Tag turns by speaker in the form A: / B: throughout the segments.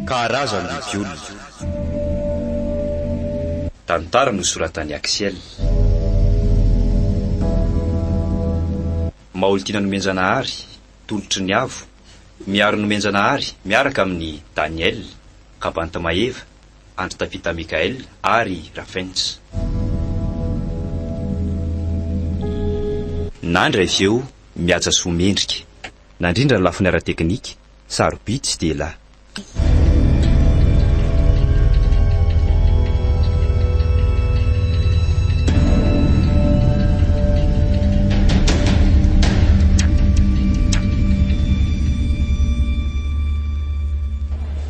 A: Karazam-biby olona. Tantara nosoratan'i Axiel. Maolitiana Nomenjanahary, Tolotry ny Avo, Miaro Nomenjanahary miaraka amin'i Daniel, Kabanta Maeva, Andry Tafita Michael ary Rafenitra. Nandry avy eo Mihaja Soa Mendrika. Nandrindra ny lafiny ara-teknika, sarobidy sy dia la.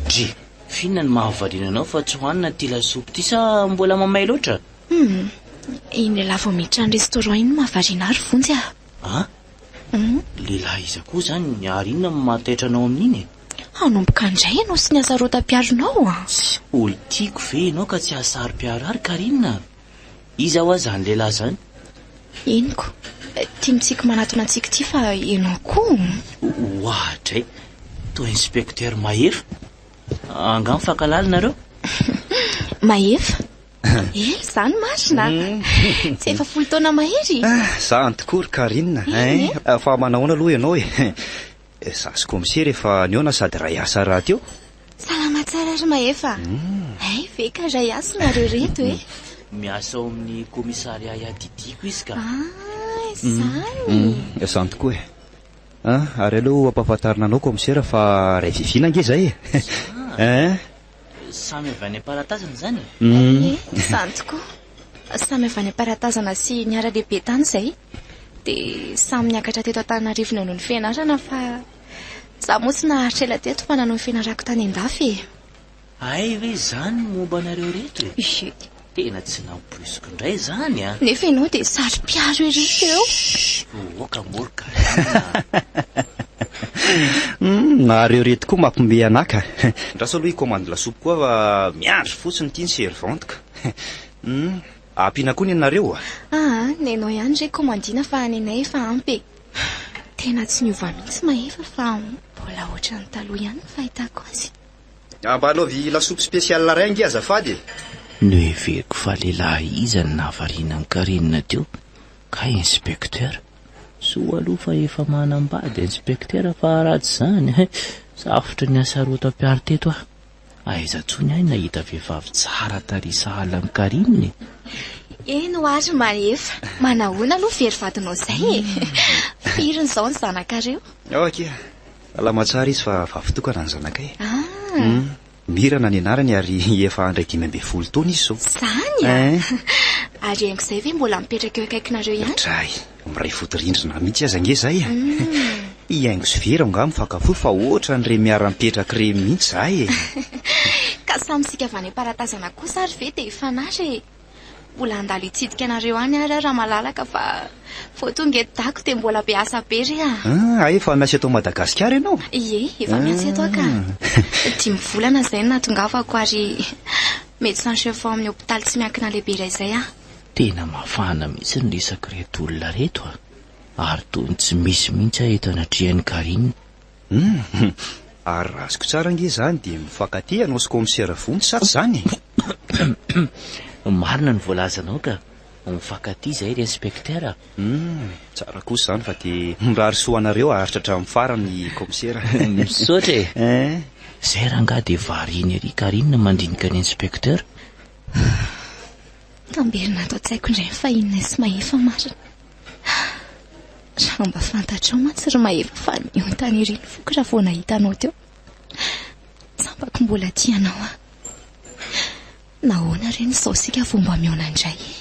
B: Dry, f'inona no mahavariana anao fa tsy hohanina ity lasopy ity sa mbola mamay loatra?
C: Hum, iny lehilahy vao miditra ny restaurant iny no mahavariana ahy ry Vonjy ah.
B: An? Lehilahy iza koa izany ary inona no mahataitra anao amin'iny e?
C: Hanomboka indray ianao sy ny hasarotam-piaronao an!
B: Tsy olo-tiako ve ianao ka tsy hahasaro-piaro ahy ry Carine a? Iza hoa izany lehilahy izany?
C: Henoko. Tia mitsiky manatona antsika ity fa ianao koa.
B: Oadray! Toa inspecteur Mahefa. Angaha mifankahalala nareo?
C: Mahefa? Ela izany marina? Tsy efa folo taona mahery?
A: Za tokoa ry Carine hein! Fa manahoana aloha ianao e? Za sy kaomisera efa nihaona sady iray asa rahateo.
C: Salama tsara ry Mahefa. Hay ve ka iray asa nareo ireto e?
B: Miasa ao amin'ny commissariat iadidiako izy ka.
C: Ah, izany.
A: Izany tokoa e. Ah, ary aleo ampahafantarina anao kaomisera fa iray viviana ange izay e. Hein?
B: Samy avy any am-paratazana izany e?
C: Ie, izany tokoa. Samy avy any am-paratazana sy niara-lehibe tany izay. Dia samy niakatra teto Antananarivo nanohy ny fianarana fa izaho moa tsy naharitra ela teto fa nanohy ny fianarako tany an-dafy e.
B: Hay ve izany ny momba anareo ireto e?
C: Ie.
B: Tena tsy nampoiziko indray izany an!
C: Nefa ianao dia saro-piaro ery teo.
B: Shh! Oka moa ry Karine a!
A: Humm, nareo ireto koa mampiomehy anah ka. Andraso aloha hikomandy lasopy koa fa miandry fotsiny ity ny servante ka. Humm, ampiana koa ny anareo a!
C: Aa, nenao ihany re komandina fa nenay efa ampy e. Tena tsy niova mihitsy Mahefa fa mbola ohatran'ny taloha ihany ny fahitako azy.
A: Mba anaovy lasopy spécial iray ange azafady e!
B: Noheveriko fa lehilahy iza no nahavariana an'i Carine teo kay inspecteur. Soa aloha fa efa manambady inspecteur fa raha tsy izany eh, safotra ny hasarotam-piaro teto aho. Aiza intsony aho nahita vehivavy tsara tarehy sahala amin'i Carine e!
C: Eny hoa ry Mahefa, manahoana aloha very vadinao izay e! Firy izao ny zanakareo?
A: Ao akia, Salama tsara izy fa vavy tokana ny zanakay.
C: Ah.
A: Hum, Mirana ny anarany ary efa handray 15 taona izy izao.
C: Izany a!
A: Eh.
C: Ary haingo izay ve mbola mipetraka eo akaikinareo ihany?
A: Dray, miray fotorindrina mihitsy aza ange izay e.
C: Hum.
A: I Haingo sy Vera angaha mifankafohy fa ohatran'ireny miara-mipetraka ireny mihitsy izahay e.
C: Ka samy isika avy any am-paratazana kosa ary ve dia hifanary e? Mbola handalo hitsidika anareo any ary aho raha malalaka fa vao tonga eto Dago dia mbola be asa be re a!
A: Ah, efa miasa eto Madagasikara ianao?
C: Ie, efa miasa eto aho ka. Dimy volana izay no nahatongavako ary médecin chef ao amin'ny hopitaly tsy miankina lehibe iray izay aho.
B: Tena mafana mihitsy ny resak'ireto olona ireto a! Ary toy ny tsy misy mihitsy aho eto anatrehan'i Carine.
A: Humm! Ary raha azoko tsara ange izany dia mifankatia ianao sy kaomisera Vonjy sa tsy izany e?
B: Marina ny voalazanao ka! Mifankatia izahay ry inspecteur a!
A: Humm! Tsara kosa izany fa dia mirary soa anareo haharitra hatramin'ny farany kaomisera.
B: Misaotra e!
A: Eh!
B: Izay rangahy dia variana ery Carine mandinika ny inspecteur.
C: Tamberina ato an-tsaiko indray ny fahininay sy Mahefa marina. Raha mba fantatrao mantsy ry Mahefa fa niontany ery ny foko raha vao nahita anao teo. Tsapako mbola tia anao aho. Nahoana re no izao isika vao mba mihaona indray e?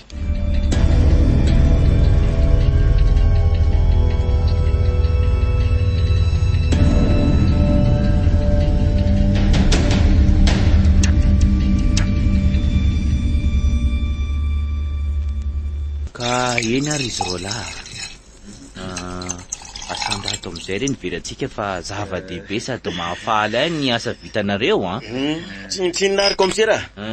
B: Ka eny ary izy roalahy a! Asandrato amin'izay re ny verantsika fa zava-dehibe sady mahafaly ahy ny asa vitanareo an!
D: Tsinontsinona ary kaomisera a!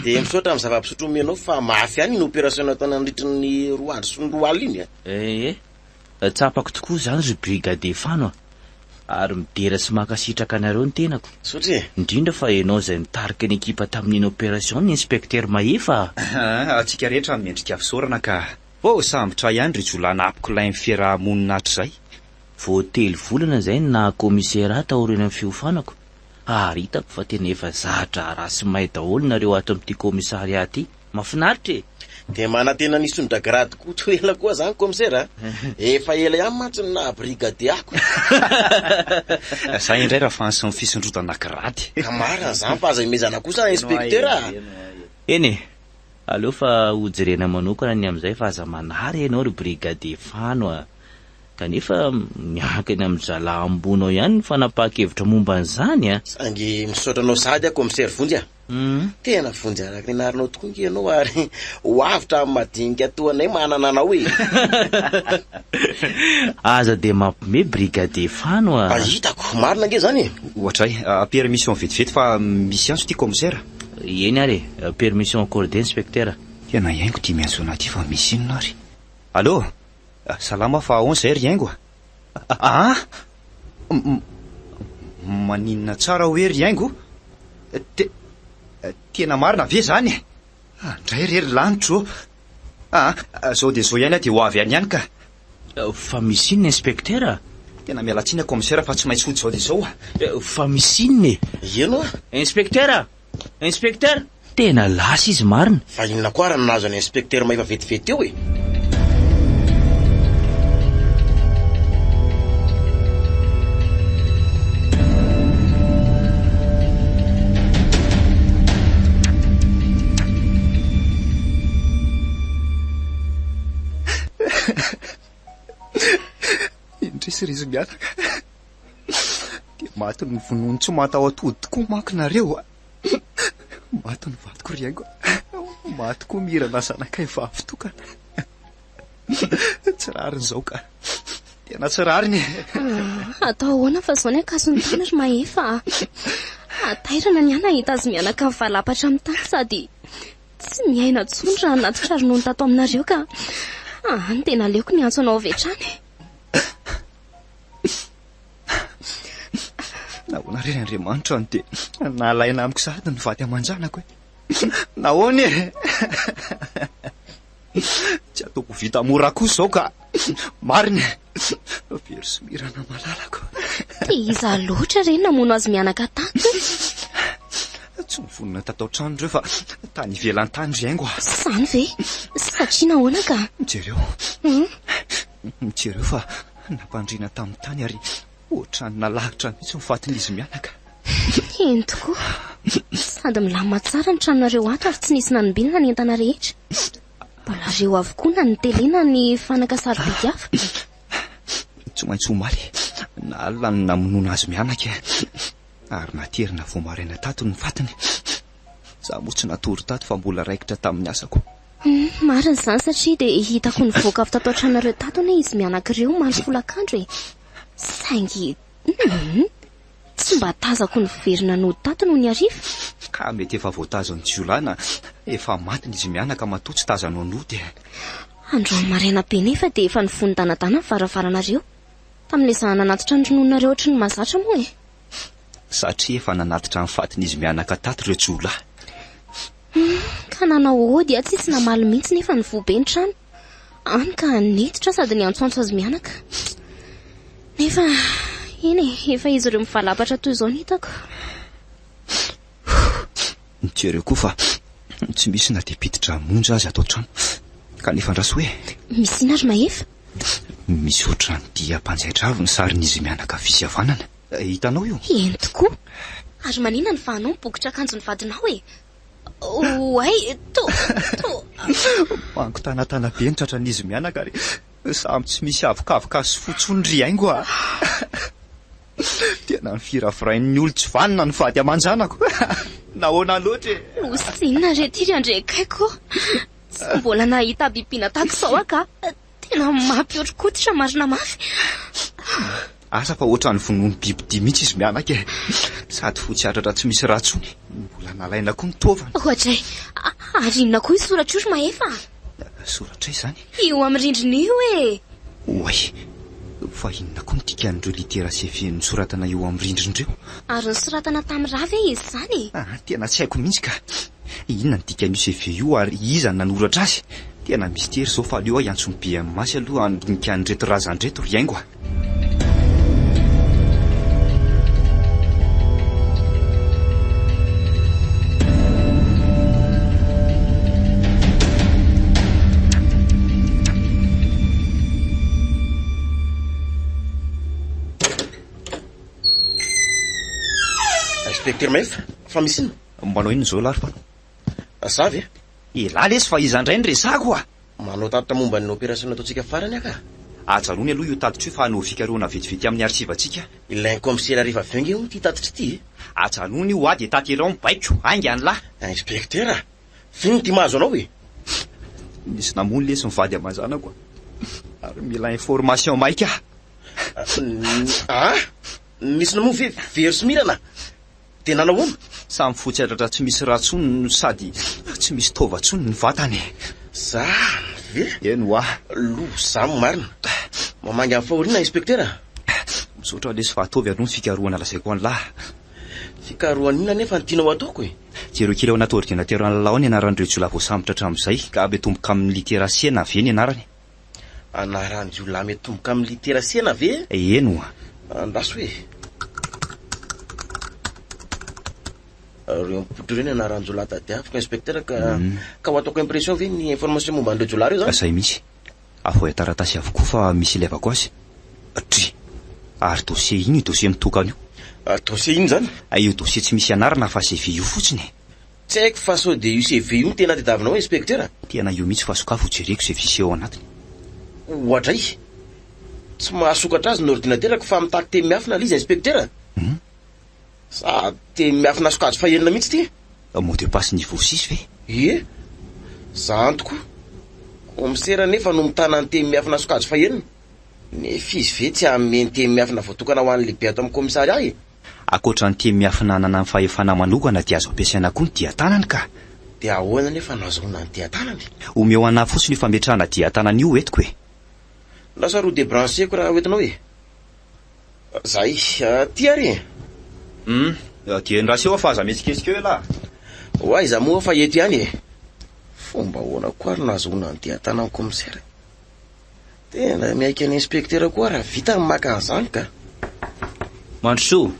D: Dia misaotra amin'ny zava-pisotro omenao fa mafy ihany iny opération natao nandritry ny roa andro sy ny roa alina iny a!
B: Ee, tsapako tokoa izany ry brigadier Fano a! Ary midera sy mankasitraka anareo ny tenako.
D: Misaotra e.
B: Indrindra fa ianao izay nitarika ny ekipa tamin'iny opération ny inspecteur Mahefa
A: a! Antsika rehetra mendrika fisaorana ka. Voasambotra ihany ry jiolahy nampikolain'ny fiaraha-monina hatrizay.
B: Vao telo volana izay no naha commissaire ahy taorian'ny fiofanako ary hitako fa tena efa za-draharaha sy mahay daholo nareo ato amin'ity commissariat ity. Mafinaritra e!
D: Dia manantena ny hisondrotra grade koa tsy ho ela koa zany commissaire a! Efa ela ihany mantsy no naha brigadier ako.
A: Za indray raha fansa ny fisondrotana grade.
D: Ka marina zany fa aza imezana kosa inspecteur a!
B: Eny e! Aleo fa hojerena manokana ny amin'izay fa aza manary ianao ry brigadier Fano a! Kanefa miankina amin-dry zalahy ambony ao ihany ny fanapahan-kevitra momba an'izany a!
D: Saingy misaotra anao sahady aho commissaire Vonjy a! Tena vonjy araka ny anaranao tokoa ange ianao ary ho avotra amin'ny madinika toa anay manana anao e!
B: Aza dia mampime brigadier Fano a!
D: Hitako, marina ange izany e!
A: Ohatray, permission vetivety fa misy antso ity commissaire.
B: Eny ary e, permission accordée inspecteur.
A: Tena haingo ity miantso anah ity fa misy inona ary? Allô? Salama fa ahoana izay ry haingo a? Aa! Maninona tsara hoe ry haingo? Te, tena marina ve izany e? Andray re ry lanitro ô! Aa, zao dia zao ihany aho dia ho avy any ihany ka.
B: Fa misy inona inspecteur a?
A: Tena miala tsiny aho commissaire fa tsy maintsy hody zao dia zao a!
B: Fa misy inona e?
D: Ino a?
B: Inspecteur a! Inspecteur! Tena lasa izy marina.
D: Fa inona koa ary no nahazo an'i inspecteur Mahefa vetivety teo e?
A: Indrisy ry izy mianaka. Dia maty novonoiny tsy mataho-tody tokoa manko nareo a. Maty ny vadiko ry haingo a. Maty koa Mirana zanakay vavy tokana. Tsy rariny izao ka. Tena tsy rariny e.
C: Ah, atao ahoana fa izao ny ankason'ny tany ry Mahefa a. Hatairana ny ahy nahita azy mianaka mivalapatra amin'ny tany sady tsy miaina intsony raha natitra ronono tato aminareo ka. Ah, ny tena aleoko niantso anao avy hatrany.
A: Nahoana re ry Andriamanitra no dia nalaina amiko sahady ny vady aman-janako e? Nahoana e? Tsy ataoko vita mora kosa izao ka. Marina e. Very somirana malalako.
C: Dia iza loatra re namono azy mianaka tato e?
A: Tsy nivonona tato an-trano ireo fa tany ivelany tany ry haingo a.
C: Izany ve? Satria nahoana ka?
A: Jereo. Jereo fa nampandriana tamin'ny tany ary ohatran'ny nalahatra mihitsy ny fatin'izy mianaka.
C: Eny tokoa. Sady milamina tsara ny tranonareo ato ary tsy nisy nanombinana ny entana rehetra. Mbola reo avokoa na ny télé na ny fanaka sarobidy hafa.
A: Tsy maintsy omaly na alina no namonoana azy mianaka e. Ary naterina vao maraina tato ny fatiny. Izaho moa tsy natory tato fa mbola raikitra tamin'ny asako.
C: Hum, marina izany satria dia hitako nivoaka avy tato an-tranonareo tato anie izy mianaka ireo omaly folakandro e. Saingy, hum, tsy mba tazako niverina nody tato nony hariva.
A: Ka mety efa voatazan'ny jiolahy na efa maty izy mianaka matoa tsy tazanao nody e.
C: Androany maraina be nefa dia efa nivonondanadana ny varavaranareo. Tamin'ilay izaho nanatitra ny ronononareo ohatry ny mahazatra moa e.
A: Satria efa nanatitra ny fatin'izy mianaka tato ireo jiolahy.
C: Humm, ka nanao ody aho tsisy namaly mihitsy nefa nivoha be ny trano. Any ka niditra sady niantsoantso azy mianaka. Nefa eny e, efa izy ireo mivalapatra toy izao no hitako.
A: Jereo koa fa tsy misy na dia piti-drà monja aza ato an-trano. Kanefa andraso hoe.
C: Misy inona ry Mahefa?
A: Misy ohatran'ny dia mpanjaitra avy ny sarin'izy mianaka havia sy havanana. Hitanao io?
C: Eny tokoa. Ary maninona ny vahanao mibokotra akanjon'ny vadinao e? Oay, to, to.
A: Mango tanatana be ny tratran'izy mianaka ary samy tsy misy avokavoka sy fo intsony ry haingo a. Tena nifiravirain'ny olon-tsy vanona ny vady aman-janako. Nahoana loatra e?
C: Osinona re ity ry Andriakaiko ô. Tsy mbola nahita habibiana tahaka izao aho ka. Tena mampihoron-koditra marina mafy.
A: Asa fa ohatran'ny vonoin'ny bibidia mihitsy izy mianaka e. Sady fotsy hatratra tsy misy rà intsony. Mbola nalaina koa ny taovany.
C: Oadray, ary inona koa io soratra io ry Mahefa a?
A: Soratra iza izany?
C: Io amin'ny rindrina io e!
A: Oay! Fa inona koa no dikan'ireo litera CV nosoratana eo amin'ny rindrina ireo?
C: Ary nosoratana tamin'ny rà ve izy izany e?
A: Ah, tena tsy haiko mihitsy ka. Inona no dikan'io CV io ary iza no nanoratra azy? Tena mistery izao fa aleo aho hiantso ny BMH aloha handinika an'ireto razana ireto ry haingo a!
D: Inspecteur Mahefa, fa misy inona?
A: Manao inona izao lahy ry Fano?
D: Za ve?
A: Elah lesy fa iza indray no resahako a!
D: Manao tatitra momba ny opération nataontsika farany aho ka.
A: Ajanony aloha io tatitra io fa hanao fikarohana vetivety amin'ny archive-ntsika.
D: Ilain'ny kaomisera rehefa avy eo ange hono ity tatitra ity e!
A: Ajanony io hoa dia taterao ny baiko, haingana lahy!
D: Inspecteur a! F'inona ity mahazo anao e?
A: Nisy namono lesy ny vady aman-janako a! Ary mila information maika aho.
D: Ah! Nisy namono ve Vero sy Mirana? Dia nanao ahoana?
A: Samy fotsy hatratra tsy misy rà intsony no sady tsy misy taova intsony ny vatany e!
D: Zany ve?
A: Eny hoa!
D: Loza marina! Mamangy amin'ny fahoriana Inspektera a!
A: Misaotra lesy fa ataovy aloha ny fikarohana lazaiko an'lah.
D: Fikarohana inona anefa no tianao hataoko e?
A: Jereo kely ao anaty ordinateur an'lah ao ny anaran'ireo jiolahy voasambotra hatramin'izay, ka miatomboka amin'ny litera C na V ny anarany.
D: Anaran-jiolahy miatomboka amin'ny litera C na V?
A: Eny oa.
D: Andraso e. Ireo mipoitra ireo ny anaran-jiolahy tadiaviko inspecteur ka ka ho ataoko impression ve ny information momba an'ireo jiolahy ireo izany?
A: Izay mihitsy. Avoahy taratasy avokoa fa misy ilaivako azy. Dry. Ary dossier ino io dossier mitokana io?
D: Dossier ino izany?
A: Io dossier tsy misy anarana fa CV io fotsiny e.
D: Tsy haiko fa sao dia io CV io no tena tadiavinao inspecteur a?
A: Tena io mihitsy fa sokafy ho jereko izay fichier ao anatiny.
D: Oadray! Tsy mahasokatra azy ny ordinaterako fa mitaky teny miafina ilay izy inspecteur a!
A: Hum?
D: Sady teny miafina sokajy fahenina mihitsy ity.
A: Mot de passe niveau six ve?
D: Ie! Zany tokoa. Kaomisera anefa no mitana ny teny miafina sokajy fahenina. Nefa izy ve tsy hanome ny teny miafina voatokana ho an'ny lehibe ato amin'ny kaomisariat e?
A: Ankoatra ny teny miafina ananany fahefana manokana dia azo ampiasaina koa ny dian-tanany ka.
D: Dia ahoana anefa no azahoana ny dian-tanany?
A: Omeo anà fotsiny io fametrahana dian-tanana io entiko e.
D: Lasa roa debrancher-ko raha hoentinao e. Zay, aty ary e.
A: Hum, dia endraso eo aho fa aza mihetsiketsika eo ialahy.
D: Ho aiza moa fa eto ihany e. Fomba ahoana koa ary no azahoana ny dian-tanan'ny kaomisera? Tena miaiky an'i inspecteur koa raha vita ny maka an'izany ka.
B: Mandrosoa.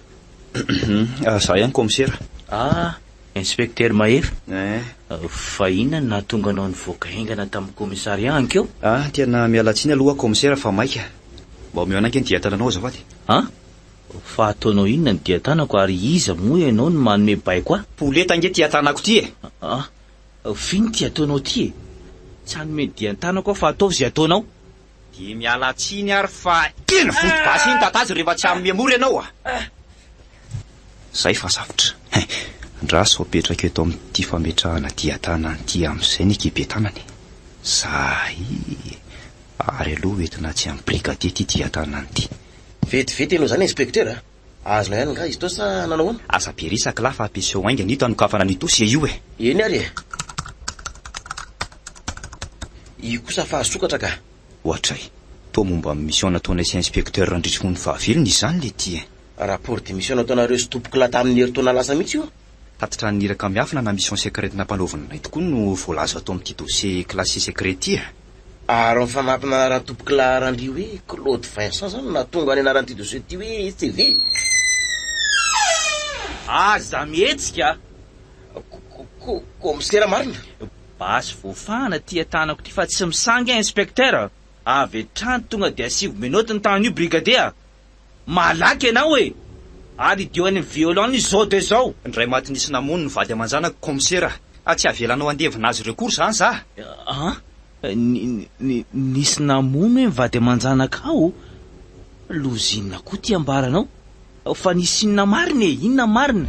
A: Za ihany kaomisera.
B: Ah, inspecteur Mahefa.
A: Eh.
B: Fa inona no nahatonga anao nivoaka haingana tamin'ny commissariat ankeo?
A: Ah, tena miala tsiny aloha aho kaomisera fa maika. Mba omeo anay ange ny dian-tananao azafady.
B: An? Fa ataonao inona ny dian-tanako ary iza moa ianao no manome baiko ahy?
A: Poleta ange ity tanako ity e!
B: An? F'inona ity ataonao ity e? Tsy hanome dian-tanako aho fa ataovy izay ataonao.
A: Dia miala tsiny ary fa iny vody basy iny tatazo rehefa tsy hanome mora ianao a! Zay fa safotra. Hein! Andraso apetrako eto amin'ity fametrahana dian-tanana ity amin'izay ny ekibe-tanana e! Zay! Ary aloha hoentina atsy amin'ny brigadier ity dian-tanana ity.
D: Vetivety ianao izany inspecteur a! Azonao ihany angaha izy teo sa nanao ahoana?
A: Aza be resaka lahy fa ampiasao haingana ito hanokafana an'io dossier io e!
D: Eny ary e! Io kosa fa sokatra ka!
A: Ohatray. Toa momba ny mission nataonay sy inspecteur Randritrifony fahavelony izany le ty e!
D: Rapport de mission nataonareo sy tompokolahy tamin'ny herintaona lasa mihitsy io.
A: Tatitra ny iraka miafina na mission secrète nampanaovina anay tokoa no voalaza ato amin'ity dossier classé secret ity e!
D: Ary ny fanampina anaran'i tompokolahy Randria hoe Claude Vincent zany no nahatonga ny anaran'ity dossier ity hoe CV.
B: Aza mihetsika a!
D: Kaomisera marina.
B: Basy voafahana ity an-tanako ity fa tsy misangy aho inspecteur a! Avy hatrany tonga dia asivo menottes ny tanan'io brigadier a! Malaky ianao e! Ary idio any amin'ny violon izao dia izao!
A: Indray maty nisy namono ny vady aman-janako kaomisera a! Tsy avelanao handevina azy ireo akory izany za!
B: An? Nisy namono hoe ny vady aman-janakao? Loza inona koa ity ambaranao? Fa nisy inona marina e? Inona marina?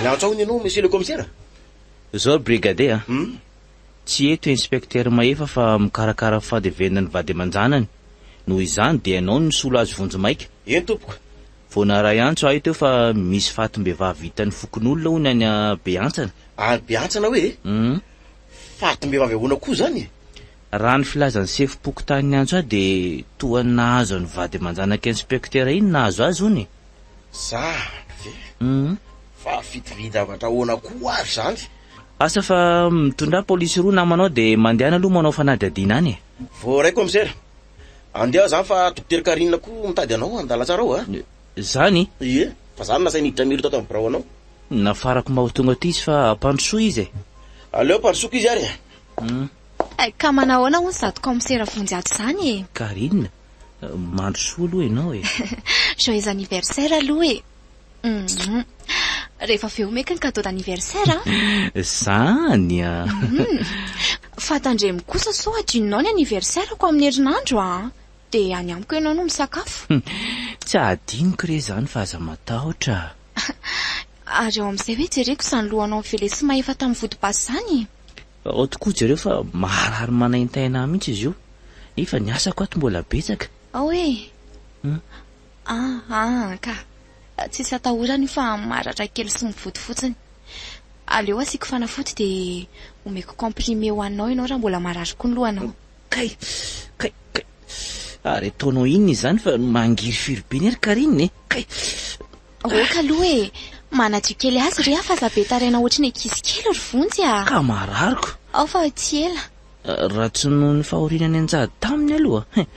D: Miantso ahoana ianao, monsieur le commissaire?
B: Zao ry brigadier a! Tsy eto Inspecteur Mahefa fa mikarakara fandevenana ny vady aman-janany. Noho izany dia ianao no misolo azy vonjimaika.
D: Eny tompoko.
B: Vao naharay antso ahy teo fa misy fatim-behivavy hitan'ny fokonolona hono any Beantsana.
D: Any Beantsana hoe e?
B: Hum.
D: Fatim-behivavy ahoana koa izany e?
B: Raha ny filazan'ny sefom-pokontany niantso ahy dia toa ny nahazo an'ny vady aman-janak'i Inspecteur iny nahazo azy hono e.
D: Zany ve?
B: Hum.
D: Fa fitovian-javatra ahoana koa ary izany?
B: Asa fa mitondrà polisy roa namanao dia mandehana aloha manao fanadihadiana any e.
D: Voaray commissaire. Andeha aho zany fa Dokotera Carine koa mitady anao an-dalantsara ao a.
B: Zany?
D: Ie, fa za no nasainy hiditra miro tato amin'ny birao anao.
B: Nafarako mba ho tonga aty izy fa ampandrosoa izy e.
D: Aleo ampandrosoako izy ary e.
C: Ka manahoana hono izato kaomisera vonjy ato izany e?
B: Carine, mandrosoa aloha ianao e.
C: Joyeux anniversaire aloha e. Humm. Rehefa avy eo omeko ny cadeau d'anniversaire an!
B: Zany an!
C: Humm. Fa tandremo kosa sao adinonao ny anniversaire-ko amin'ny herinandro an! Dia any amiko ianao no misakafo.
B: Tsy adinoko re izany fa aza matahotra.
C: Ary ao amin'izay hoe jereko izany lohanao mivelesy mahefa tamin'ny vodibasy izany e!
B: Ao tokoa jereo fa maharary manaintaina ahy mihitsy izy io. Nefa ny asako ato mbola betsaka.
C: Ao e! Ah ah ka! Tsisy atahorana io fa maratra kely sy mivoto fotsiny. Aleo asiako fanafody dia omeko comprimé hohaninao ianao raha mbola marary koa ny lohanao.
B: Kay! Kay! Kay! Ary ataonao inona izany fa mangirifiry be anie ry Carine e! Kay!
C: Ok aloha e! Manadio kely azy re aho fa aza be taraina ohatry ny ankizy kely ry Vonjy a!
B: Ka marariko!
C: Ao fa tsy ela.
B: Raha tsy noho ny fahoriana nianjady taminy aloha, hein!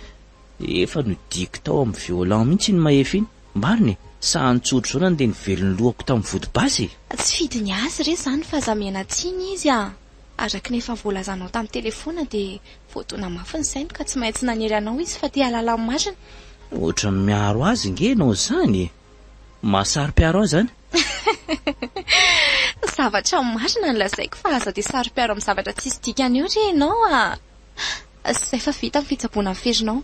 B: Efa nodiako tao amin'ny violon mihitsy iny Mahefa iny. Marina e! Saha nitsotra izao nandeha nivelon'ny lohako tamin'ny vody basy e!
C: Tsy fidiny azy re izany fa aza miaina tsiny izy a! Araka ny efa voalazanao tamin'ny telefaona dia voadona mafy ny sainy ka tsy maintsy nanery anao izy fa te hahalala ny marina.
B: Ohatran'ny miaro azy nge ianao izany e! Mahasaro-piaro ahy izany?
C: Zavatra marina no lazaiko fa aza dia saro-piaro amin'ny zavatra tsisy dikany eo re ianao a! Zay fa vita ny fitsaboana ny ferinao.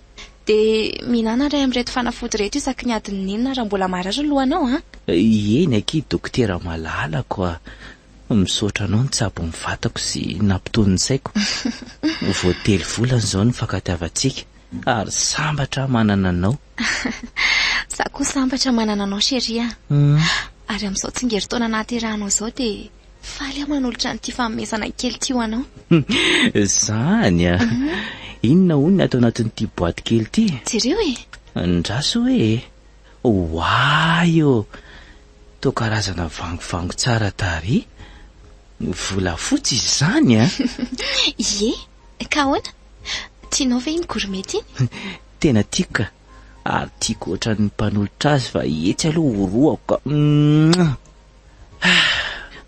C: Dia mihinàna iray amin'ireto fanafody ireto isaky ny adin'ny enina raha mbola marary ny lohanao an!
B: Eny akia dokotera malalako a! Misaotra anao nitsabo ny vatako sy nampitony ny saiko. Vao telo volana izao ny nifankatiavantsika ary sambatra aho manana anao.
C: Za koa sambatra manana anao chérie a! Ary amin'izao tsingerin-taona nahaterahanao izao dia Faly aho manolotra an'ity fanomezana kely ity ho anao.
B: Izany a! Inona hono ny ato anatin'ity boaty kely ity?
C: Jereo e!
B: Andraso hoe e! Oay ô! Toa karazana vangovango tsara tarehy. Volafotsy izany a!
C: Ie! Ka ahoana? Tianao ve iny gourmette iny?
B: Tena tiako ka! Ary tiako ohatran'ny mpanolotra azy fa etsy aloha horohako ka! Mouah!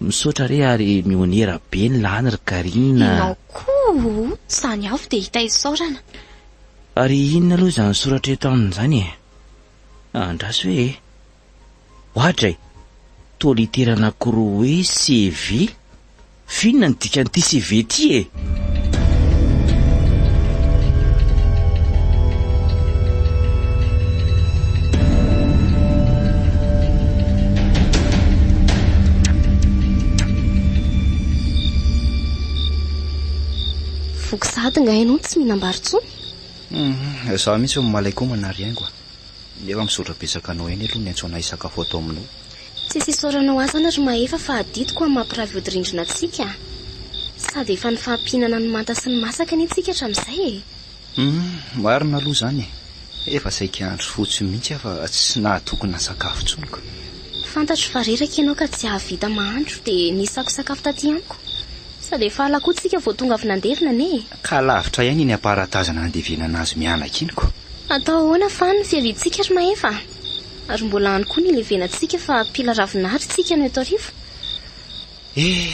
B: Misaotra re ary mionera be ny lany ry Carine a!
C: Ianao koa o! Izany avy dia hita isaorana.
B: Ary inona aloha izany soratra eto aminy izany e? Andraso hoe e! Oadray! Toa litera anankiroa hoe CV? F'inona no dikan'ity CV ity e?
E: Voky sahady nga ianao no tsy mihinam-bary intsony?
A: Hum, izaho mihitsy no malain-komana ry haingo a. Nefa misaotra betsaka anao ihany aloha niantso anay hisakafo ato aminao.
E: Tsisy isaoranao ahy zany ry Mahefa fa adidiko amin'ny maha mpiray vodirindrina antsika a! Sady efa nifampihinana ny manta sy ny masaka anie tsika hatramin'izay e!
A: Humm, marina aloha izany e! Efa saika andro fotsy mihitsy aho fa tsy nahatokona sakafo intsony ka.
E: Fantatro fa reraka ianao ka tsy hahavita mahandro dia nisako sakafo taty amiko. Sady efa ala koa tsika vao tonga avy nandevina anie e!
A: Ka lavitra ihany iny aparatazana nandevenana azy mianaka iny ko.
E: Atao ahoana fa ny fiaviantsika ry Mahefa a! Ary mbola any koa ny hilevenantsika fa mpila ravinahitra tsika no eto Arivo.
A: Eh!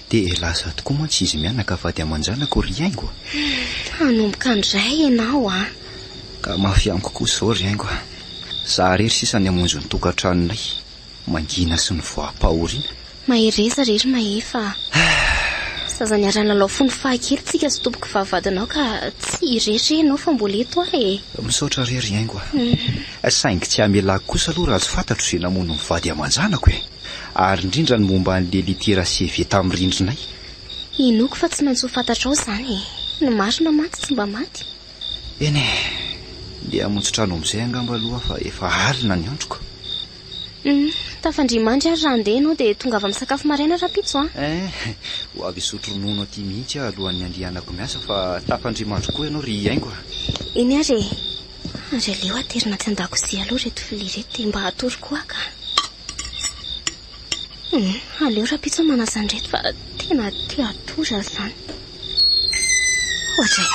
A: Dia lasa tokoa mantsy izy mianaka vady aman-janako ry Haingo a!
E: Hanomboka indray ianao a!
A: Ka mafy amiko kosa izao ry Haingo a! Za irery sisa ny hamonjy ny tokantranonay. Mangina sy nivoaham-pahoriana.
E: Mahereza re ry Mahefa a! Zaza niara-nilalao fony fahakely tsika sy tompoko vavy vadinao ka tsy irery re ianao fa mbola eto aho e!
A: Misaotra re ry Haingo a! Saingy tsy hamela ahy kosa aloha raha tsy fantatro izay namono ny vady aman-janako e! Ary indrindra ny momba an'ilay litera CV tamin'ny rindrinay.
E: Inoako fa tsy maintsy ho fantatrao izany e. Ny marina mantsy tsy mba maty.
A: Eny e. Ndeha hamonjy trano amin'izay angamba aloha aho fa efa alina ny androko.
E: Hum, tafandria mandry ary raha handeha ianao dia tongava misakafo maraina rahampitso an.
A: Eh, ho avy hisotro ronono aty mihitsy aho alohan'ny handehanako miasa fa tafandria mandry koa ianao ry Haingo a.
E: Eny ary e. Ary aleo aterina atsy an-dakozia aloha ireto vilia ireto dia mba hatory koa aho ka. Hum, aleo rahampitso aho manasa an'ireto fa tena te hatory aho izany. Oadray!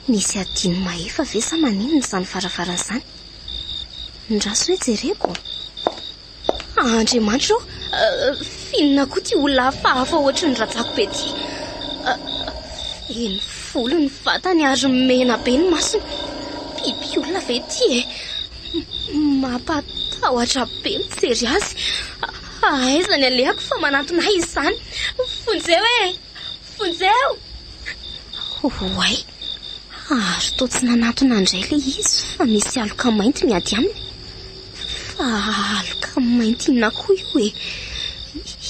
E: Misy adino mahefa ve sa maninona izany varavarana izany? Ndraso hoe jereko. Andriamanitra ô! F'inona koa ity olona hafahafa ohatry ny rajako be ity? Feno volo ny vatany ary mena be ny masony. Biby olona ve ity e? Mampatahotra be mijery azy. Aiza ny alehako fa manantona ahy izy izany? Vonjeo e! Vonjeo! Oay! Ary toa tsy nanantona indray ilay izy fa misy aloka mainty miady aminy. Fa aloka mainty inona koa io e?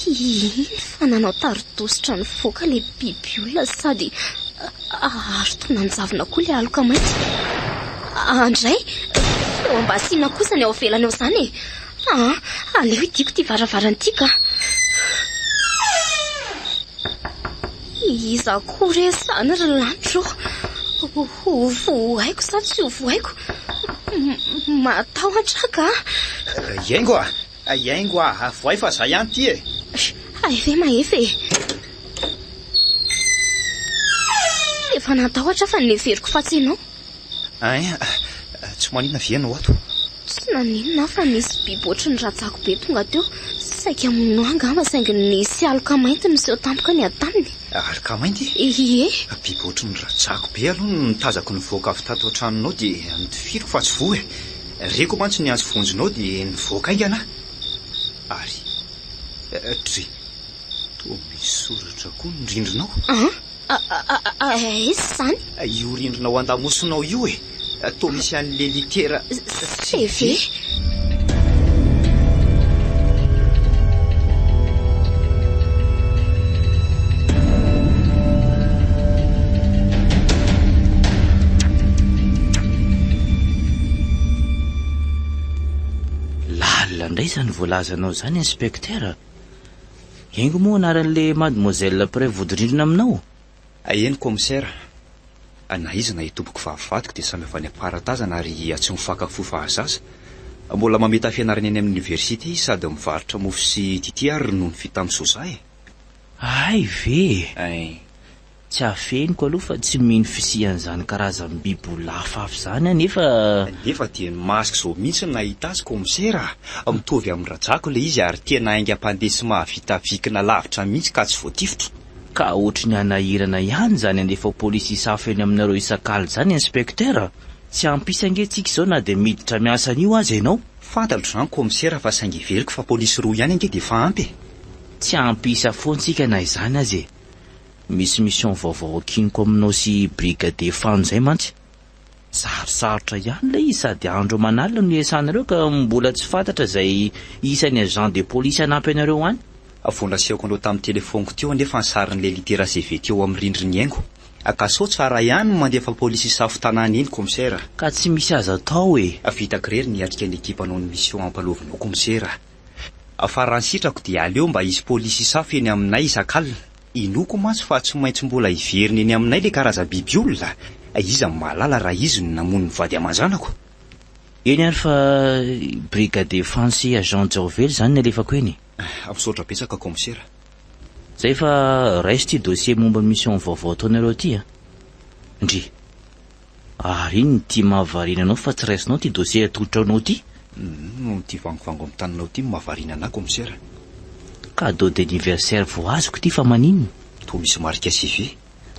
E: Iny fa nanao tari-dositra nivoaka ilay biby olona sady ary toa nanjavona koa ilay aloka mainty. Andray! Feo ambasina kosa ny ao ivelany ao izany e! Aa, aleo hidiako ity varavarana ity ka! Iza koa re izany ry lanitra ô? Ho vohaiko sa tsy ho vohaiko? Matahotra aho ka!
A: Hiaingo a! Hiaingo a! Vohay fa za ihany ity e!
E: Hay ve mahefa e! Efa natahotra aho fa neveriko fa tsy ianao.
A: Ein, tsy maninona ve ianao ato?
E: Tsy naninona aho fa nisy biby ohatry ny rajako be tonga teo, saika hamono ahy angamba saingy nisy aloka mainty niseho tampoka niady taminy.
A: Aloka mainty?
E: Ie.
A: Biby ohatry ny rajako be aloha no nitazako nivoaka avy tato an-tranonao dia notifiriko fa tsy voa e. Reko mantsy ny antso vonjinao dia nivoaka haingana aho. Ary, dry, toa misy soratra koa ny rindrinao.
E: An? Aiza izany?
A: Io rindrina ao an-damosinao io e! Toa misy an'ilay litera
E: CV.
B: Lalina indray izany voalazanao izany Inspecteur. Haingo moa anaran'le mademoiselle mpiray vodirindrina aminao?
A: Eny commissaire, na izy na i tompoko vavy vadiko dia samy avy any am-paratazana ary tsy mifankafoy fahazaza. Mbola mamita fianarana eny amin'ny université izy sady mivarotra mofo sy dite ary ronono vita amin'ny soja e.
B: Hay ve e!
A: Ein.
B: Tsy afeniko aloha fa tsy mino fisian'izany karazam-biby olona hafahafa izany aho nefa.
A: Nefa dia ny masoko izao mihitsy no nahita azy kaomisera a! Mitovy amin'ny rajako ilay izy ary tena haingam-pandeha sy mahavita vikina lavitra mihitsy ka tsy voatifitro.
B: Ka ohatry ny hanahirana ihany izany handefa polisy hisafo eny aminareo isak'alina izany inspecteur a! Tsy ampy isa ange tsika izao na dia miditra miasa an'io aza ianao.
A: Fantatro izany kaomisera fa saingy heveriko fa polisy roa ihany ange dia efa ampy e!
B: Tsy ampy isa foana tsika na izany aza e! Misy mission vaovao ankiniko aminao sy brigadier Fano izay mantsy. Sarosarotra ihany ilay izy sady andro aman'alina no iasanareo ka mbola tsy fantatra izay isan'ny agent de police hanampy anareo any.
A: Vao nasehoko anao tamin'ny telefaoniko teo anefa ny sarin'ilay litera CV teo amin'ny rindrin'ny haingo. Ka sao tsara ihany ny mandefa polisy hisafo tanàna iny commissaire.
B: Ka tsy misy azo atao e!
A: Vitako irery ny hiatrika ny ekipanao ny mission ampanaovinao commissaire. Fa raha ny sitrako dia aleo mba hisy polisy hisafo eny aminay isak'alina. Inoako mantsy fa tsy maintsy mbola hiverina eny aminay ilay karazam-biby olona. Iza no mahalala raha izy no namono ny vady aman-janako?
B: Eny ary fa brigadier Fano sy agent Jaovelo izany ny alefako eny e.
A: Misaotra betsaka kaomisera.
B: Zay fa raiso ity dossier momba ny mission vaovao ataonareo ity a. Ndry. Ary inona ity mahavariana anao fa tsy raisinao ity dossier atolotra anao ity?
A: Humm, ity vangovango amin'ny taninao ity no mahavariana anah commissaire.
B: Cadeau d'anniversaire vao azoko ity fa maninona?
A: Toa misy marika CV.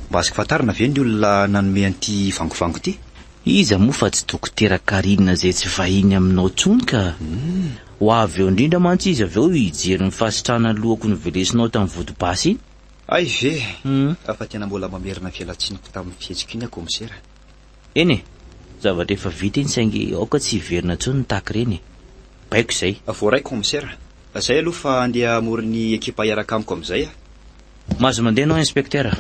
A: Mba azoko fantarina ve ny olona nanome an'ity vangovango ity?
B: Iza moa fa tsy dokotera Carine izay tsy vahiny aminao intsony ka. Ho avy eo indrindra mantsy izy avy eo hijery ny fahasitranan'ny lohako novelesinao tamin'ny vodibasy iny.
A: Hay ve! Fa tena mbola mamerina fialan-tsiniko tamin'ny fihetsiko iny aho kaomisera.
B: Eny e! Zavatra efa vita iny saingy aoka tsy hiverina intsony ny tahaka ireny e! Baiko izay.
A: Voaray kaomisera. Zay aloha fa andeha hamory ny ekipa hiaraka amiko amin'izay aho.
B: Mahazo mandeha ianao inspecteur.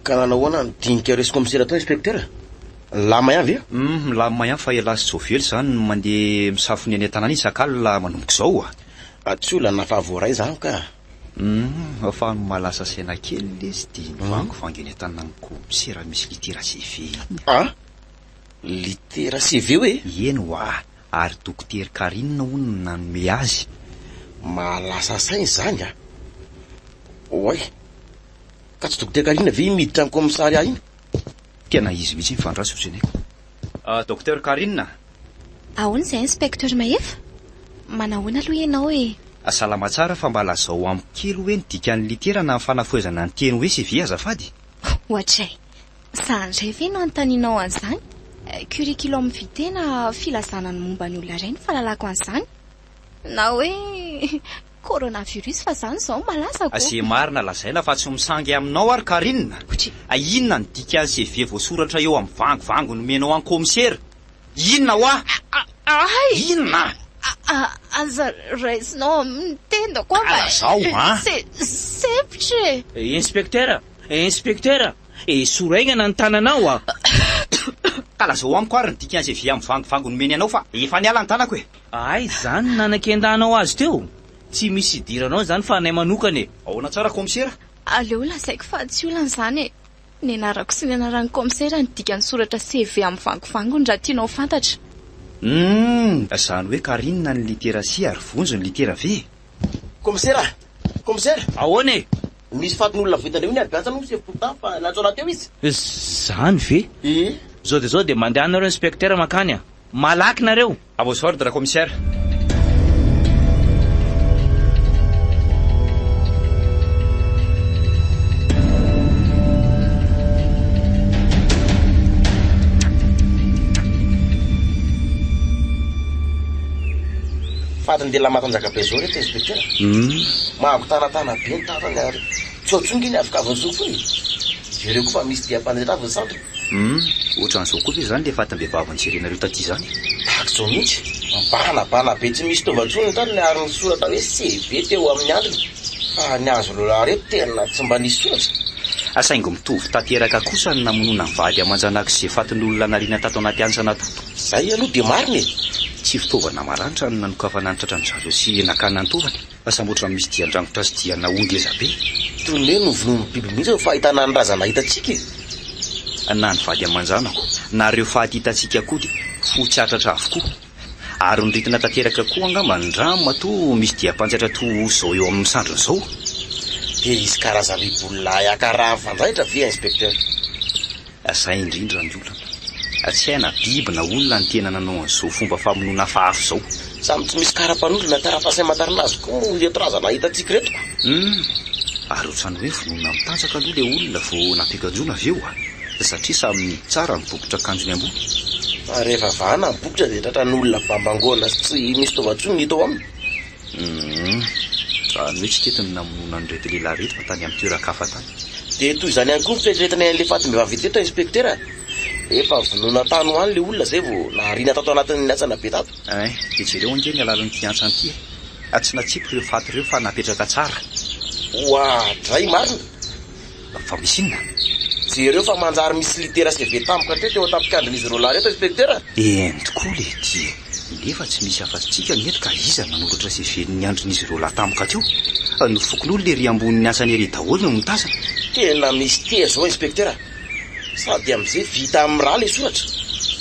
D: Ka nanao ahoana ny dinika resy commissaire tao inspecteur? Nilamina ihany ve?
A: Hum, milamina ihany fa ialahy sy Joviely izany no mandeha misafo ny any an-tanàna isak'alina manomboka izao a!
D: Tsy olana fa voaray izany ka!
A: Hum, fa ny mahalasa saina kely lesy dia mivangivangy eny an-tanàn'ny commissaire misy litera CV iny.
D: Ah! Litera CV hoe?
A: Eny hoa! Ary Dokotera Karine hono no nanome azy.
D: Mahalasa saina izany a! Oay! Ka tsy Dokotera Karine ve iny miditra ny commissariat iny?
A: Tena izy mihitsy iny fa andraso ho teneniko. Docteur Karine a!
C: Ahoana izay Inspecteur Mahefa? Manahoana aloha ianao e?
A: Salama tsara fa mba lazao amiko kely hoe ny dikan'ny litera na ny fanafohezana ny teny hoe CV azafady?
C: Ohatray! Za indray ve no anontanianao an'izany? Curriculum vitae na filazana ny momba ny olona iray no fahalalako an'izany. Na hoe coronavirus fa zany izao no malaza ko.
A: Ze marina lazaina fa tsy misangy aminao ary Carine. A inona ny dikan'ny CV voasoratra eo amin'ny vangovango nomenao an'i kaomisera? Inona hoa?
C: Ay!
A: Inona?
C: Aza raisinao amin'ny tendako aho fa
A: Lazao an!
C: Sempotra e!
B: Inspecteur! Inspecteur! Esory haingana ny tananao a!
A: Ka lazao amiko ary ny dikan'izay vy amin'ny vangovango nomeny anao fa efa niala ny tanako e!
B: Aiza izany no nanakendanao azy teo? Tsy misy idiranao izany fa anay manokana e!
A: Ahoana tsara kaomisera?
C: Aleo lazaiko fa tsy olana izany e! Ny anarako sy ny anaran'ny kaomisera ny dikan'ny soratra CV amin'ny vangovangony raha tianao ho fantatra.
A: Humm! Izany hoe Karine ny litera C ary Vonjy ny litera V e!
D: Kaomisera! Kaomisera!
B: Ahoana e?
D: Nisy fatin'olona voitan'ireo iny ary moa sefo fokontany fa niantso anah teo izy.
B: Zany ve?
D: Ee.
B: Zao dia zao dia mandehana nareo inspecteur mankany a! Malaky nareo!
A: À vos ordres commissaire.
D: Fatin-dehilahy matanjaka be zao reto inspecteur. Mahago tanatana be ny tratrany ary tsy ao intsony nge ny avokavon'ny sofiny e! Jereo koa fa misy diam-panjaitra avy ny sandriny.
A: Humm, ohatran'izao koa ve izany le fatim-behivavy nojerenareo taty izany?
D: Tahaka izao mihitsy, mibanabana be tsy misy taova intsony ny tratrany ary nisoratra hoe CV teo amin'ny andriny, fa ny azy roalahy ireto tena tsy mba nisy soratra.
A: Saingy mitovy tanteraka kosa ny namonoana ny vady aman-janak'izay fatin'olona nariana tato anaty hantsana tato.
D: Izay aloha dia marina e!
A: Tsy fitaovana maranitra no nanokafana ny tratran-dry zareo sy nakana ny taovany. Fa samy ohatran'ny misy dian-drangotra sy diana ho ngeza be.
D: Toy ny hoe novonoin'ny biby mihitsy ny fahitana ny razana hitantsika e!
A: Na ny vady aman-janako, na ireo faty hitantsika koa dia fotsy hatratra avokoa. Ary noritina tanteraka koa angamba ny rano matoa misy diam-panjaitra toa izao eo amin'ny sandriny izao.
D: Dia hisy karazam-bibolona hiakaraha fanjaitra ve Inspecteur?
A: Zay indrindra ny olana. Tsy hay na biby na olona ny tena nanao an'izao fomba famonoana hafahafa izao.
D: Samy tsy misy kara-panondro na taratasy hamantarana azy koa moa ireto razana hitantsika ireto ko.
A: Humm. Ary ohatran'ny hoe vonoina mitanjaka aloha ilay olona vao nampiakanjoana avy eo a! Satria samy mihidy tsara ny bokotra akanjony ambony.
D: Fa rehefa vahana ny bokotra dia tratran'olona bambangoana sy tsy misy taova intsony ny hita ao aminy.
A: Humm. Izany hoe tsy teto no namonoana an'ireto lehilahy ireto fa tany amin'ny toeran-kafa tany.
D: Dia toy izany ihany koa ny fieritreretanay an'ilay fatim-behivavy hita teto Inspektera a! Efa vonoina tany ho any ilay olona izay vao nahariana tato anatin'ny hantsana be tato.
A: Ein, dia jereo ange ny halalin'ity hantsana ity e! Tsy natsipy ireo faty ireo fa napetraka tsara.
D: Oadray marina!
A: Fa misy inona?
D: Jereo fa manjary misy litera CV tampoka hatreo teo an-tampon-kandrin'izy roalahy ireto Inspektera a!
A: Eny tokoa letia e! Nefa tsy misy afa-tsy tsika ny eto ka iza no nanoratra CV ny andrin'izy roalahy tampoka teo? Ny fokonolona ery ambonin'ny asany ery daholo no mitazana.
D: Tena mystère zao Inspecteur a! Sady amin'izay vita amin'ny rà ilay soratra.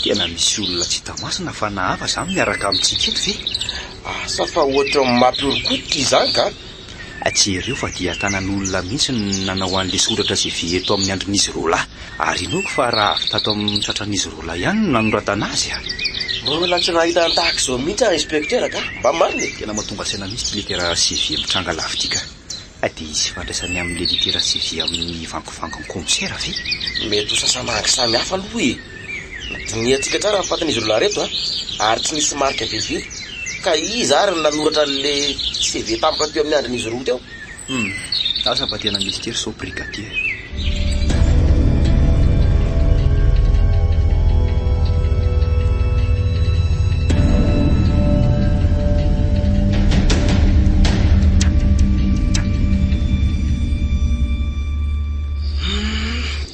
A: Tena misy olona tsy hita maso na fanahy hafa izany miaraka amintsika eto ve?
D: Asa fa ohatran'ny mampihoron-koditra izany ka!
A: Jereo fa dia tanan'olona mihitsy no nanao an'ilay soratra CV eto amin'ny andrin'izy roalahy. Ary inoako fa raha avy tato amin'ny tratran'izy roalahy ihany no nanoratana azy a!
D: Mbola tsy nahita ny tahaka izao mihitsy aho Inspecteur ka! Mba marina e!
A: Tena mahatonga saina mihitsy ity litera CV mitranga lava ity ka! Dia hisy ifandraisany amin'ilay litera CV amin'ny vangovangon'ny kaomisera ve?
D: Mety ho sasamangy samy hafa aloha e! Dinihantsika tsara ny fatin'izy roalahy ireto a! Ary tsy nisy marika velively. Ka iza ary no nanoratra an'ilay CV tampoka teo amin'ny andrin'izy roa teo?
A: Hum, asa fa tena mystère sao brigadier.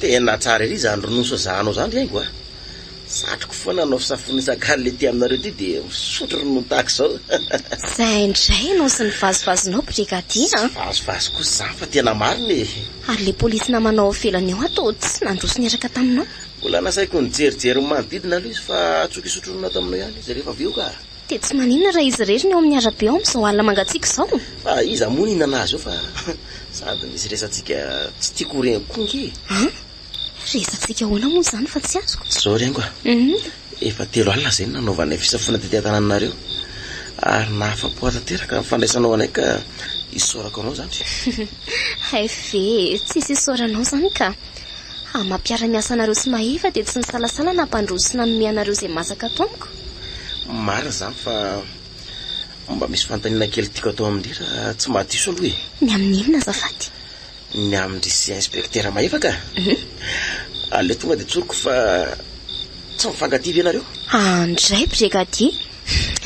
D: Tena tsara ery izany ronono soja-nao izany ry haingo a! Satriko foana hanao fisafoana isan-kalina ety aminareo ety dia misotro ronono tahaka izao.
E: Izay indray ianao sy ny vazivazinao brigadier a!
D: Tsy vazivazy kosa izany fa tena marina e!
E: Ary ilay polisy namanao avelany eo ato tsy nandroso niaraka taminao?
D: Mbola nasaiko nijerijery ny manodidina aloha izy fa antsoiko hisotro ronono ato aminao ihany izy rehefa avy eo ka!
E: Dia tsy maninona raha izy irery no eo amin'ny arabe ao amin'izao alina mangatsiaka izao?
D: Fa iza moa no hihinana azy eo fa sady misy resatsika tsy tiako ho reniko koa ange e!
E: An? Resatsika ahoana moa izany fa tsy azoko?
D: Izao ry haingo a! Efa 30 izay no nanaovanay fisafoana tety an-tanànanareo ary nahafa-po ahy tanteraka ny fandraisanao anay ka isaorako anao izany.
E: Hay ve e! Tsisy isaoranao izany ka! Amin'ny maha mpiara-miasa anareo sy Mahefa dia tsy nisalasala nampandroso sy nanome anareo izay masaka ato amiko.
D: Marina izany fa mba misy fanontaniana kely tiako atao amin-dry raha tsy mahadiso aloha e.
E: Ny amin'ny inona azafady?
D: Ny amin-dry sy inspektera Mahefa ka. Aleo tonga dia tsoriko fa tsy mifankatia ve nareo?
E: Andray brigadier!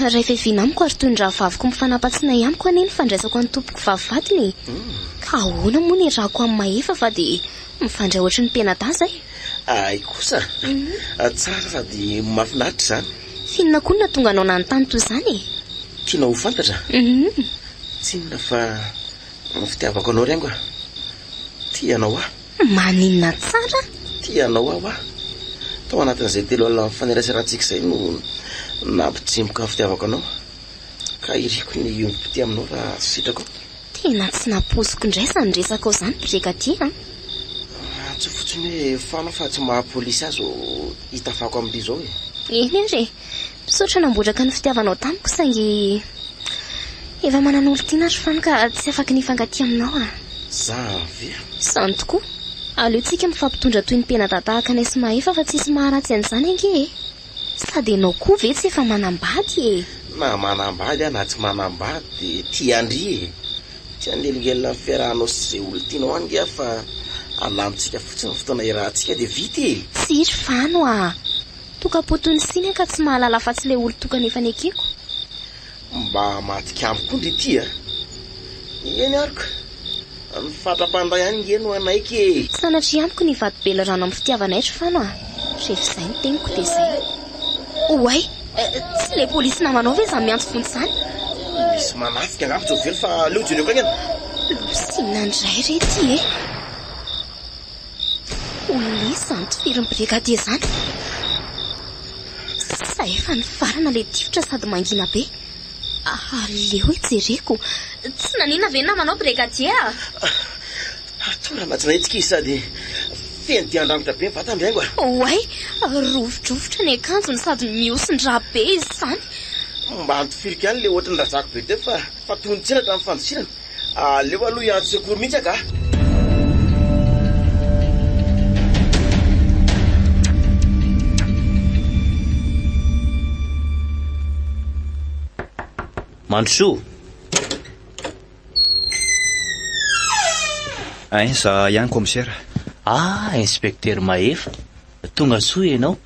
E: Ray fiaviana amiko ary toy ny rahavaviko mifanapa-tsinay amiko anie ny fandraisako an'i tompoko vavy vadiny e! Ka ahoana moa ny iarahako amin'i Mahefa fa dia mifandray ohatry ny mpianadahy izay?
D: Hay kosa! Tsara sady mahafinaritra izany.
E: F'inona koa no nahatonga anao nanontany toy izany e?
D: Tianao ho fantatra? Tsy inona fa ny fitiavako anao ry haingo a! Tia anao aho.
E: Maninona tsara?
D: Tia anao aho ah! Tao anatin'izay 30 nifaneraserantsika izay no nampitsimboka ny fitiavako anao, ka iriko ny hiombom-pitia aminao raha sitrakao.
E: Tena tsy nampoiziko indray izany resakao izany Brigadier an!
D: Antsoy fotsiny hoe Fano fa tsy maha polisy ahy izao hitafako amin-dry izao e!
E: Eny ary e! Misaotra namboraka ny fitiavanao tamiko saingy efa manana olon-tiana ry Fano ka tsy afaky ny hifankatia aminao aho.
D: Zany ve?
E: Zany tokoa. Aleo tsika mifampitondra toy ny mpianadahy tahaka anay sy Mahefa fa tsisy maharatsy an'izany ange e! Sady ianao koa ve tsy efa manambady e?
D: Na manambady aho na tsy manambady dia tia an-dry e! Tsy hanelingelina ny fiarahanao sy izay olon-tianao any ange aho fa alamintsika fotsiny ny fotoana iarahantsika dia vita e!
E: Tsia ry Fano a! Tokam-po toy ny siny aho ka tsy mahalala afa-tsy ilay olon-tokana efa nekeko.
D: Mba maty-kambo koa ndry ity a! Eny ary ka! Ny fatra-panday ihany nge no hanaiky e!
E: Sanatria amiko ny hivadi-belirano amin'ny fitiavanay ry Fano a! Rehefa izay ny teniko dia izay. Oay! Tsy ilay polisy namanao ve izany miantso vonjy izany?
D: Misy manafika angamba Jovely fa aleo jereko haingana.
E: Losina indray re ity e! Olona iza izany tifirin'ny brigadier izany? Sa efa nifarana ilay tifitra sady mangina be? Aleo hoe jereko. Tsy naninona ve ny namanao brigadier a?
D: Torana tsy nahetsika izy sady feno dian-drangotra be ny vatany ry haingo a!
E: Oay! Rovidrovitra ny akanjony sady mihosin-drà be izy izany.
D: Mba notifiriko ihany ilay ohatry ny rajako be teo fa fa toy ny tselatra ny fandosirana. Aleo aloha hiantso secours mihitsy aho ka!
B: Mandrosoa!
A: Ein, za ihany commissaire.
B: Ah, inspecteur Mahefa, tonga soa ianao.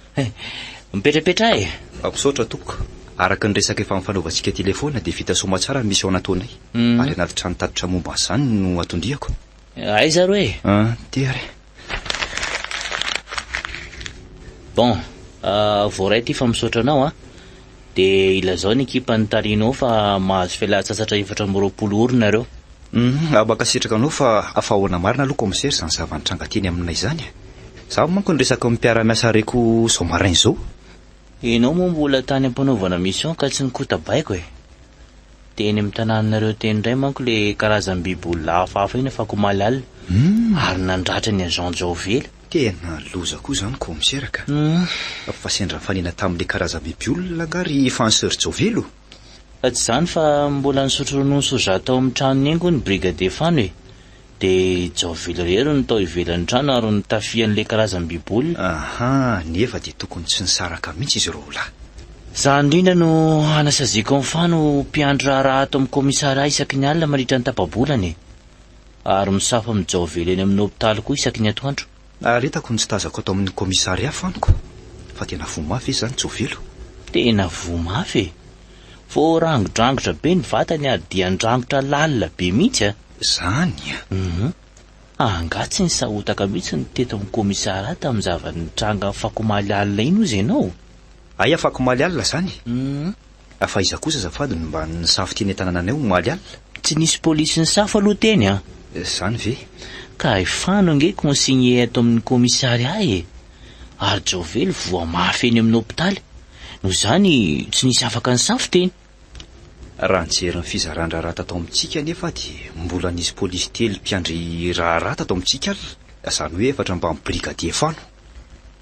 B: Mipetrapetraha e!
A: Misaotra tompoko. Araka ny resaka efa nifanaovantsika telefaonina dia vita soamatsara ny mission nataonay. Ary anaty trano tatitra momba an'izany no anton-diako.
B: Aiza aro e?
A: Ah, ty ary.
B: Bon, voaray ity fa misaotra anao an. Dia ilazao ny ekipa nitarihinao fa mahazo fialan-tsasatra 24 ora nareo.
A: Hum, mankasitraka anao fa fa ahoana marina aloha commissaire izany zava-nitranga teny aminay izany e? Izaho manko niresaka amin'ny mpiara-miasa reko izao maraina izao.
B: Ianao moa mbola tany am-panaovana mission ka tsy nikotabaiko e! Teny amin'ny tanànanareo teny indray manko le karazam-biby olona hafahafa iny afakomaly alina ary nandratra ny agent Jaovelo.
A: Tena loza koa izany commissaire ka! Fa sendra nifanena tamin'ilay karazam-biby olona angaha ry Fanseur Jaovelo?
B: Fa tsy izany fa mbola nisotro ronono soja tao amin'ny tranony iny koa ny brigadier Fano e! Dia i Jaovelo irery no tao ivelan'ny trano ary notafihan'ilay karazam-biby olona.
A: Aha, nefa dia tokony tsy nisaraka mihitsy izy roalahy.
B: Izany indrindra no hanasaziako an'i Fano ho mpiandry raharaha ato amin'ny commissariat isaky ny alina mandritra ny tapa-bolana e! Ary misafo amin'i Jaovelo eny amin'ny hopitaly koa isaky ny atoandro.
A: Ary hitako ny tsy tazako ato amin'ny commissariat Fanoko, fa tena voa mafy ve izany Jaovelo?
B: Tena voa mafy e! Voarangidrangotra be ny vatany ary dian-drangotra lalina be mihitsy a!
A: Izany a!
B: Hum. Angaha tsy nisahotaka mihitsy ny teto amin'ny commissariat tamin'ny zava-nitranga afakomaly alina iny hozy ianao?
A: Hay afakomaly alina izany? Fa iza kosa azafady no mba nisafo teny an-tanànanay omaly alina?
B: Tsy nisy polisy nisafo aloha teny an!
A: Izany ve?
B: Ka hay Fano ange consigné ato amin'ny commissariat e! Ary Jaovelo voa mafy eny amin'ny hopitaly. Noho izany tsy nisy afaka nisafo teny.
A: Raha nijery ny fizaran-draharaha tato amintsika anefa aho dia mbola nisy polisy telo mpiandry raharaha tato amintsika alina, izany hoe efatra mbamin'ny brigadier Fano.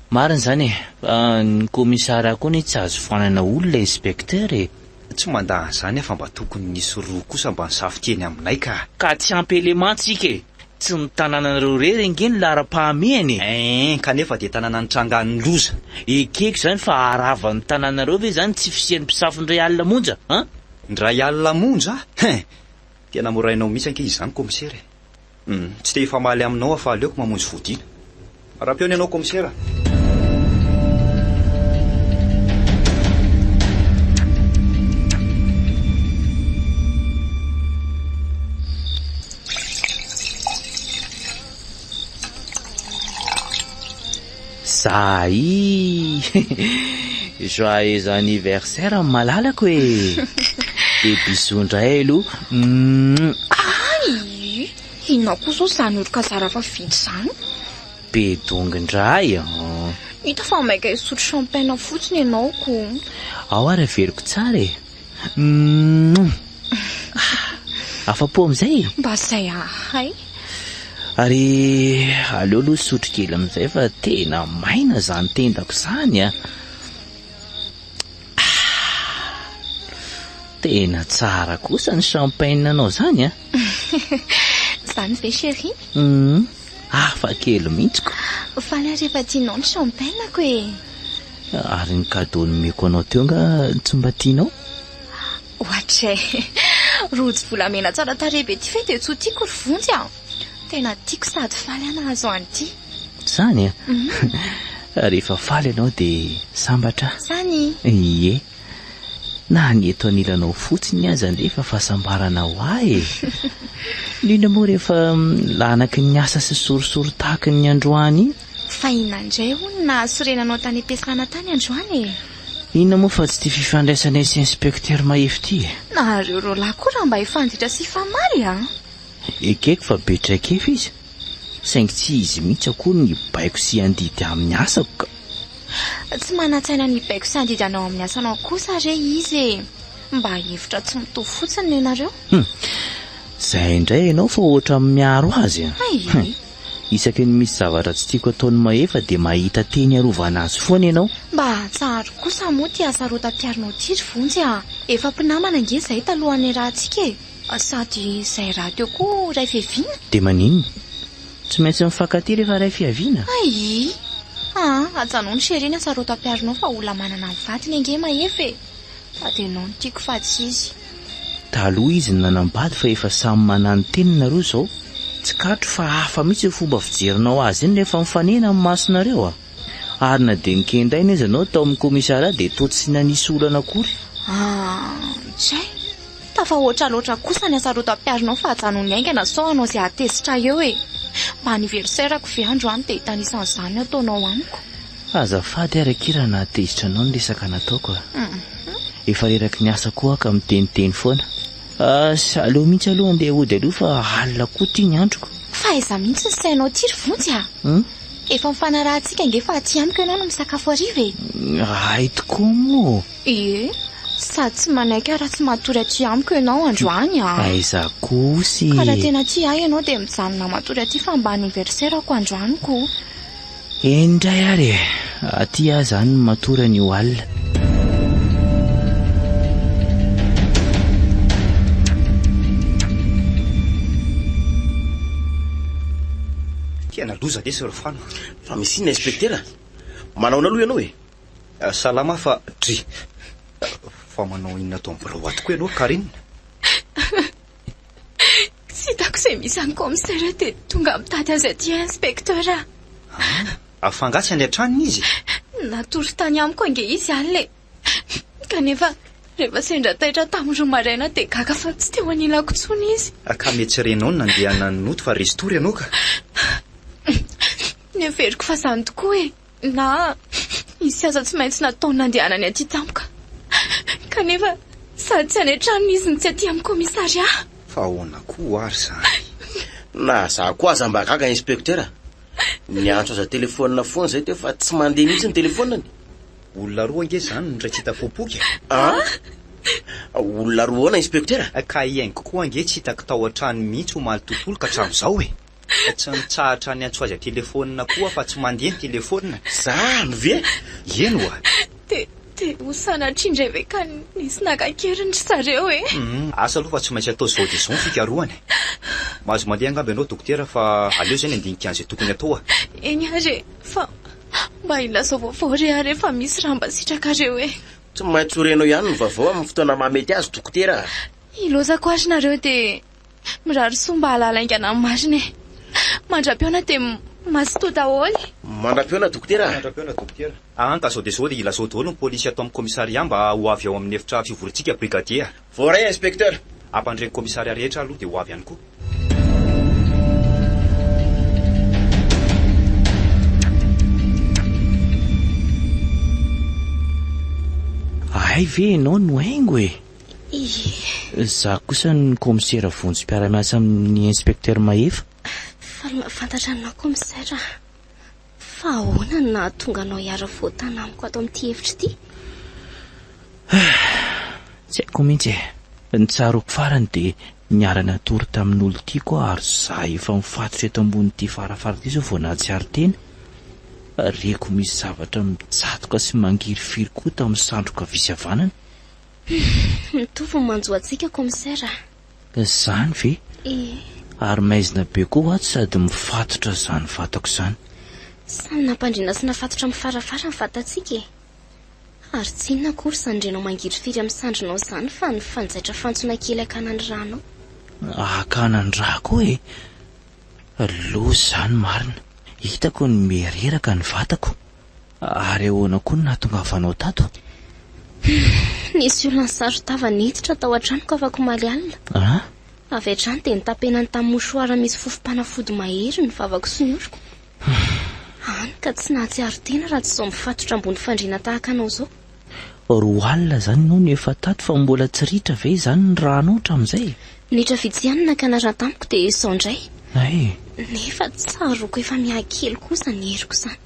B: Marina izany e! Fa ny commissariat koa anie tsy azo foanana olona inspecteur e!
A: Tsy mandà an'izany aho fa mba tokony nisy roa kosa mba nisafo teny aminay ka!
B: Ka tsy ampy élément tsika e! Tsy ny tanànanareo irery ange no laharam-pahamehana e!
A: Ein, kanefa dia tanàna nitrangan'ny loza.
B: Ekeko izany fa haharava ny tanànareo ve izany tsy fisian'ny mpisafo indray alina monja an?
A: Indray alina monja? Hein! Tena morainao mihitsy ange izany kaomisera e! Hum, tsy te hifamaly aminao aho fa aleoko mamonjy fodiana. Marapeona ianao kaomisera.
B: Zahi! Joyeux anniversaire malalako e! Dia bisous indray aloha.
C: Ay! Inona koa izao izany oroka zara fa vita izany?
B: Be dongy indray an!
C: Hita fa maika hisotro champagne fotsiny ianao ko.
B: Ao ary averiko tsara e! Mouah! Afa-po amin'izay e?
C: Mba izay ahay.
B: Ary aleo aloha hisotro kely amin'izay fa tena maina izany tendako izany a! Tena tsara kosa ny champagne anao izany a!
C: Izany ve chérie?
B: Hum, hafa kely mihitsy ko!
C: Faly aho rehefa tianao ny champagne-ko e!
B: Ary ny cadeau nomeko anao teo angaha tsy mba tianao?
C: Ohatray! Rojo volamena tsara tarehy be ity ve dia tsy ho tiako ry Vonjy a! Tena tiako sady faly aho nahazo an'ity.
B: Izany a? Rehefa faly ianao dia sambatra aho.
C: Izany?
B: Ie. Na ny eto anilanao fotsiny aza anefa fahasambarana ho ahy e! Indrindra moa rehefa lanaky ny asa sy sorisory tahaky ny androany iny.
C: Fa inona indray hono no nahasorena anao tany am-piasana tany androany e?
B: Inona moa fa tsy ity fifandraisanay sy inspecteur Mahefa ity e!
C: Nareo roalahy koa raha mba hifanditra sy hifamaly a!
B: Ekeko fa be traikefa izy, saingy tsy izy mihitsy akory no hibaiko sy handidy amin'ny asako ka!
C: Tsy manan-tsaina ny hibaiko sy handidy anao amin'ny asanao kosa re izy e! Mba hevitra tsy mitovy fotsiny nenareo.
B: Hum! Zay indray ianao fa ohatran'ny miaro azy a!
C: Hay!
B: Isaky ny misy zavatra tsy tiako ataon'i Mahefa dia mahita teny hiarovana azy foana ianao.
C: Mba atsaharo kosa moa ity hasarotam-piaronao ity ry Vonjy a! Efa mpinamana ange izahay talohan'ny niarahantsika e! Sady izay rahateo koa ray fiaviana.
B: Dia maninona? Tsy maintsy mifankatia rehefa ray fiaviana?
C: Ayy! Aa, ajanony chérie ny hasarotam-piaronao fa olona manana ny vadiny ange Mahefa e! Sady ianao no tiako fa tsy izy.
B: Taloha izy no nanambady fa efa samy mananontena nareo izao. Tsikaritro fa hafa mihitsy ny fomba fijerinao azy iny rehefa mifanena ny masonareo a! Ary na dia nikendaina aza ianao tao amin'ny commissariat dia toa tsy nanisy olana akory.
C: Aa, tsy hay. Tafahoatra loatra kosa ny hasarotam-piaronao fa ajanony haingana sao hanao izay hahatezitra ahy eo e! Mba anniversaire-ko ve androany dia hitanisa an'izany ny ataonao amiko?
B: Azafady ary akia raha nahatezitra anao ny resaka nataoko a! Efa reraky ny asa koa aho ka miteniteny foana. Asa, aleo mihitsy aloha andeha hody aloha fa alina koa ity ny androko.
C: Fa aiza mihitsy ny sainao ity ry Vonjy a! Efa nifanarahantsika ange fa aty amiko ianao no misakafo hariva e!
B: Hay tokoa moa!
C: Ie, sady tsy manaiky aho raha tsy matory aty amiko ianao androany a!
B: Aiza kosa e!
C: Ka raha tena tia ahy ianao dia mijanona matory aty fa mba anniversaire-ko androany ko!
B: Eny indray ary e! Aty aho izany no matory anio alina.
A: Tena loza lesy ry Fano.
D: Fa misy inona inspektera? Manaona aloha ianao e?
A: Salama fa dry. Fa manao inona ato amin'ny birao ato koa ianao ry Carine?
C: Tsy hitako izay misy an'i commissaire dia tonga mitady azy aty inspecteur a.
A: Ah, fa angaha tsy any an-tranony izy?
C: Natory tany amiko ange izy alina e. Kanefa. Rehefa sendra taitra tamin'ny roa maraina dia gaga fa tsy teo anilako intsony izy.
A: Ka mety tsy renao ny nandehanan'ny noty fa resy tory ianao ka.
C: Neveriko fa izany tokoa e! Na hisy asa tsy maintsy nataony nandehanany aty tampoka. Kanefa sady tsy any an-tranony izy no tsy aty amin'ny commissariat.
A: Fa ahoana koa ary izany?
D: Na za koa aza mba gaga inspecteur a! Niantso azy an-telefaonina foana izay teo fa tsy mandeha mihitsy ny telefaoniny.
A: Olona roa ange izany no indray tsy hita popoka e!
D: An? Olona roa ahoana inspecteur?
A: Ka i Haingo koa ange tsy hitako tao an-trano mihitsy omaly tontolo ka hatramin'izao e! Tsy nitsahatra niantso azy an-telefaonina koa aho fa tsy mandeha ny telefaoniny.
D: Zany ve?
A: Eny oa!
C: Dia, dia ho sanatria indray ve ka nisy naka an-keriny ry zareo e?
A: Hum, asa aloha fa tsy maintsy atao izao dia izao ny fikarohana e! Mahazo mandeha angamba ianao dokotera fa aleo izay ny handinika an'izay tokony atao a!
C: Eny ary e, fa Mba ilazao vaovao re aho rehefa misy raha mba sitrakareo e.
D: Tsy maintsy ho renao ihany ny vaovao amin'ny fotoana mahamety azy dokotera a.
C: Ilaozako ary nareo dia mirary soa mba hahalala haingana ny marina e. Mandra-pihaona dia mazotoa daholo.
D: Mandra-pihaona dokotera a.
A: Mandra-pihaona dokotera. An ka zao dia zao dia ilazao daholo ny polisy ato amin'ny commissariat mba ho avy ao amin'ny efitra fivoriantsika brigadier a.
D: Voaray inspecteur.
A: Ampandre ny commissariat rehetra aloha dia ho avy ihany koa.
B: Hay ve ianao no haingo e?
E: Ie.
B: Za kosa ny kaomisera Vonjy mpiara-miasa amin'ny inspecteur Mahefa.
E: Faly mahafantatra anao kaomisera. Fa ahoana no nahatonga anao hiara-voatana amiko ato amin'ity efitra ity?
B: Tsy haiko mihitsy e. Ny tsaroako farany dia niara-natory tamin'olon-tiako aho ary za efa mifatotra eto ambonin'ity farafara ity izao vao nahatsiaro tena. Reko misy zavatra mitsatoka sy mangirifiry koa tamin'ny sandriko havia sy havanana.
E: Mitovy ny manjo antsika kaomisera a.
B: Zany ve?
E: Ie.
B: Ary maizina be koa ato sady mifatotra izany vatako izany.
E: Samy nampandriana sy nafatotra amin'ny farafara ny vatantsika e! Ary tsy inona akory izany renao mangirifiry amin'ny sandrinao izany fa ny fanjaitra fantsona kely hakana ny rànao.
B: Hakana ny rà koa e! Loza izany marina. Hitako ny miha-reraka ny vatako. Ary ahoana koa no nahatongavanao tato?
E: Nisy olona nisaron-tava niditra tao an-tranoko afak'omaly alina.
B: Ah?
E: Avy hatrany dia notapenany tamin'ny mouchoir misy fofom-panafody mahery ny vavako sy ny oroko. Hany ka tsy nahatsiaro tena raha tsy izao mifatotra ambony fandriana tahaka anao izao.
B: Roa alina izany ianao no efa tato fa mbola tsy ritra ve izany ny rànao hatramin'izay?
E: Minitra vitsy ihany no nakana rà tamiko dia izao indray.
B: Hay!
E: Nefa tsaroako efa mihakely koa izany heriko izany.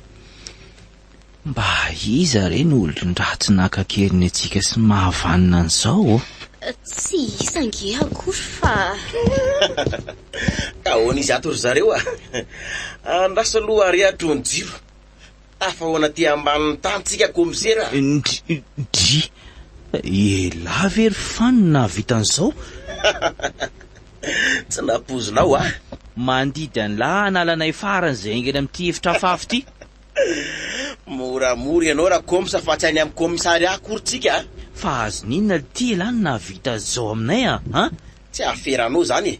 B: Mba iza re no olon-dratsy naka an-keriny antsika sy mahavanona an'izao ô?
E: Tsy iza ange akory fa.
D: Ka ahoana izy ato ry zareo a? Andraso aloha arehitro ny jiro. Tafahoana aty ambanin'ny tany tsika kaomisera a!
B: Ndry, ndry. Elah ve ry Fano no nahavita an'izao?
D: Tsy nampoizinao a!
B: Mandidy an'lah hanala anay faran'izay haingana amin'ity efitra afafy ity.
D: Moramora ianao Rakomsa fa tsy any amin'ny commissariat akory tsika a!
B: Fa azon'inona ity elah no nahavita an'izao aminay a! An?
D: Tsy aferanao izany e!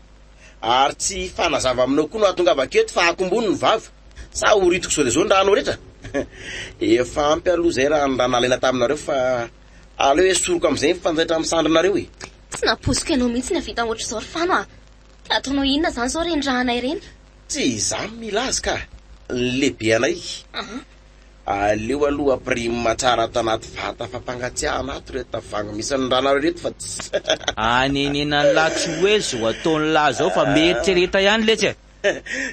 D: Ary tsy hifanazava aminao koa no hahatongavako eto fa akombony ny vava. Sa horitiko izao dia izao ny rànao rehetra? Efa ampy aloha izay raha ny rà nalaina taminareo fa aleo esoriko amin'izay ny fanjaitra amin'ny sandrinareo e!
E: Tsy nampoiziko ianao mihitsy ny hahavita ohatr'izao ry Fano a! Ka ataonao inona izany izao ireny rànay ireny?
D: Tsy izaho no mila azy ka! Ny lehibenay. Aleo aloha ampirimina tsara ato anaty vata fampangatsiahana ato ireto tavoahangy misy ny rànareo ireto fa tsy.
B: Anenenan'lah tsy ho ela izao ataon'lah izao fa mieritrereta ihany letsy e!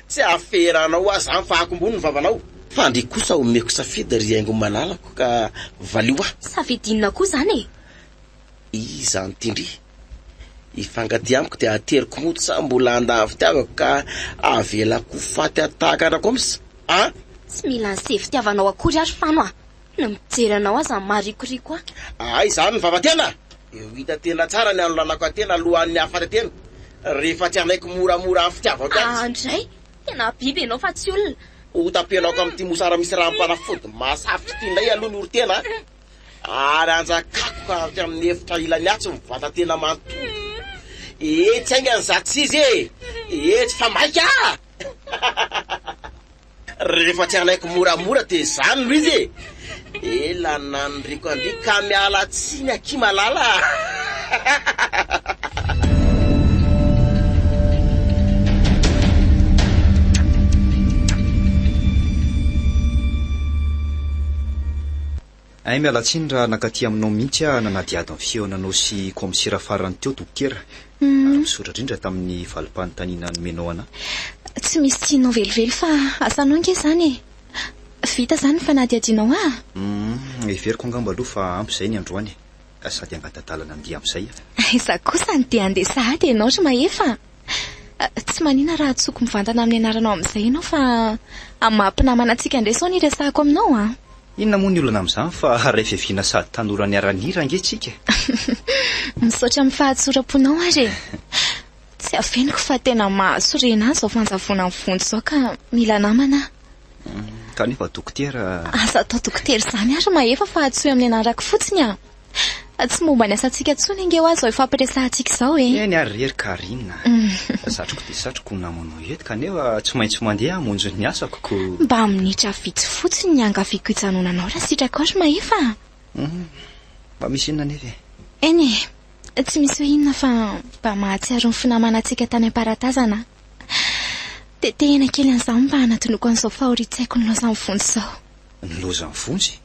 D: Tsy aferanao aho zany fa akombony ny vavanao. Fa ndry kosa omeko safidy ry haingo malalako ka valio aho.
E: Safidy inona koa izany e?
D: Iza an'ity ndry? Hifankatia amiko dia ateriko mody sa mbola handà ny fitiavako ka avelako ho faty tahaka an-dRakoms a?
E: Tsy mila an'izay fitiavanao akory aho ry Fano a! Ny mijery anao aza marikoriko ahy.
D: Hay izany ny vava-tena! Eo hita tena tsara ny hanolanako an-tena alohan'ny hahafaty an-tena rehefa tsy hanaiky moramora amin'ny fitiavako azy.
E: Ah ndray! Tena biby ianao fa tsy olona.
D: Ho tapenako amin'ity mosara misy ranom-panafody mahasafotra ity indray aloha ny orin-tena a! Ary hanjakako ka aty amin'ny efitra ilany atsy ny vatan-tena manontolo. Etsy haingana izato tsy izy e! Etsy fa maika a! Rehefa tsy hanaiky moramora dia izany no izy e! Ela naniriko an-dry ka miala tsiny akia malala a!
A: Hay miala tsiny raha nankaty aminao mihitsy aho nanadihady ny fihaonanao sy kaomisera farany teo dokotera. Ary misaotra indrindra tamin'ny valim-panontaniana nomenao anà.
C: Tsy misy tsininao velively fa asanao ange izany e! Vita izany ny fanadihadianao ahy?
A: Humm, heveriko angamba aloha fa ampy izay ny androany e! Sady hangata-dalana handeha amin'izay aho.
C: Aiza kosa no dia handeha sahady ianao ry Mahefa a! Tsy manina raha antsoiko mivantana amin'ny anaranao amin'izay ianao fa amin'ny maha mpinamana antsika indray izao no iresahako aminao a!
A: Inona moa ny olana amin'izany fa ray fiaviana sady tanora niara-nihira ange tsika e!
C: Misaotra amin'ny fahatsoram-ponao ary e! Tsy afeniko fa tena mahasorena ahy izao fanjavonan'ny vonjy izao ka mila namana aho.
A: Kanefa dokotera.
C: Aza atao dokotera izany ary Mahefa fa antsoy amin'ny anarako fotsiny aho. Tsy momba ny asantsika intsony ange hoa izao ifampiresahantsika izao e.
A: Eny ary re ry Carine a. Satriko dia satriko ho namanao eto kanefa tsy maintsy mandeha hamonjy ny asako ko.
C: Mba minitra vitsy fotsiny ny angaviako hijanonanao raha sitrakao ry Mahefa a.
A: Mba misy inona anefa e?
C: Eny e, tsy misy hoe inona fa mba mahatsiaro ny finamanantsika tany am-paratazana aho. Tetehina kely an'izany mba hanadinoako an'izao fahorian-tsaiko nilaozan'i Vonjy izao.
A: Nilaozan'i Vonjy?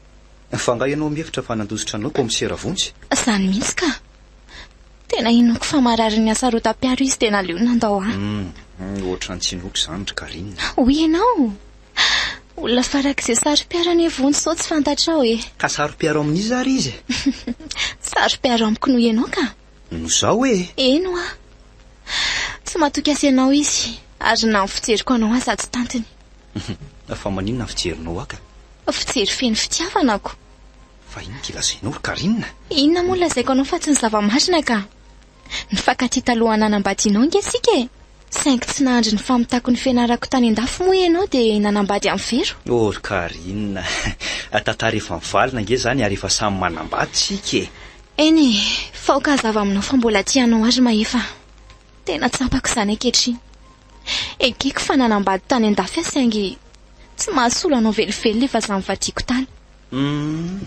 A: Fa angaha ianao mihevitra fa nandositra anao kaomisera Vonjy?
C: Izany mihitsy ka! Tena inoako fa mararin'ny hasarotam-piaro izy dia naleony nandao ahy.
A: Hum, ohatran'ny tsy inoako izany ry Carine.
C: Hoy ianao? Olona farak'izay saro-piaro anie Vonjy sao tsy fantatrao e!
A: Ka saro-piaro amin'iza ary izy e?
C: Saro-piaro amiko noho ianao ka!
A: No zao e!
C: Eny hoa! Tsy matoky azy ianao izy, ary na ny fijeriko anao aza tsy tantiny.
A: Fa maninona ny fijerinao ahy ka?
C: Fijery feno fitiavana ko!
A: Fa inona ity lazainao ry Carine?
C: Inona moa no lazaiko anao fa tsy ny zava-marina ka! Nifankatia talohan'ny nanambadianao ange isika e! Saingy tsy nahandry ny famitako ny fianarako tany an-dafy moa ianao dia nanambady an'i Vero.
A: Oh ry Carine a! Tantara efa mivalona ange izany ary efa samy manambady isika e!
C: Eny e! Fa aoka hazava aminao fa mbola tia anao aho ry Mahefa a! Tena tsapako izany ankehitriny. Ekeko fa nanambady tany an-dafy aho saingy tsy mahasolo anao velively ilay vazaha nivadiako tany.
A: Humm!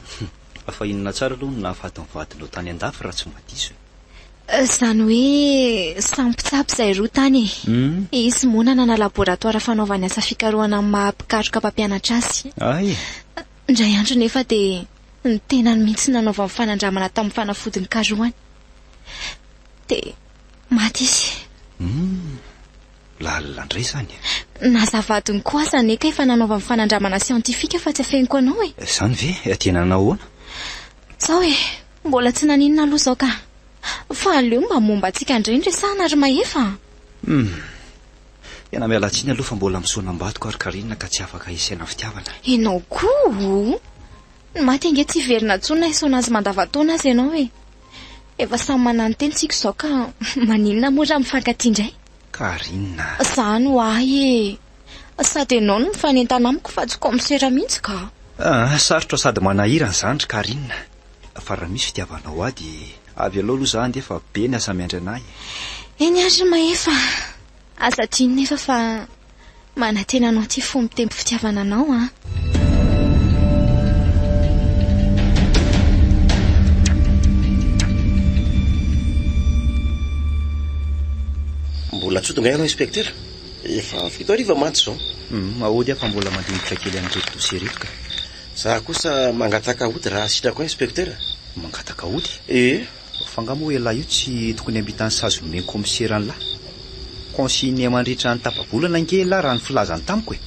A: Fa inona tsara aloha no nahafaty ny vadinao tany an-dafy raha tsy mba diso e?
C: Izany hoe samy mpitsabo izahay roa tany e. Izy moa nanana laboratoara fanaovany asa fikarohana amin'ny maha mpikaroka mpampianatra azy.
A: Hay!
C: Indray andro nefa dia ny tenany mihitsy no nanaovany fanandramana tamin'ny fanafody nikarohany. Dia maty izy.
A: Humm! Lalina indray izany e!
C: Na za vadiny koa aza anie ka efa nanaovany fanandramana siantifika fa tsy afeniko anao e!
A: Izany ve? Dia nanao ahoana?
C: Izao e! Mbola tsy naninona aloha izao ka. Fa aleo mba momba antsika indray no resahana ry Mahefa a!
A: Humm. Tena miala tsiny aloha fa mbola misoanam-badiko aho ry Carine ka tsy afaka hisaina fitiavana.
C: Ianao koa o! Ny maty ange tsy hiverina intsony na hisaona azy mandavantaona aza ianao e! Efa samy mananotena isika izao ka maninona moa raha mifankatia indray?
A: Carine a!
C: Izany ho ahy e! Sady ianao no mifanentana amiko fa tsy kaomisera mihitsy ka!
A: Ah, sarotra sady manahirana izany ry Carine. Fa raha misy fitiavanao ahy dia avy aleo aloha za handeha fa be ny asa miandry anah e.
C: Eny ary ry Mahefa a! Aza adino nefa fa manantena anao ity fo mitempo fitiavana anao an!
D: Mbola tsy ho tonga ianao inspecteur? Efa 7 hariva mantsy izao.
A: Hum, aody aho fa mbola mandinika kely an'ireto dossier ireto ka.
D: Za kosa mangataka hody raha sitrako inspecteur.
A: Mangataka hody?
D: Ee.
A: Fa nga moa elah io tsy tokony hamita ny sazy nomen'ny commissaire an'lah? Consigné mandritra ny tapa-bolana ange elah raha ny filazany tamiko e.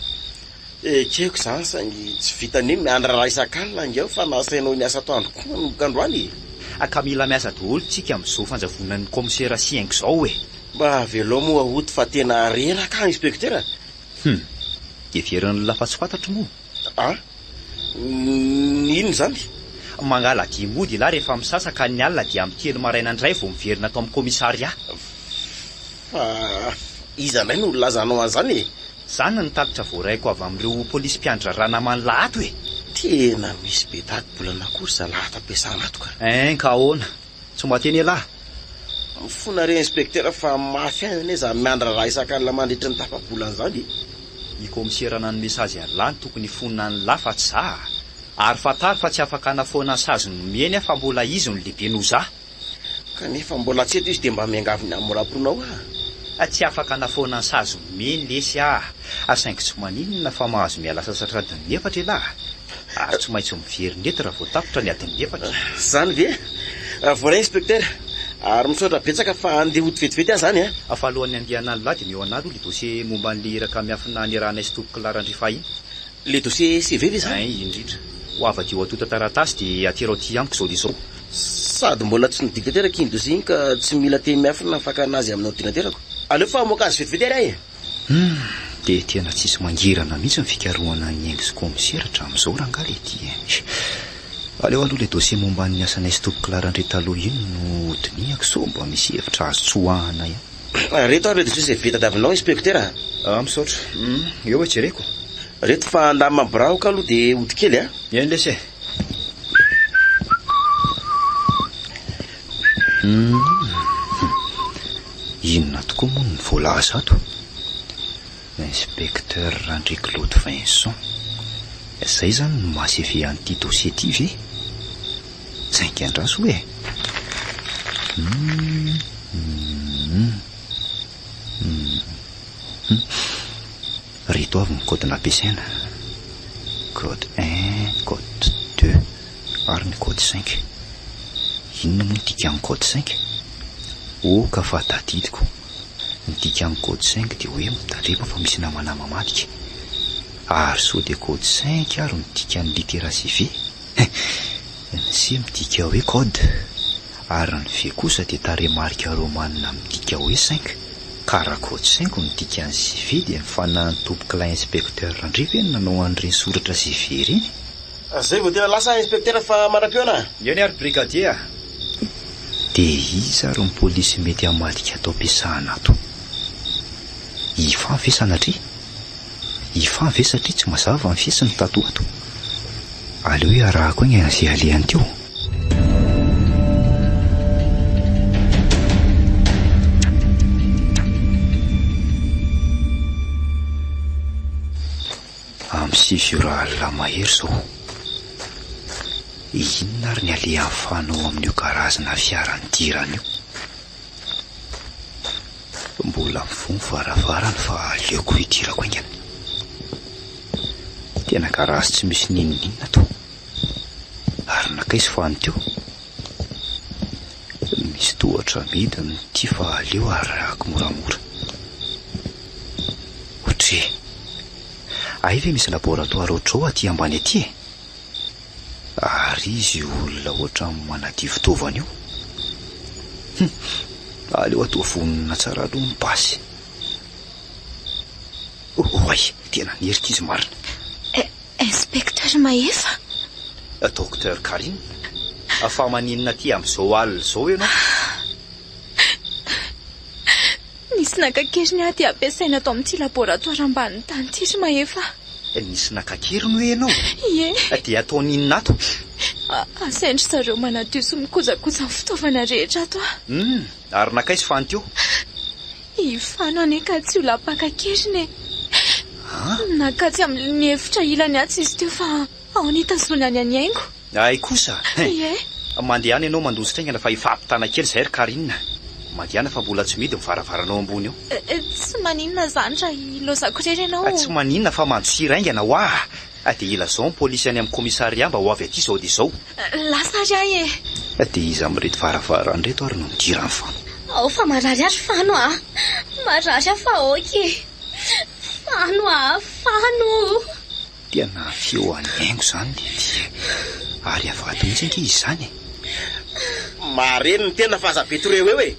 D: Ekeko izany saingy tsy vitan'ny hoe miandry raharaha isak'alina ange aho fa nasainao niasa atoandro koa manomboka androany e.
A: Ka mila miasa daholo tsika amin'izao fanjavonan'ny commissaire sy haingo izao e.
D: Mba avelao moa hody fa tena reraka aho inspecteur a.
A: Hum. Heverin'lah fa tsy fantatro moa.
D: An? Ny inona izany?
A: Mangala dia mody ialahy rehefa misasa ka ny alina dia amin'ny telo maraina indray vao miverina ato amin'ny commissariat.
D: Fa iza indray no nilazanao an'izany e?
A: Izany no tatitra voaraiko avy amin'ireo polisy mpiandry raharaha naman'lah ato e!
D: Tena misy be tati-bolana koa ry zalahy ato am-piasana ato ka.
A: Hein ka ahoana? Tsy mba teny ialahy?
D: Mifona re inspecteur fa mafy ahy anie zany miandry raharaha isak'alina mandritry ny tapa-bolana zany e!
A: I kaomisera nanome sazy an'lah no tokony hifonona an'lah fa tsy za a! Ary fantaro fa tsy afaka hanafoana ny sazy nomeny aho fa mbola izy no lehibe noho za.
D: Kanefa mbola tsy eto izy dia mba miangavy ny hamoram-ponao aho.
A: Tsy afaka hanafoana ny sazy nomeny lesy ah! Saingy tsy maninona fa mahazo miala sasatra adin'ny efatra elah! Ary tsy maintsy miverina eto raha vao tapitra ny adin'ny efatra.
D: Zany ve? Voaray Inspecteur! Ary misaotra betsaka fa andeha hody vetivety aho zany a!
A: Fa alohan'ny handehanan'lah dia omeo anah aloha le dossier momba an'le iraka miafina niarahanay sy tompoko lahy Randrifahy iny.
D: Le dossier CV ve zany?
A: Ein, indrindra. Ho avadiho antontan-taratasy dia atero aty amiko izao dia izao.
D: Sady mbola tsy nodika tanteraka iny dossier iny ka tsy mila teny miafina ny fakana azy amin'ny ordinaterako. Aleo fa hamoaka azy vetivety ary aho e!
A: Humm, dia tena tsisy mangirana mihitsy ny fikarohana an'i Haingo sy Kaomisera hatramin'izao rangahy le ty e! Aleo aloha le dossier momba ny asanay sy tompokolahy Randria taloha iny no hodinihako sao mba misy hevitra azo tsoahana ihany.
D: Reto ary le dossier izay vita tadiavinao inspecteur a!
A: Ah misaotra. Humm, eo e jereko.
D: Reto fa handamina birao aloha dia hody kely a!
A: Eny lesy e! Humm, inona tokoa moa no voalaza ato? Inspecteur Randria Claude Vincent. Zay zany no maha CV an'ity dossier ity ve? Saingy andraso e! Humm humm humm. Reto avy ny code nampiasaina, code un, code deux ary ny code cinq. Inona moa ny dikan'ny code cinq? Oh ka fa tadidiko. Ny dikan'ny code cinq dia hoe mitandrema fa misy namana mamadika. Ary sao dia code cinq ary no dikan'ny litera CV? Ny C midika hoe code, ary ny V kosa dia tarehimarika romanina midika hoe cinq. Ka raha code cinq no dikan'ny CV dia ny fanahin'ny tompokolahy inspecteur Randria ve no nanao an'ireny soratra CV ireny?
D: Zay vao tena lasa inspecteur fa manam-pihaona a!
A: Eny ary brigadier a! Dia iza ary ny polisy mety hamadika ato am-piasana ato? Yvan ve sanatria? Yvan ve satria tsy mazava ny fihetsiny tato ho ato? Aleo iarahako aingana izay alehany teo. Amin'ny sivy ora alina mahery izao. Inona ary ny alehan'ny fanao amin'io karazana fiara nidirana io? Mbola mivoha ny varavarana fa aleoko hidirako haingana. Tena garazy tsy misy n'inon'inona ato. Ary nankaiza fano teo? Misy tohatra midina ity fa aleo arahako moramora. Ohatry e! Hay ve misy laboratoire ohatr'izao aty ambany aty e? Ary izy io olona ohatran'ny manadio fitaovana io. Hum! Aleo atao vonona tsara aloha ny basy. Oay! Tena nerika izy marina.
C: Inspecteur Mahefa?
A: Docteur Karine, fa maninona aty amin'izao alina izao ianao?
C: Nisy naka an-keriny ahy dia ampiasaina ato amin'ity laboratoire ambanin'ny tany ity ry Mahefa
A: a. Nisy naka an-keriny hoe ianao?
C: Ie.
A: Dia ataony inona ato?
C: Asain-dry zareo manadio sy mikojakoja ny fitaovana rehetra ato aho.
A: Hum, ary nankaiza Fano teo?
C: I Fano anie ka tsy olona mpaka an-keriny e. Nankatsy amin'ny efitra ilany atsy izy teo fa ao nitazonany an'i Haingo.
A: Hay kosa!
C: Ie.
A: Mandehana ianao mandositra haingana fa efa ampitana kely izay ry Carine. Mandehana fa mbola tsy mihidy ny varavaranao ambony eo.
C: Tsy maninona izany raha ilaozako irery ianao.
A: Tsy maninona fa mandosira haingana hoa! Dia ilazao ny polisy any amin'ny commissariat mba ho avy aty izao dia izao.
C: Lasa ary aho e!
A: Dia iza amin'ireto varavarana ireto ary no nidiran'i Fano?
E: Ao fa marary ahy ry Fano a! Marary aho fa ok e! Fano a! Fano!
A: Tena feo an'i Haingo izany le ty e! Ary avy ato mihitsy ange izy izany e!
D: Mareno ny tena fa aza be toreo eo e!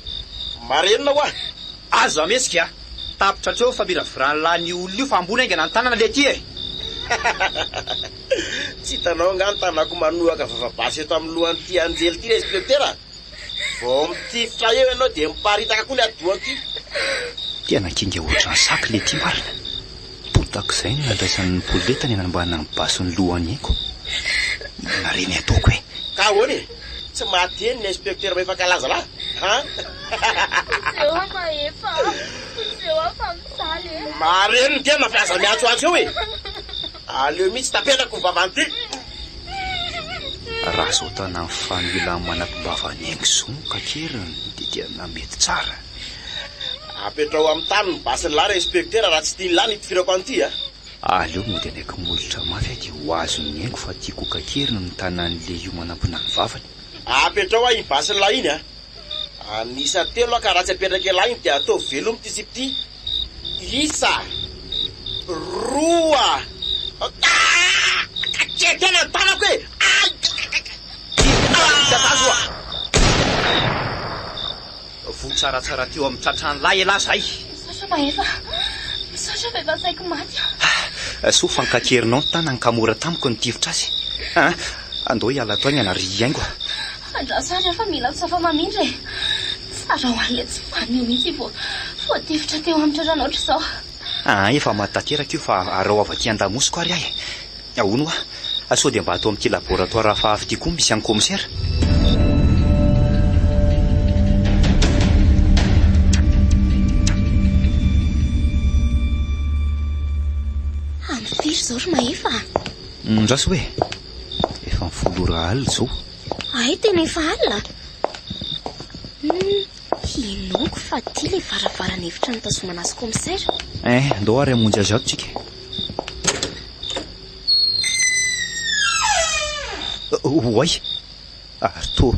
D: Marenina hoa!
A: Aza mihetsika a! Tapitra hatreo ny famiraviran'lah io olona io fa ambony haingana ny tanana le ty e!
D: Tsy hitanao angaha ny tanako manohaka vavabasy eto amin'ny lohan'ity anjely ity ry inspecteur a! Vao mitifitra eo ianao dia miparitaka koa ny atidohan'ity.
A: Tena kinga ohatran'ny saky le ty marina. Potak'izay no nandraisany ny poleta ny nanambanany basy ny lohany aiko. Inona re ny ataoko e?
D: Ka ahoana e? Tsy mahateny ny inspecteur Mahefa Kalaza lahy an?
E: Vonjeo aho Mahefa a! Vonjeo aho fa mijaly e!
D: Mareno ny tena fa aza miantsoantso eo e! Aleo mihitsy tapenako ny vavan'ity.
A: Raha izao tanan'i Fanoela manapim-bava an'i Haingo izao no kakeriny dia tena mety tsara.
D: Apetraho amin'ny tany ny basin'lah ry inspecteur raha tsy tian'lah ny hitifirako an'ity a!
A: Aleo mody anaiky molotra mafy aho dia ho azon'i Haingo fa tiako ho kakerina ny tanan'ilay io manampina ny vavany.
D: Apetraho aho iny basin'lah iny a! An'isa telo aho ka raha tsy apetrak'ialahy iny dia ataovy veloma ity sipa ity. Isa roa. Ah! Tena ny tanako e! Ay!
A: Tatazo a! Voa tsaratsara teo amin'ny tratran'lahy ialahy zay.
E: Misaotra Mahefa. Misaotra fa efa saiky maty aho.
A: Ah, soa fa nikakerinao ny tanany ka mora tamiko ny nitifitra azy. Ah, andao hiala ato haingana ry Haingo a.
E: Andraso ary aho fa mila tsofa mamindra e. Tsara ho an'ilay tsy vanona io mihitsy vao voatifitra teo amin'ny tratrany ohatr'izao.
A: Ah, efa maty tanteraka io fa araho avy aty an-damosiko ary aho e. Ahoana hoa? Sao dia mba ato amin'ity laboratoire hafahafa ity koa misy an'i kaomisera?
E: Amin'ny firy izao ry Mahefa a?
A: Andraso hoe? Efa amin'ny folo ora alina izao.
E: Hay tena efa alina? Hum, inoako fa ity ilay varavarana efitra nitazomana azy kaomisera.
A: Eh, ndao ary hamonjy azy ato tsika. Oay! Ary to.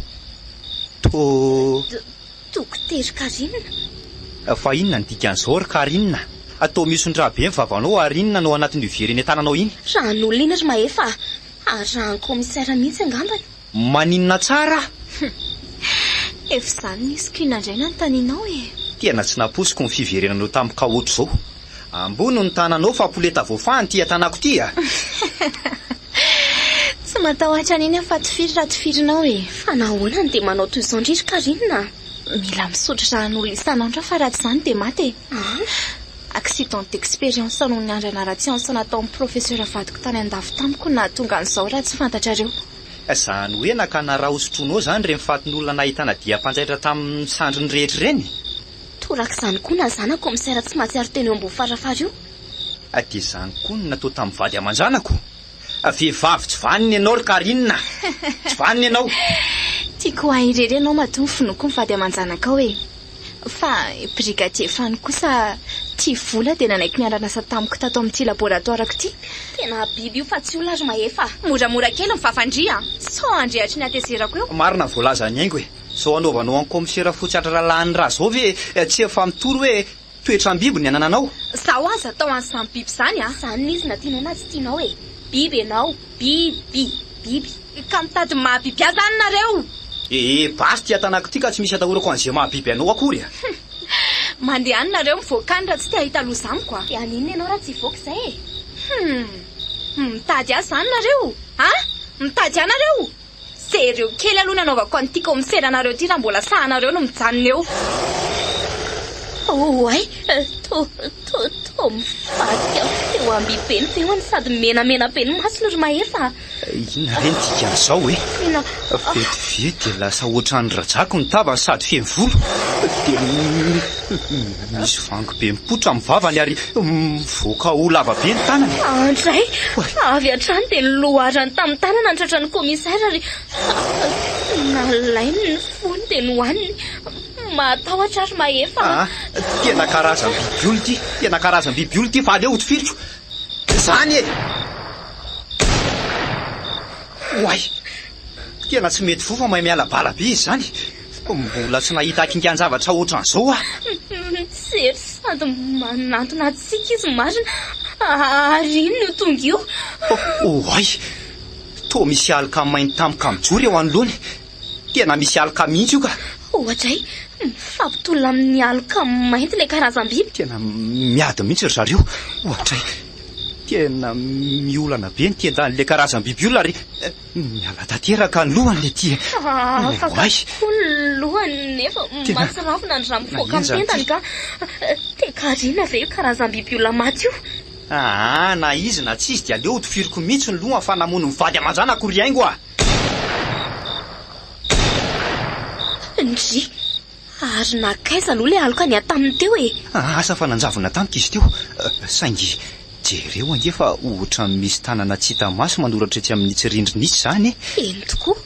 A: To.
E: Dokotera Karine.
A: Fa inona ny dikan'izao ry Karine? Toa mihoson-dra be ny vavanao ary inona no ao anatin'io vera eny an-tananao iny?
E: Ran'olona iny ry Mahefa a! Ary raha ny commissaire mihitsy angambany.
A: Maninona tsara?
C: Efa izany nisy kiana indray nanontanianao e!
A: Tena tsy nampoiziko ny fiverenanao tampoka ohatr'izao. Ambony ny tananao fa poleta voafahana ity tanako ity a!
C: Tsy matahotra an'iny aho fa tifiro raha tifirinao e!
E: Fa nahoana no dia manao toy izao ndry ry Carine a?
C: Mila misotro ran'olona isan'andro aho fa raha tsy izany dia maty e! Accident d'expérience noho ny andrana ara-tsiansa nataon'ny professeur vadiko tany andafy tamiko no nahatonga an'izao raha tsy fantatrareo.
A: Izany hoe nakana ra hosotroinao izany ireny fatin'olona nahitana diam-panjaitra tamin'ny sandriny rehetra ireny?
E: Torak'izany koa na zana commissaire tsy mahatsiaro tena eo ambony farafara io.
A: Dia izany koa no natao tamin'ny vady aman-janako? Vehivavy tsy vanona ianao ry Carine a! Tsy vanona ianao!
C: Tiako ho ahy irery ianao matoa ny finoako ny vady aman-janakao e! Fa i brigadier Fano kosa tia vola dia nanaiky niara-niasa tamiko tato amin'ity laboratoarako ity.
E: Tena biby io fa tsy olona ry Mahefa a!
C: Moramora kely ny vavan-dry a! Sao handrehitry ny hatezerako eo.
A: Marina ny voalazan'i Haingo e! Zao anaovanao an'i kaomisera fotsy hatraralahin'ny ra zao ve tsy efa mitory hoe toetram-biby ny anananao?
C: Zaho aza atao an'izany biby izany a!
E: Izany izy na tianao na tsy tianao e! Biby ianao! Biby! Biby!
C: Ka mitady ny maha biby ahy izany nareo!
A: Ee, basy ity atanako ity ka tsy misy atahorako an'izay maha biby anao akory a!
C: Mandeha any nareo mivoaka any raha tsy te hahita loza amiko a!
E: Dia haninona ianao raha tsy hivoaka izay e?
C: Hum! Mitady ahy izany nareo? A! Mitady ahy nareo? Jereo kely aloha ny anaovako an'ity kaomiseranareo ity raha mbola sahanareo no mijanona eo.
E: Oay, to, to, to mivadika feo amby be ny feony sady menamena be ny masony ry Mahefa a!
A: Inona re ny dikan'izao e?
E: Tena.
A: Vetivety dia lasa ohatran'ny rajako ny tavany sady feno volo. Dia misy vangy be mipoitra amin'ny vavany ary mivoaka ho lava be ny tanany.
E: Andray! Avy hatrany dia noloarany tamin'ny tanana ny tratran'ny commissaire ary nalainy ny fony dia nohaniny. Mahatahotra ary Mahefa a!
A: Ah, tena karazam-bibiolo ity, tena karazam-bibiolo ity fa aleo hotifiriko. Izany e! Oay! Tena tsy mety voa fa mahay miala bala be izy izany. Mbola tsy nahita hakingan-javatra ohatran'izao aho.
E: Mijery sady manantona antsika izy marina. Ary inona io tonga io?
A: Oay! Toa misy aloka mainty tampoka mijoro eo anoloany. Tena misy aloka mihitsy io ka!
E: Oadray! Mifampitolona amin'ny aloka mainty ilay karazam-biby.
A: Tena miady mihitsy ry zareo. Oadray! Tena miolana be ny tendan'ilay karazam-biby io ary miala tanteraka ny lohany ilay ity e.
E: Afaka koa ny lohany nefa mahatsiravina ny rà mivoaka amin'ny tendany ka. Tekarina ve io karazam-biby olona maty io?
A: Aa, na izy na tsy izy dia aleo hotifiriko mihitsy ny lohany fa namono ny vady aman-janako ry Haingo a!
E: Ndry! Ary nankaiza aloha ilay aloka niahy taminy teo e?
A: Asa fa nanjavona tampoka izy teo, saingy. Jereo ange fa ohatran'ny misy tanana tsy hita maso manoratra etsy amin'itsy rindrina itsy izany e!
E: Eny tokoa.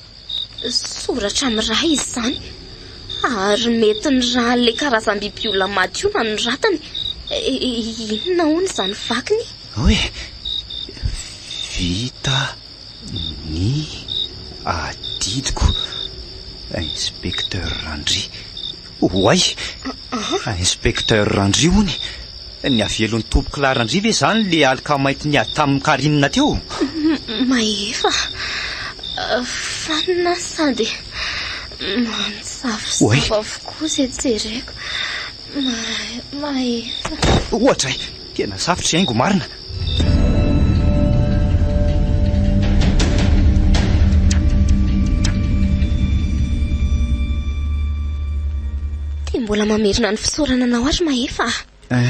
E: Soratra miray izy izany. Ary mety ny ràn'ilay karazam-biby olona maty io no nanoratany. Inona hono izany vakiny?
A: Hoe, Vita ny adidiko, Inspecteur Randria. Oay! Inspecteur Randria hono e! Ny avelon'ny tompokolahy Randria ve izany le alika mainty niady tamin'i Carine teo?
E: Mahefa fanina sady manjavozavo avokoa izay jereko. Mahefa.
A: Ohatra e! Tena safotra i Haingo marina.
E: Dia mbola mamerina ny fisaorana anao ary Mahefa a!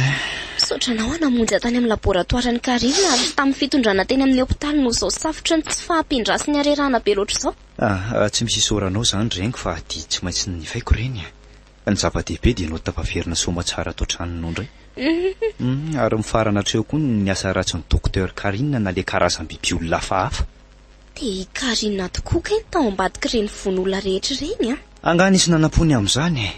E: Misaotra anao aho namonjy ahy tany amin'ny laboratoaran'i Carine ary tamin'ny fitondrana teny amin'ny hopitaly noho izao safotry ny tsy fahampian-drà sy ny harerahana be loatra izao.
A: Ah, tsy misy isaoranao izany reniko fa adidy tsy maintsy nifaiko ireny e. Ny zava-dehibe dia ianao tafaverina soamatsara ato an-tranonao indray. Ary mifarana hatreo koa ny asa ratsin'i Docteur Carine na ilay karazam-biby olona hafahafa.
E: Dia i Carine tokoa kay no tao ambadik'ireny vono olona rehetra ireny an!
A: Angaha nisy nanam-po ny amin'izany e?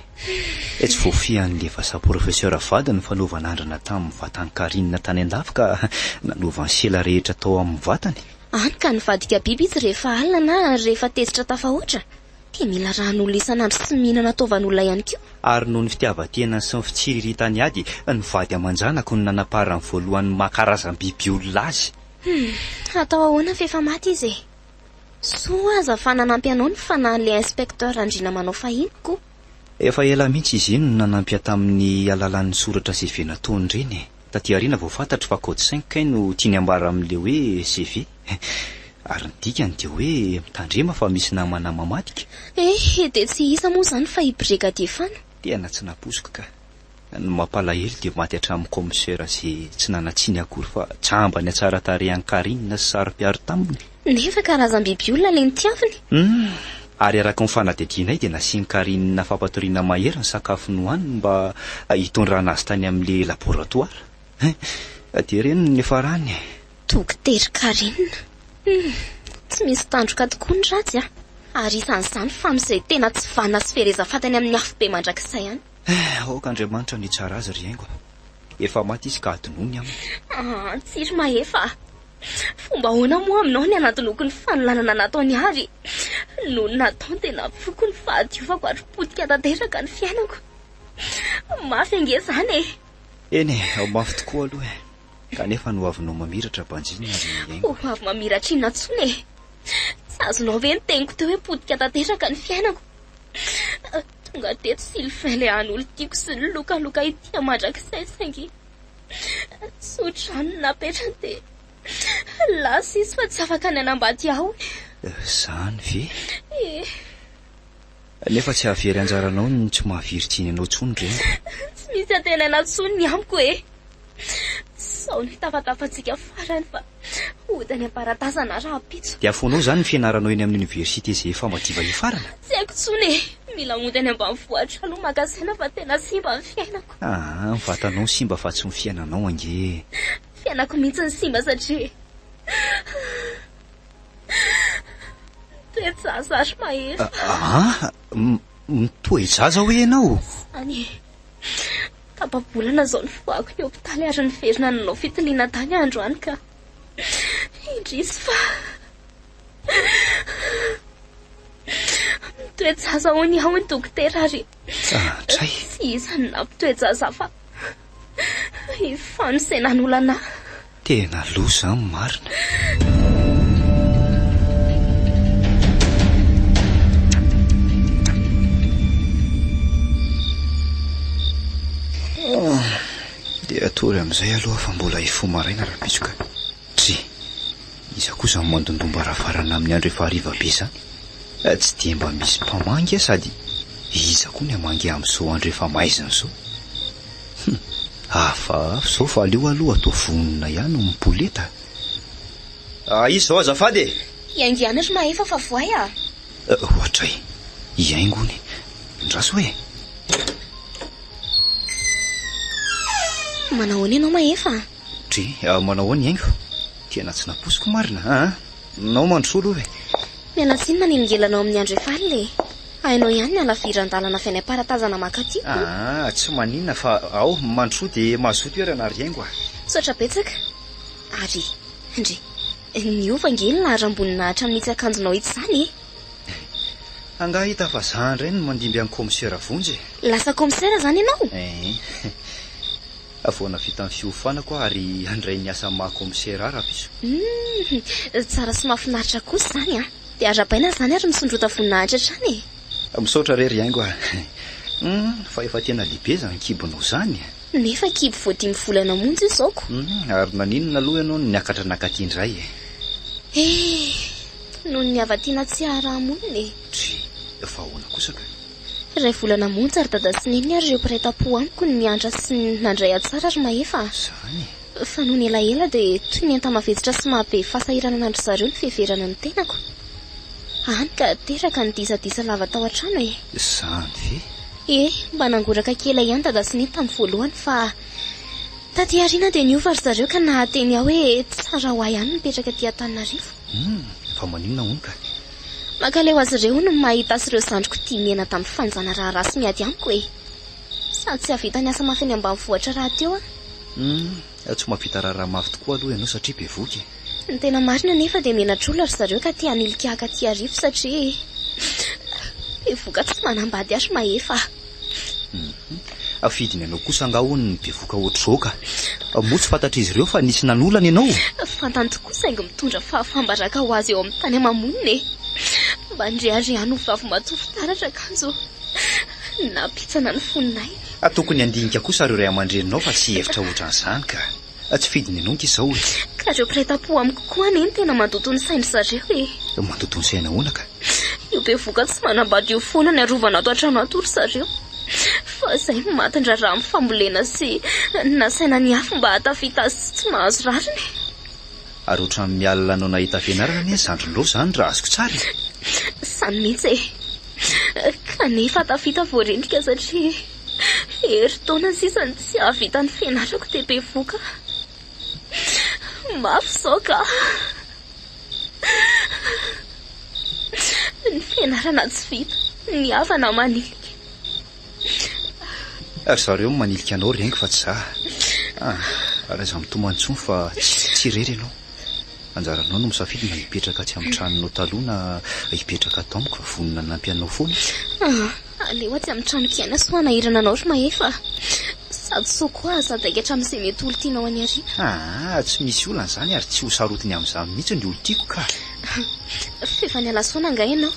A: Eh, tsy voafihan'ilay vazaha professeur vadiny ny fanaovana andrana tamin'ny vatan'i Carine tany an-dafy ka nanova ny sela rehetra tao amin'ny vatany.
E: Any ka nivadika biby izy rehefa alina na rehefa tezitra tafahoatra. Dia mila ràn'olona isan'andro sy mihinana taovan'olona ihany koa.
A: Ary noho ny fitiavan-tenany sy ny fitsiriritany ady, ny vady aman-janako no nanaparany voalohany ny maha karazam-biby olona azy.
E: Hum, atao ahoana f'efa maty izy e. Soa aza fa nanampy anao ny fanahin'ilay inspecteur Randriana manao fahiny ko.
A: Efa ela mihitsy izy iny no nanampy ahy tamin'ny alalan'ny soratra CV nataony ireny e. Taty aoriana vao fantatro fa code cinq kay no tiany ambara amin'ilay hoe CV. Ary ny dikany dia hoe mitandrema fa misy namana mamadika.
E: Eh, dia tsy iza moa izany fa i Brigadier Fano.
A: Tena tsy nampoiziko ka. Ny mampalahelo dia maty hatramin'ny commissaire izay tsy nanan-tsiny akory fa jamba ny hatsaran-tarehan'i Carine sy saro-piaro taminy.
E: Nefa karazam-biby olona ilay notiaviny.
A: Humm. Ary araka ny fanadihadianay dia nasian'i Carine fampatoriana mahery ny sakafo nohaniny mba hitondrana azy tany amin'ilay laboratoire. Hein. Dia ireny no niafarany e.
E: Dokotera Carine. Humm. Tsy misy tandroka tokoa ny ratsy a. Ary isan'izany Fano izay tena tsy vanona sy very faty any amin'ny afobe mandrakizay any.
A: Eh, aoka Andriamanitra no hitsara azy ry haingo a. Efa maty izy ka adinoy ny aminy.
E: Ah, tsy ry Mahefa a. Fomba ahoana moa aminao ny hanadinoako ny fanolanana nataony avy? Nony nataony dia nafoiko ny fahadiovako ary potika tanteraka ny fiainako. Mafy ange izany e!
A: Eny e, mafy tokoa aloha e. Kanefa ny hoavinao mamiratra banjinina ry haingo.
E: Hoavy mamiratra inona intsony e? Tsy azonao ve ny teniko teo hoe potika tanteraka ny fiainako? Tonga teto Sylvain ilay hany olon-tiako sy nilokaloka ity mandrakizay saingy tso-drano no napetrany dia lasa izy fa tsy afaka ny hanambady ahy hono.
A: Izany ve?
E: Ie.
A: Nefa tsy hahavery anjaranao ny tsy maha virjiny anao intsony reniko.
E: Tsy misy antenaina intsony ny amiko e. Sao ny tafatafantsika farany fa hody any am-paratazana rahampitso.
A: Dia afoanao izany ny fianaranao eny amin'ny oniversite izay efa madiva hifarana?
E: Tsy haiko intsony e! Mila mody any ambanivohitra aloha maka saina fa tena simba ny fiainako.
A: Aa, ny vatanao no simba fa tsy ny fiainanao ange e!
E: Fiainako mihitsy no simba satria mitoe-jaza ary mahefa.
A: Aa, mitoe-jaza hoe ianao?
E: Izany e! Tapa-bolana izao nivoahako ny hopitaly ary niverina nanao fitiliana tany aho androany ka indrisy fa mitoe-jaza hono aho ny dokotera ary
A: Tray.
E: tsy iza no nampitoe-jaza fa i Fano izay nanolana ahy.
A: Tena loza an marina. Dia hatory amin'izay aloha fa mbola hifoha maraina rahampitso ka. Dry! Iza koa izany mandondom-baravarana amin'ny andro efa hariva be izany? Tsy dia mba misy mpamangy aho sady iza koa ny hamangy amin'izao andro efa maizina izao? Hum! Hafahafa izao fa aleo aloha atao vonona ihany ny poleta. Ah, iza izao azafady e!
E: Hiaingo ihany ry Mahefa fa voay ah!
A: Ohatray, hiaingo hono e! Ndraso e!
E: Manahoana ianao Mahefa?
A: Dry, manao ahoana ny haingo? Tena tsy nampoiziko marina a! Nao mandrosoa aloha e!
E: Miala tsiny manelingelina anao amin'ny andro efa alina e! Hainao ihany ny halaviran-dalana avy any Amparatazana mankaty ko!
A: Aa, tsy maninona fa ao, mandrosoa dia mazoto toerana ry haingo a!
E: Misaotra betsaka. Ary, ndry, niova ange ny laharam-boninahitra amin'itsy akanjonao itsy izany e!
A: Angaha hita fa za indray no mandimby an'i kaomisera Vonjy e!
E: Lasa kaomisera izany ianao?
A: Ee. Vao nahavita ny fiofanako aho ary handray ny asa maha kaomisera ahy rahampitso.
E: Humm, tsara sy mahafinaritra kosa izany an! Dia arahabaina izany ary misondrota voninahitra hatrany e!
A: Misaotra re ry haingo a! Humm, fa efa tena lehibe izany kibonao izany e!
E: Nefa kibo vao dimy volana monja io izao ko!
A: Humm, ary naninona aloha ianao no niakatra nakaty indray e?
E: Eh! Noho ny hava-tiana tsy haharaha-monina e!
A: Dry, fa ahoana kosa ka?
E: Iray volana monja ry dada sy neny ary ireo mpiray tampo amiko no niantra sy nandray ahy tsara ry Mahefa a!
A: Izany
E: e! Fa nony elaela dia toy ny enta-mavesatra sy mahabe fahasahiranana an-dry zareo ny fiheverana ny tenako. Hany ka teraka ny disadisa lava tao an-trano e!
A: Izany ve?
E: Ie, mba nangoraka kely ahy ihany dada sy neny tamin'ny voalohany fa taty aoriana dia niova ry zareo ka nahateny ahy hoe tsara ho ahy ihany ny mipetraka aty Antananarivo.
A: Hum, fa maninona hono ka?
E: Mankaleo azy ireo hono ny mahita azy ireo zandriko tia miaina tamin'ny fanjana raharaha sy miady amiko e! Sady tsy hahavita ny asa mafy any ambanivohitra rahateo aho.
A: Humm, tsy mahavita raharaha mafy tokoa aloha ianao satria bevohoka e!
E: Ny tena marina anefa dia menatr'olona ry zareo ka te hanilika ahy aty Iarivo satria bevohoka tsy manambady ahy ry Mahefa a!
A: Humm, fidiny anao kosa angaha hono ny bevohoka ohatr'izao ka! Moa tsy fantatr'izy ireo fa nisy nanolana ianao?
E: Fantany tokoa saingy mitondra fahafaham-baraka ho azy eo amin'ny tany ama-monina e! Mba nireharehany ho vavimatoa fitaratra kanjo nampitsana ny fon'ainy.
A: Tokony handinika kosa ireo ray aman-dreninao fa tsy hihevitra ohatran'izany ka! Tsy fidiny ianao ange izao e!
E: Ka ireo mpiray tampo amiko koa anie no tena mandoto ny sain-dry zareo e!
A: Mandoto ny saina ahoana ka?
E: Io bevoka tsy manambady io foana ny arovana ato an-trano ato ry zareo. Fa izay no matin-draharaha amin'ny fambolena sy nasaina niafy mba hahatafita azy sy tsy mahazo rariny.
A: Ary ohatran'ny mialona anao nahita fianarana anie ny zandrinao izany raha azoko tsara e!
E: Izany mihitsy e! Kanefa tafita voarendrika satria herintaona sisa no tsy hahavita ny fianarako dia bevoka. Mafy izao ka! Ny fianarana tsy vita, ny havana manilika.
A: Ry zareo no manilika anao reniko fa tsy za. Ah, ary aza mitomany intsony fa tsy irery ianao. Anjaranao no misafidy na hipetraka atsy amin'ny tranonao taloha na hipetraka ato amiko fa vonona hanampy anao foana.
E: Ah, aleo atsy amin'ny tranoko ihany aho sao hanahirana anao ry Mahefa a. Sady soa koa aza hadaikatra amin'izay mety olon-tianao any aoriana.
A: Aa, tsy misy olana izany ary tsy ho sarotiny amin'izany mihitsy ny olon-tiako ka.
E: F'efa niala saona angaha ianao?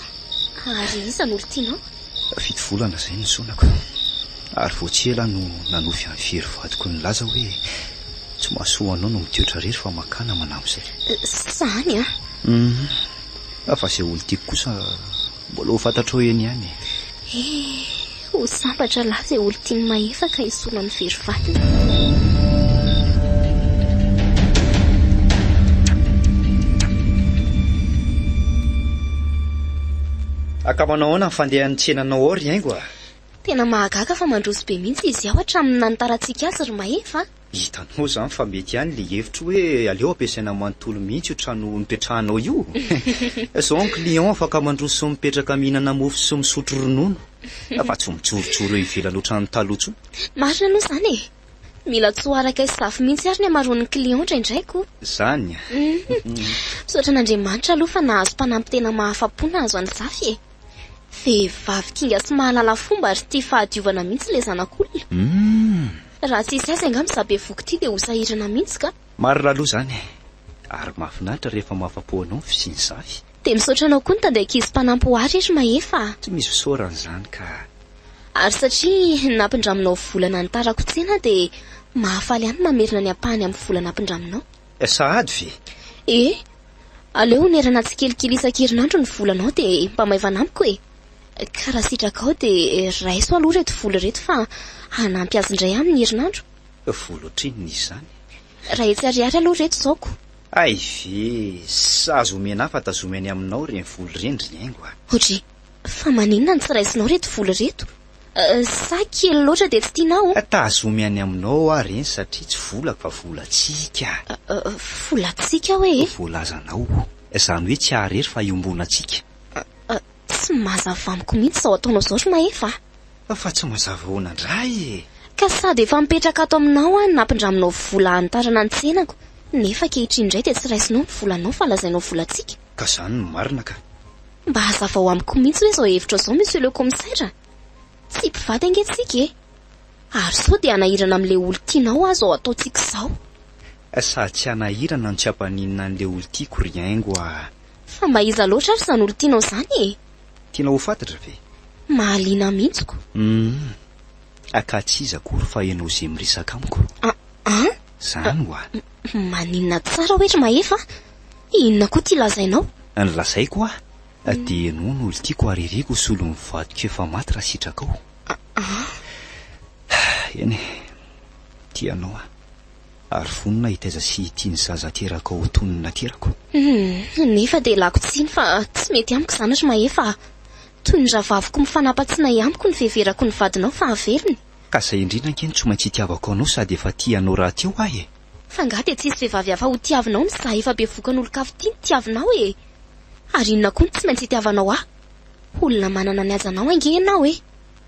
E: Ary iza no olon-tianao?
A: Fito volana izay no nisaonako. Ary vao tsy ela aho no nanofy an'i Fery vadiko nilaza hoe tsy mahasoa anao no mitoetra irery fa makà namana amin'izay.
E: Izany an?
A: Hum, fa izay olon-tiako kosa mbola ho fantatrao eny ihany e.
E: Eh, ho sambatra lahy izay olon-tian'i Mahefa ka hisolo an'i Fery vadiny.
A: Ka manao ahoana ny fandehan'ny tsenanao ao ry haingo a?
E: Tena mahagaga fa mandroso be mihitsy izy ao hatramin'ny nanitarantsika azy ry Mahefa a!
A: Hitanao izany fa mety ihany ilay hevitro hoe aleo ampiasaina manontolo mihitsy io trano nipetrahanao io. Izao ny client afaka mandroso sy mipetraka mihinana mofo sy misotro ronono fa tsy mijorojoro eo ivelany ohatran'ny taloha intsony.
E: Marina aloha izany e! Mila tsy ho araka i Zafy mihitsy ary ny hamaroan'ny client indraindray ko.
A: Izany a!
E: Misaotra an'Andriamanitra aloha fa nahazo mpanampy tena mahafa-po nahazo an'i Zafy e! Vehivavy kinga sy mahalala fomba ary tia fahadiovana mihitsy ilay zanak'olona. Raha tsy hisy azy angamba izaho bevohoka ity dia ho sahirana mihitsy ka.
A: Marina aloha izany e! Ary mahafinaritra rehefa mahafa-po anao ny fisian'i Zafy.
E: Dia misaotra anao koa nitady ankizy mpanampy ho ahy re ry Mahefa a!
A: Tsy misy fisaorana izany ka.
E: Ary satria nampindraminao vola nanitarako tsena dia mahafaly ahy ny mamerina ny ampahany amin'ny vola nampindraminao.
A: Sahady ve?
E: E! Aleo honerana tsikelikely isan-kerinandro ny volanao dia mba maivana amiko e! Ka raha sitrakao dia raiso aloha ireto vola ireto fa hanampy azy indray aho amin'ny herinandro.
A: Vola ohatrinona izy izany?
E: Raha hetsy ariary aloha ireto izao ko.
A: Hay ve! Sa azo omena ahy fa tazomy any aminao ireny vola ireny ry haingo a!
E: Odry, fa maninona no tsy raisinao ireto vola ireto? Sa kely loatra dia tsy tianao?
A: Tazomy any aminao aho ireny satria tsy volako fa volantsika.
E: Volantsika hoe?
A: Voalazanao. Izany hoe tsy ahy irery fa iombonantsika.
E: Tsy mazava amiko mihitsy izao ataonao izao ry Mahefa
A: a! Fa tsy mazava ahoana indray e?
E: Ka sady efa mipetraka ato aminao aho no nampindraminao vola hanitarana ny tsenako, nefa ankehitriny indray dia tsy raisinao ny volanao fa lazainao volantsika.
A: Ka izany no marina ka.
E: Mba hazavao amiko mihitsy hoe izao hevitrao izao Monsieur le Commissaire a! Tsy mpivady ange tsika e! Ary sao dia hanahirana amin'ilay olon-tianao aho izao ataontsika izao?
A: Sady tsy hanahirana no tsy hampaninona an'ilay olon-tiako ry haingo a!
E: Fa mba iza loatra ary izany olon-tianao izany e?
A: Tianao ho fantatra ve?
E: Mahaliana mihitsy ko!
A: Hum! Ka tsy iza akory fa ianao izay miresaka amiko.
E: A an?
A: Izany hoa!
E: Maninona tsara hoe ry Mahefa a? Inona koa ity lazainao?
A: Ny lazaiko hoa, dia ianao no olon-tiako ary iriko ho solon'ny vadiko efa maty raha sitrakao.
E: Aa.
A: Eny e, tia anao aho, ary vonona hitaiza sy hitia ny zaza aterakao ho toy ny naterako.
E: Humm, nefa dia lako tsiny fa tsy mety amiko izany ry Mahefa a! Toy ny rahavaviko mifanapa-tsinay amiko ny fiheverako ny vadinao fa averiny.
A: Ka izay indrindra ange no tsy maintsy itiavako anao sady efa tia anao rahateo aho e!
E: Fa angaha dia tsisy vehivavy hafa ho tiavinao ny za efa bevokan'olon-kafa ity no tiavinao e! Ary inona koa no tsy maintsy itiavanao ahy? Olona manana ny hajanao ange ianao e!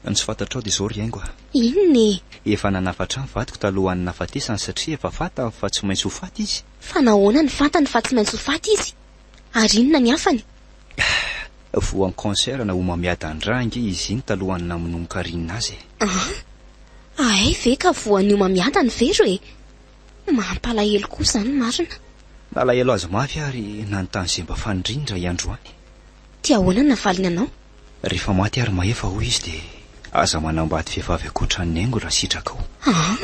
A: Ny tsy fantatrao dia izao ry haingo a!
E: Inona e?
A: Efa nanafatra ny vadiko talohan'ny nahafatesany satria efa fantany fa tsy maintsy ho faty izy.
E: Fa nahoana no fantany fa tsy maintsy ho faty izy? Ary inona ny hafany?
A: Voan'ny cancer na homamiadan-drà ange izy iny talohan'ny namonoan'i Carine azy e!
E: An! Ahay ve ka voan'ny homamiadana ve ro e? Mampalahelo koa izany marina.
A: Nalahelo azy mafy aho ary nanontany izay mba faniriany indray andro any.
E: Dia ahoana no navaliny anao?
A: Rehefa maty ary mahefa hoy izy dia aza manambady vehivavy ankoatra an'i Haingo raha sitrakao.
E: An!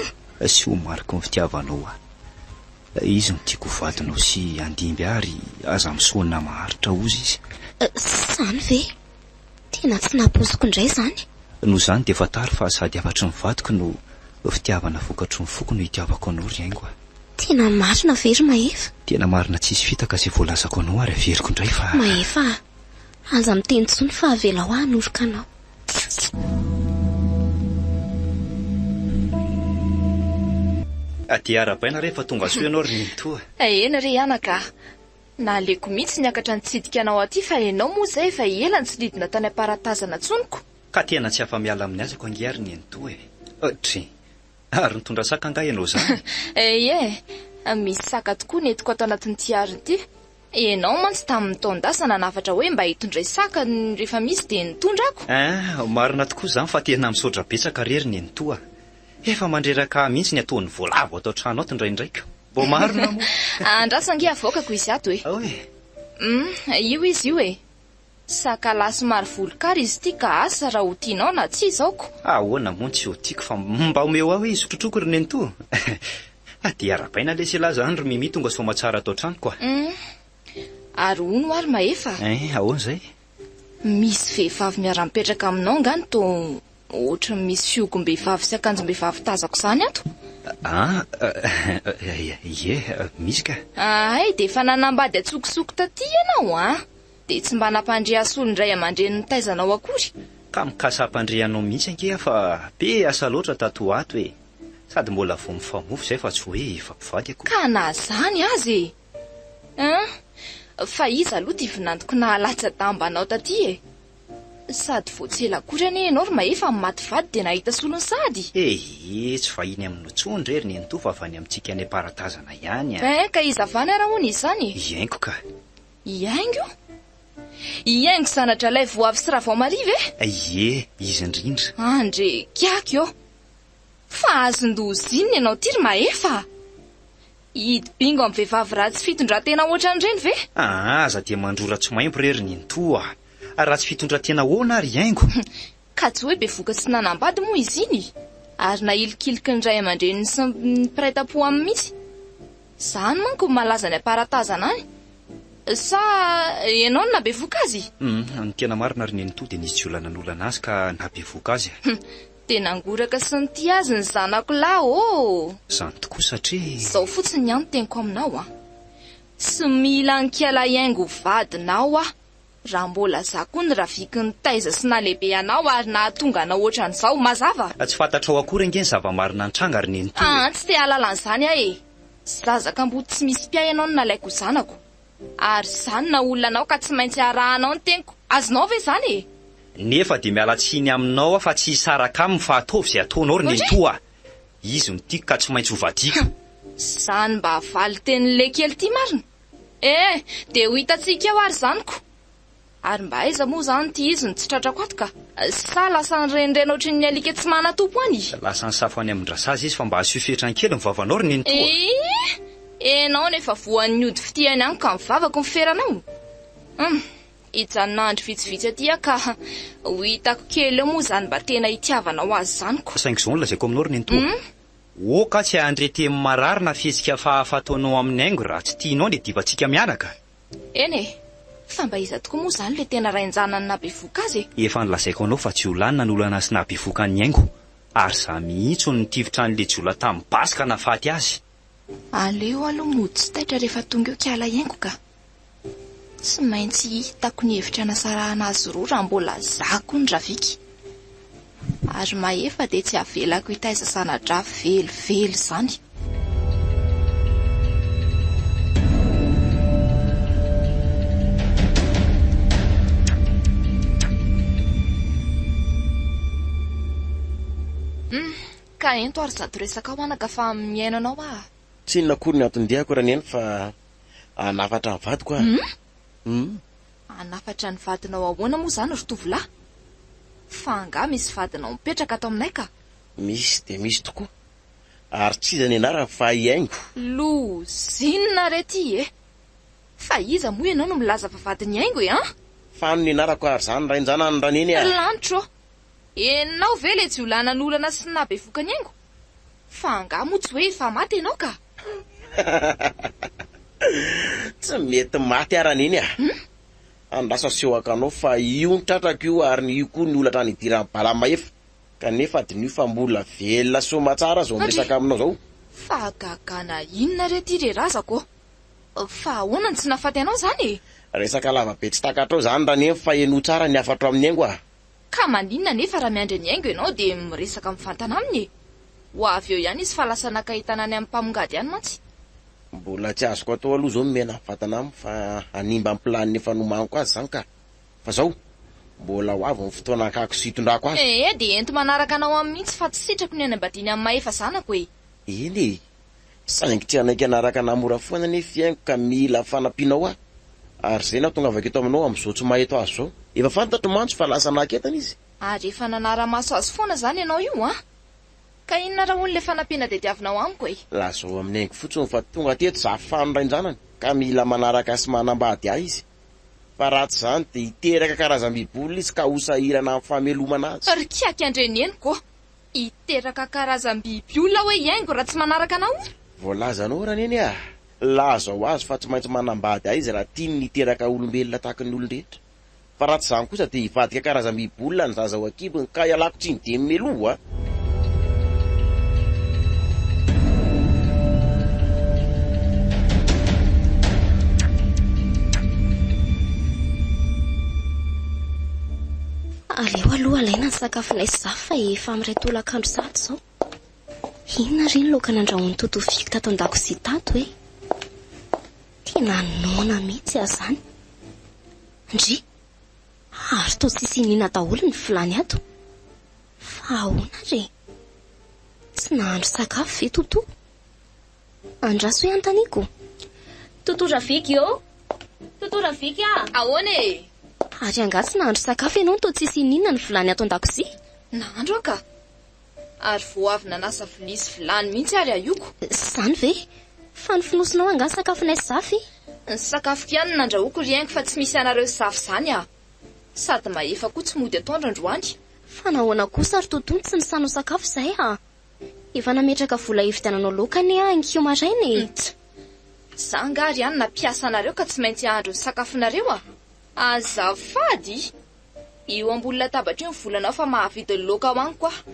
A: Sy ho mariky ny fitiavanao ahy. Izy no tiako ho vadinao sy handimby ahy ary aza misaona maharitra hozy izy.
E: Izany ve? Tena tsy nampoiziko indray izany.
A: Noho izany dia fantaro fa sady hafatry ny vadiko no fitiavana vokatry ny foko no itiavako anao ry haingo a.
E: Tena marina ve ry Mahefa?
A: Tena marina tsisy fitaka izay voalazako anao ary averiko indray fa.
E: Mahefa a! Aza miteny intsony fa avelao aho hanoroka anao.
A: Dia arahabaina re fa tonga soa ianao ry Nenitoa.
F: Eny re anaka a! Naleoko mihitsy niakatra nitsidika anao aty fa enao moa izay efa ela no tsy nidina tany am-paratazana intsony ko!
A: Ka tena tsy afa-miala amin'ny asako ange ary Nenitoa e! Dry! Ary nitondra saka angaha ianao izany?
F: Ie, misy saka tokoa nentiko ato anatin'ity harona ity. Ianao mantsy tamin'ny taon-dasa nanafatra hoe mba hitondray saka rehefa misy dia nitondrako.
A: Ah, marina tokoa izany fa tena misaotra betsaka re ry Nenitoa a! Efa mandreraka ahy mihitsy ny ataon'ny voalavo ato an-trano ato indraindray ko! Mbô marina moa!
F: Andraso ange avoakako izy ato e!
A: Ao e!
F: Hum, io izy io e! Sakalahy somary volokara izy ity ka asa raha ho tianao na tsia izao ko!
A: Ahoana moa no tsy ho tiako fa mba omeo ahy hoe izy trotroiko ry Nenitoa! Dia arahabaina lesy elah zany ry Mimi tonga soamatsara ato an-tranoko a!
F: Hum, ary hono ary Mahefa?
A: Hein, ahoana izay?
F: Misy vehivavy miara-mipetraka aminao angaha no toa ohatran'ny misy fihogo-mbehivavy sy akanjom-behivavy tazako izany ato?
A: Ah, ie, misy ka.
F: Hay, dia efa nanambady an-tsokosoko taty ianao an! Dia tsy mba nampandre ahy solon-dray aman-dreny nitaiza anao akory.
A: Ka mikasa hampandre anao mihitsy ange aho fa be asa loatra tato ho ato e! Sady mbola vao mifamofo izay fa tsy hoe efa mpivady akory.
F: Ka na izany aza e! Hein! Fa iza aloha ity vinantoko nahalatsa-damba anao taty e? Sady vao tsy ela akory anie ianao ry Mahefa no maty vady dia nahita solony sahady!
A: Ehe, tsy vahiny aminao intsony re ry Nenitoa fa avy any amintsika any am-paratazana ihany a!
F: Hein, ka iza avy any ary hono izany e?
A: I Haingo ka!
F: I Haingo? I Haingo zana-dRalaivoavy sy Ravaomaria ve?
A: Ie, izy indrindra.
F: Andre kiaky ô! Fa azon-doza inona ianao ity ry Mahefa a! Hidy bingo amin'ny vehivavy ratsy fitondran-tena ohatran'ireny ve?
A: Aa, aza dia mandrora tsy maimbo re ry Nenitoa a! Ratsy fitondran-tena ahoana ary Haingo?
F: Ka tsy hoe bevoka tsy nanambady moa izy iny? Ary nahilikiliky ny ray aman-dreniny sy ny mpiray tampo aminy mihitsy. Izany manko no malaza any am-paratazana any. Sa ianao no nahabevoka azy?
A: Hum, ny tena marina ry Nenitoa dia nisy jiolahy nanolana azy ka nahabevoka azy.
F: Hum, dia nangoraka sy nitia azy ny zanako lahy ô!
A: Izany tokoa satria.
F: Izao fotsiny ny ahy no teniko aminao an! Tsy mila an'i Kialahy Haingo ho vadinao aho. Raha mbola za koa ny raviky nitaiza sy nahalehibe anao ary nahatonga anao ohatran'izao, mazava?
A: Tsy fantatrao akory ange ny zava-marina nitranga ry nenitoa e!
F: Aa, tsy te hahalala an'izany aho e! Zaza kamboty tsy misy mpiahy ianao no nalaiko ho zanako. Ary izaho no naha-olona anao ka tsy maintsy harahanao ny teniko. Azonao ve izany e?
A: Nefa dia miala tsiny aminao aho fa tsy hisaraka aminy fa ataovy izay ataonao ry nenitoa a! Izy no tiako ka tsy maintsy ho vadiako.
F: Izany mba valin-tenin'ilay kely ity marina? Eh! Dia ho hitantsika eo ary izany ko! Ary mba aiza moa izany ity izy no tsy tratrako ato ka? Sa lasa nirenireny ohatrin'ny alika tsy manan-tompo any?
A: Lasa nisafo any amin-dRasazy izy fa mba asio fetrany kely ny vavanao ry nenitoa a!
F: Eh! Enao no efa voan'ny ody fitia any amiko ka mivavaka ny feranao? Hum! Hijanona andro vitsivitsy aty aho ka ho hitako kely eo moa izany mba tena itiavanao azy izany ko!
A: Saingy izao no lazaiko aminao ry nenitoa a! Oka tsy handre teny marary na fihetsika hafahafa ataonao amin'i Haingo raha tsy tianao ny hiadivantsika mianaka.
F: Eny e! Fa mba iza tokoa moa izany ilay tena rain-janany nahabevohoka azy e?
A: Efa nolazaiko anao fa jiolahy nanolana sy nahabevohoka an'i Haingo, ary izaho mihitsy no nitifitra an'ilay jiolahy tamin'ny basy ka nahafaty azy.
C: Aleo aloha mody tsy taitra rehefa tonga eo kiala Haingo ka! Tsy maintsy hitako ny hevitra hanasarahana azy roa raha mbola za koa ny Raviky. Ary Mahefa dia tsy avelako hitaiza zana-drafy velively izany.
F: Hum, ka ento ary izato resakao anaka fa mihaino anao aho.
D: Tsy inona akory ny anton-diako Raneny fa Hanafatra ny vadiko aho.
F: Hum?
D: Hum.
F: Hanafatra ny vadinao ahoana moa izany ry tovolahy? Fa angaha misy vadinao mipetraka ato aminay ka?
D: Misy dia misy tokoa. Ary tsy iza ny anarany fa i Haingo.
F: Lozinina re ty e! Fa iza moa ianao no milaza fa vadin'i Haingo e an?
D: Fano ny anarako ary izany rain-janany Raneny a!
F: Ry lanitro ô! Ianao ve ilay jiolahy nanolana sy nahabevoka an'i Haingo? Fa angaha moa tsy hoe efa maty ianao ka?
D: Tsy mety maty aho Raneny a! Andraso asehoko anao fa io ny tratrako io ary io koa ny holatra nidiran'i Balamahefa. Kanefa diniho fa mbola velona soamatsara aho izao miresaka aminao izao.
F: Fahagagana inona re ity re razako ô? Fa ahoana no tsy nahafaty anao izany e?
D: Resaka lava be tsy takatrao izany Raneny fa henoy tsara ny hafatro amin'i Haingo a!
F: Ka maninona anefa raha miandry an'i Haingo ianao dia miresaka mivantana aminy e? Ho avy eo ihany izy fa lasa naka entana any amin'ny mpamongady any mantsy.
D: Mbola tsy azoko atao aloha izao ny miaina mivantana aminy fa hanimba ny planina efa nomaniko azy izany ka. Fa izao, mbola ho avy ny fotoana hakako sy hitondrako azy.
F: Ee, dia ento manaraka anao any mihitsy fa tsy sitrako ny hanambadiany amin'i Mahefa zanako e!
D: Eny e! Saingy tsy hanaiky hanaraka anà mora foana anefa i Haingo ka mila fanampianao aho. Ary izay no hahatongavako eto aminao amin'izao tsy maha-eto azy izao. Efa fantatro mantsy fa lasa naka entana izy.
F: Ary efa nanara-maso azy foana izany ianao io an! Ka inona raha hono ilay fanampiana tadiavinao amiko e?
D: Lazao amin'i Haingo fotsiny fa tonga teto izaho fano rain-janany ka mila manaraka sy manambady ahy izy. Fa raha tsy izany dia hiteraka karazam-bibiolona izy ka ho sahirana amin'ny famelomana azy.
F: Ry kiaky an-dreneniko ô! Hiteraka karazam-biby olona hoe i Haingo raha tsy manaraka anao?
D: Voalazanao Raneny a! Lazao azy fa tsy maintsy manambady ahy izy raha tiany ny hiteraka olombelona tahaka ny olon-drehetra. Fa raha tsy izany kosa dia hivadika karazam-biby olona ny zaza ao an-kibony ka ialako tsiny dieny mialoha a!
E: Aleo aloha alaina ny sakafonay sy Zafy fa efa amin'ny iray tolakandro sahady izao. Inona re ny laoka nandrahoin'i Totofiky tato an-dakozia tato e? Tena noana mihitsy aho izany. Ndry! Ary toa tsisy iniana daholo ny vilany ato. Fa ahoana re? Tsy nahandro sakafo ve Toto? Andraso hoe anontaniako. Toto Raviky ô! Toto Raviky a!
F: Ahoana e?
E: Ary angaha tsy nahandro sakafo ianao no toa tsisy iniana ny vilany ato an-dakozia?
F: Nahandro aho ka! Ary vao avy nanasa vilia sy vilany mihitsy ary ahioko.
E: Izany ve? Fa ny fonosinao angaha sakafonay sy Zafy?
F: Ny sakafoko ihany no nandrahoako ry haingo fa tsy misy anareo sy Zafy izany ah! Sady mahefa koa tsy mody atoandro androany.
E: Fa nahoana kosa ry Toto no tsy nisanao sakafo izay ah? Efa nametraka vola hividiananao laoka anie aho ankiho maraina e!
F: Nt. Za angaha ry anona mpiasa anareo ka tsy maintsy hahandro ny sakafonareo a! Azafady! Io ambony latabatra io ny volanao fa mahavidy ny laoka ho amiko aho.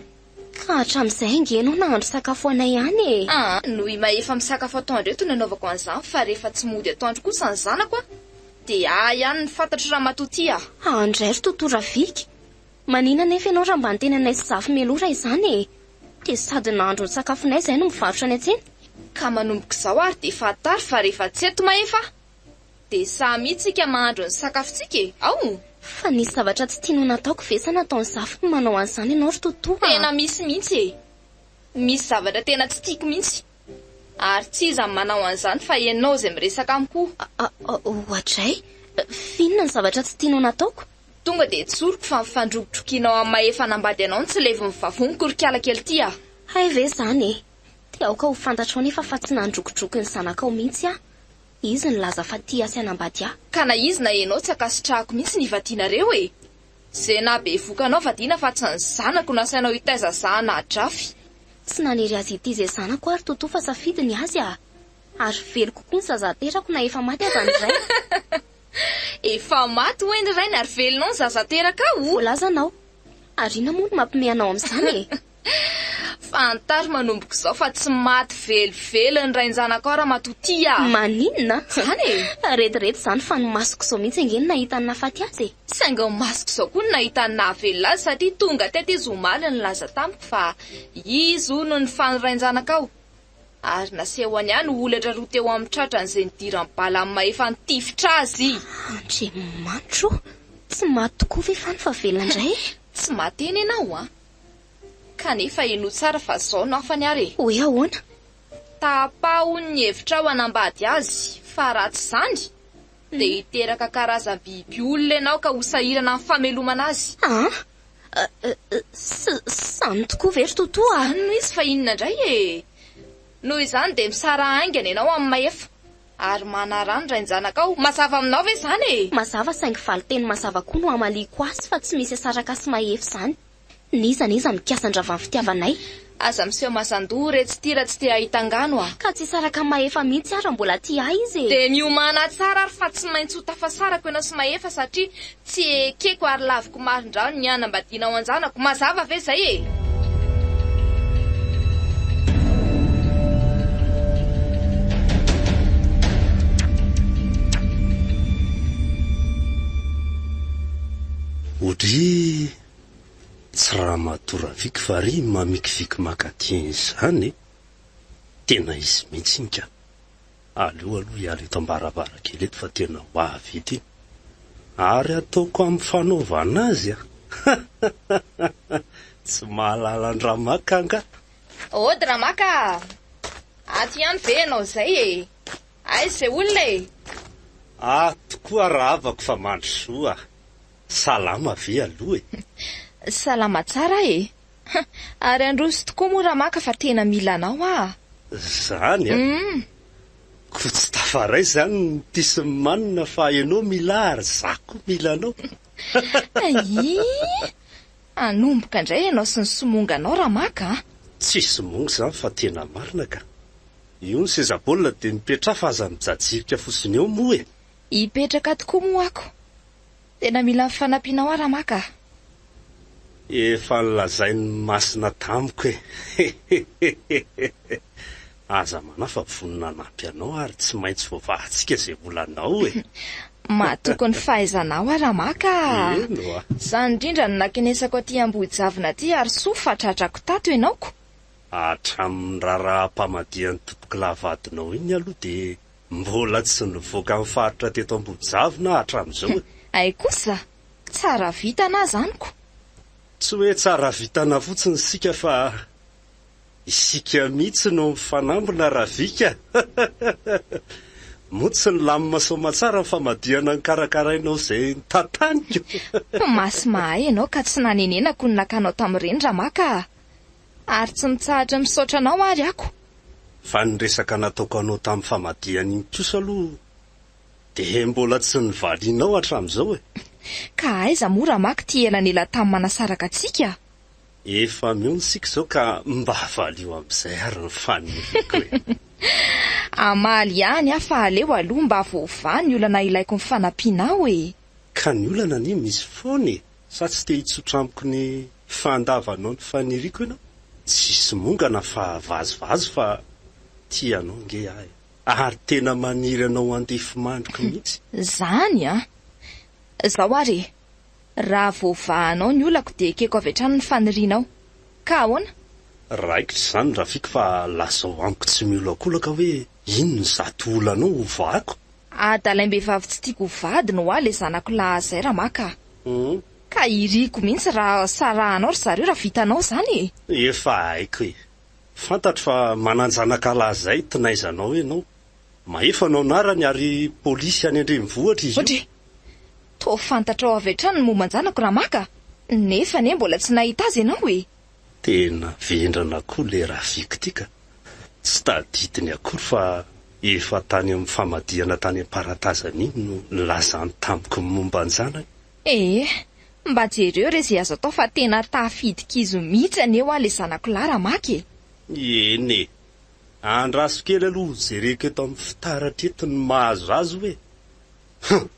E: Ka hatramin'izay ange ianao nahandro sakafo ho anay ihany e!
F: Aa, noho i Mahefa misakafo atoandro eto no anaovako an'izany fa rehefa tsy mody atoandro kosa ny zanako a! Dia ahy ihany ny fantatro ramatoa ty a!
E: Andray ry Toto Raviky! Manina anefa ianao raha mba niteny anay sy Zafy mialoha raha izany e! Dia sady nahandro ny sakafonay izahay no mivarotra any an-tsena.
F: Ka manomboka izao ary dia fantaro fa rehefa tsy eto Mahefa dia samy tsika mahandro ny sakafontsika e! Ao!
E: Fa nisy zavatra tsy tianao nataoko ve sa nataon'i Zafy no manao an'izany ianao ry Toto a!
F: Tena misy mihitsy e! Misy zavatra tena tsy tiako mihitsy. Ary tsy iza no manao an'izany fa ianao izay miresaka amiko.
E: Oadray! F'inona ny zavatra tsy tianao nataoko?
F: Tonga dia tsoriko fa ny fandrokitrokianao amin'ny mahefa hanambady anao no tsy levon'ny vavoniko ry kala kely ity ah!
E: Hay ve izany e! Dia aoka ho fantatrao nefa fa tsy nandrokidroky ny zanakao mihitsy aho. Izy nilaza fa tia sy hanambady ahy.
F: Ka na izy na ianao tsy ankasitrahako mihitsy ny hivadianareo e! Izay nahabevoka anao vadiana fa tsy ny zanako no asainao hitaiza zana-drafy.
E: Tsy nanery azy hitia izay zanako aho ry Toto fa safidy ny azy ah! Ary veloko koa ny zaza aterako na efa maty aza ny rainy.
F: Efa maty hoy ny rainy ary velonao ny zaza aterakao?
E: Voalazanao. Ary inona moa no mampime anao amin'izany e?
F: Fantaro manomboka izao fa tsy maty velively ny rain-janakao ramatoa tia a!
E: Maninona?
F: Izany e!
E: Rediredy izany fa ny masoko izao mihitsy ange no nahita ny nahafaty azy e!
F: Saingy ny masoko izao koa no nahita ny nahavelona azy satria tonga teto izy omaly nilaza tamiko fa izy hono ny fany rain-janakao ary nasehony ahy ny holatra roa teo amin'ny tratrany izay nidiran'ny bala amin'ny mahefa nitifitra azy.
E: Andriamanitra o! Tsy maty tokoa ve fany fa velona indray e?
F: Tsy maty eny ianao an! Kanefa henoy tsara fa zao no hafany ary e!
E: Hoe ahoana?
F: Tapaho ny hevitrao hanambady azy fa raha tsy izany dia hiteraka karazam-biby olona ianao ka ho sahirana amin'ny famelomana azy.
E: An? Izany tokoa ve ry Toto a?
F: Izany no izy fa inona indray e! Noho izany dia misaraha haingana ianao amin'i Mahefa ary manaraha ny rain-janakao. Mazava aminao ve izany e?
E: Mazava saingy valin-teny mazava koa no hamaliako azy fa tsy misy asaraka sy Mahefa izany. N'iza n'iza mikasa handrava ny fitiavanay.
F: Aza miseho mazan-doha re tsy tia raha tsy te hahita angano a!
E: Ka tsy hisaraka amin'i Mahefa mihitsy aho raha mbola tia ahy izy e!
F: Dia miomàna tsara ary fa tsy maintsy ho tafasaraka ianao sy Mahefa satria tsy ekeko ary laviko marin-drano ny hanambadianao an-janako. Mazava ve izay e?
G: Odryy! Tsy ramatoa Raviky fa ry mamikiviky makaty izany e! Tena izy mihitsy iny ka! Aleo aloha hiala eto am-baravarankely eto fa tena ho avy eto iny. Ary ataoko amin'ny fanaovana azy a! Tsy mahalala an-dRamaka angaha?
F: Ody Ramaka a! Ato ihany ve ianao izay e? Aiza izay olona e?
G: Ato koa rahavako fa mandrosoa a! Salama ve aloha e?
F: Salama tsara e! Ary handroso tokoa moa Ramaka fa tena mila anao aho.
G: Zany an! Koa tsy tafaray zany ny tia sy ny manina fa ianao mila ahy ary za koa mila anao.
F: Aii! Hanomboka indray ianao sy ny somonganao Ramaka a!
G: Tsy somonga izany fa tena marina ka! Io ny seza baolina dia mipetraha fa aza mijajirika fotsiny eo moa e!
F: Hipetraka tokoa moa ako. Tena mila ny fanampianao aho Ramaka a!
G: Efa nolazain'i Masina tamiko e! Aza manahy fa vonona hanampy anao ary tsy maintsy voavahantsika izay olanao e!
F: Matoky ny fahaizanao aho Ramaka a!
G: Eny oa!
F: Izany indrindra no nakenesako aty Ambohijavona aty ary soa fa tratrako tato ianao ko!
G: Hatramin'ny raharaham-pamadihan'ny tompokolahy vadinao iny aloha dia Mbola tsy nivoaka ny faritra teto Ambodizavona aho hatramin'izao e.
F: Hay kosa, tsara vintana aza amiko.
G: Tsy hoe tsara vintana fotsiny isika fa isika mihitsy no mifanambina Ravika a! Moa tsy nilamina soamatsara ny famadihana nokarakarainao izay notantaniko?
F: Mpimasy mahay ianao ka tsy nanenenako ny nakanao tamin'ireny Ramaka a! Ary tsy mitsahatra misaotra anao ary ako.
G: Fa ny resaka nataoko anao tamin'ny famadihana iny kosa aloha dia mbola tsy nivalianao hatramin'izao e!
F: Ka aiza moa Ramaky ity elanelan-tany manasaraka antsika?
G: Efa mihaona isika izao ka mba valio amin'izay ary ny faniriako e!
F: Hamaly ihany aho fa aleo aloha mba voavaha ny olana ilaiko ny fanampianao e!
G: Ka ny olana anie misy foana e! Sa tsy te hitsotra amiko ny fandavanao ny faniriako ianao? Tsisy mongana fa vazivazy fa tia anao ange aho e. Ary tena maniry anao andefimandriko mihitsy.
F: Zany an! Zao ary e! Raha voavahanao ny olako dia ekeko avy hatrany ny fanirianao. Ka ahoana?
G: Raikitra izany Rafiki fa lazao amiko tsy miolakolaka hoe inona izato olanao hovahako?
F: Adalaim-behivavy tsy tiako ho vadiny hoa le zanako lahy zay Ramaka a! Ka iriko mihitsy raha sarahanao ry zareo raha vitanao izany e!
G: Efa haiko e! Fantatro fa manan-janaka lahy izay tinaizanao ianao. Mahefa no anarany ary polisy any an-drenivohitra izy io.
F: Odry! Toa fantatrao avy hatrany ny momba an-janako Ramaka, nefa anie mbola tsy nahita azy ianao e!
G: Tena vendrana koa le Rafiko ty ka! Tsy tadidiny akory fa efa tany amin'ny famadihana tany Amparatazana iny no nilazany tamiko ny momba an-janany.
F: Ee, mba jereo re ze azo atao fa tena tafidikizo mihitsy anie hoa le zanako lahy Ramaka e!
G: Eny e! Andraso kely aloha ho jereko eto amin'ny fitaratra eto ny mahazo azy hoe! Hum!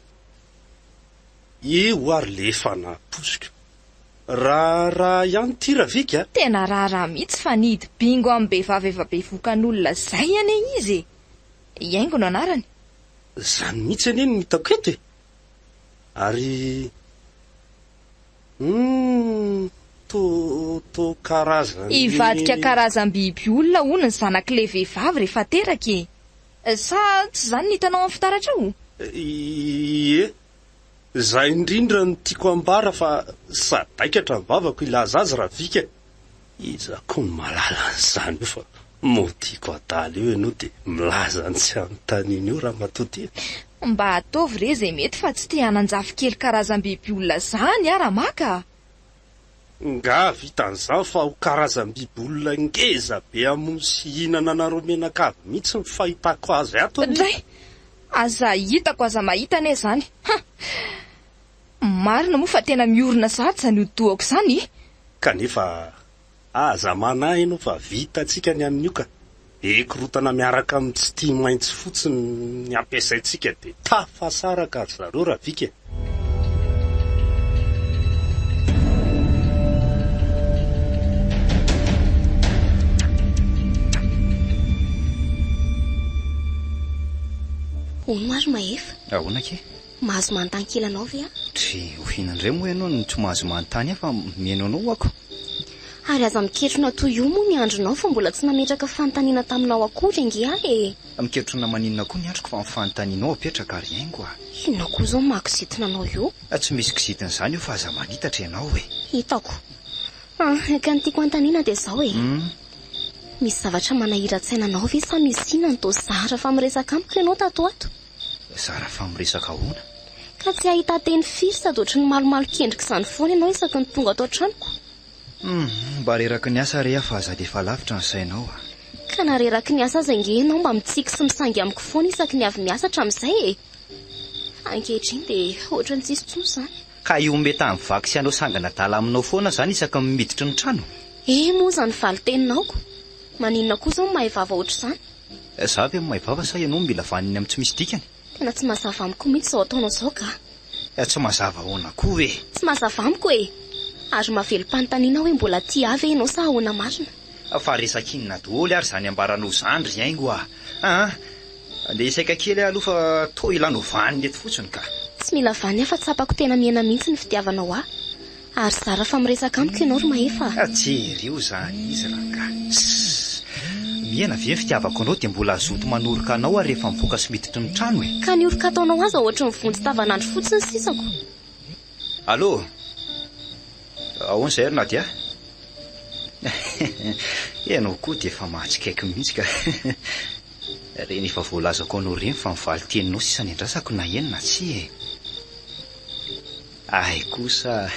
G: Eo ary le efa naposiko. Raharaha ihany ity Ravika a!
F: Tena raharaha mihitsy fa nihidy bingo amin'ny behivavy efa bevokan'olona zay anie izy e! Iaingo no anarany.
G: Zany mihitsy anie no hitako eto e! Ary humm to to karazan'ny.
F: Hivadika karazam-biby olona hono ny zanak'ilay vehivavy rehefa teraka e! Sa tsy izany no hitanao amin'ny fitaratra ao?
G: Ie, izay indrindra no tiako ambara fa sadaikatra ny vavako hilaza azy Ravika e! Iza koa no mahalala an'izany io fa modiako adala io ianao dia milaza ny tsy anontaniana eo ramatoa ty e!
F: Mba ataovy re izay mety fa tsy te hanan-jafikely karazam-biby olona zany aho Ramaka a!
G: Nga vitan'izany fa ho karazam-biby olona ngeza be hamono sy hihinana anareo mianakavy mihitsy ny fahitako azy ato anie!
F: Dray! Aza hitako aza mahita anie izany! Ha! Marina moa fa tena miorina sahady izany hodi-dohako izany e!
G: Kanefa aza manahy ianao fa vitantsika ny amin'io ka. Ekirotana miaraka amin'ny tsy tia maintsy fotsiny ny ampiasaintsika dia tafasaraka ry zareo Ravika e!
E: Hono ary Mahefa.
A: Ahoana akia?
E: Mahazo manontany kely anao ve aho?
A: Dry, oviana indray moa ianao no tsy mahazo manontany ahy fa mihaino anao ako.
E: Ary aza miketrona toy io moa ny andronao fa mbola tsy nametraka fanontaniana taminao akory ange aho e!
A: Miketrona maninona koa ny androko fa ny fanontanianao apetraka ry haingo a!
E: Inona koa izao maha kizitina anao io?
A: Tsy misy kizitina izany eo fa aza manitatra ianao e!
E: Hitako. Ah, ka ny tiako hanontaniana dia izao e! Misy zavatra manahiran-tsaina anao ve sa misy inona no toa zara fa miresaka amiko ianao tato ho ato?
A: Zara fa miresaka ahoana?
E: Ka tsy ahitan-teny firy sady ohatry ny malomalok'endrika izany foana ianao isaky ny tonga ato an-tranoko.
A: Humm, mba reraky ny asa re aho fa aza alefa lavitra ny sainao a.
E: Ka na reraky ny asa aza ange ianao mba mitsiky sy misangy amiko foana isaky ny avy miasa hatramin'izay e! Fa ankehitriny dia ohatry ny tsisy intsony izany.
A: Ka hihomehy tamin'ny vaky sy hanao sangan'adala aminao foana izany isaky ny miditry ny trano?
E: Eh moa izany valin-teninao ko! Maninona koa izao ny mahay vava ohatr'izany?
A: Za ve mahay vava sa ianao no mila vaniny amin'ny tsy misy dikany?
E: Tena tsy mazava amiko mihitsy izao ataonao izao ka!
A: Tsy mazava ahoana koa e?
E: Tsy mazava amiko e! Ary mahavelom-panontaniana aho hoe mbola tia ahy ve ianao sa ahoana marina?
A: Fa resaka inona daholo ary izany ambaranao izany ry haingo a! Aa! Andeha hisaika kely aho aloha fa toa ilanao vaniny eto fotsiny ka!
E: Tsy mila vaniny aho fa tsapako tena mihena mihitsy ny fitiavanao ahy. Ary zara fa miresaka amiko ianao ry Mahefa a!
A: Jereo izany izy rangahy. Sss! Mihena ve ny fitiavako anao dia mbola hazoto manoroka anao aho rehefa mivoaka sy miditry ny trano e?
E: Ka ny oroka ataonao aza ohatry ny vonjy tavanandro fotsiny sisako.
A: Allô! Ahoana izay ry Nadia? Ianao koa dia efa mahatsikaiky mihitsy ka. Ireny efa voalazako anao ireny fa ny valin-teninao sisa ny andrasako na eny na tsia e. Hay kosa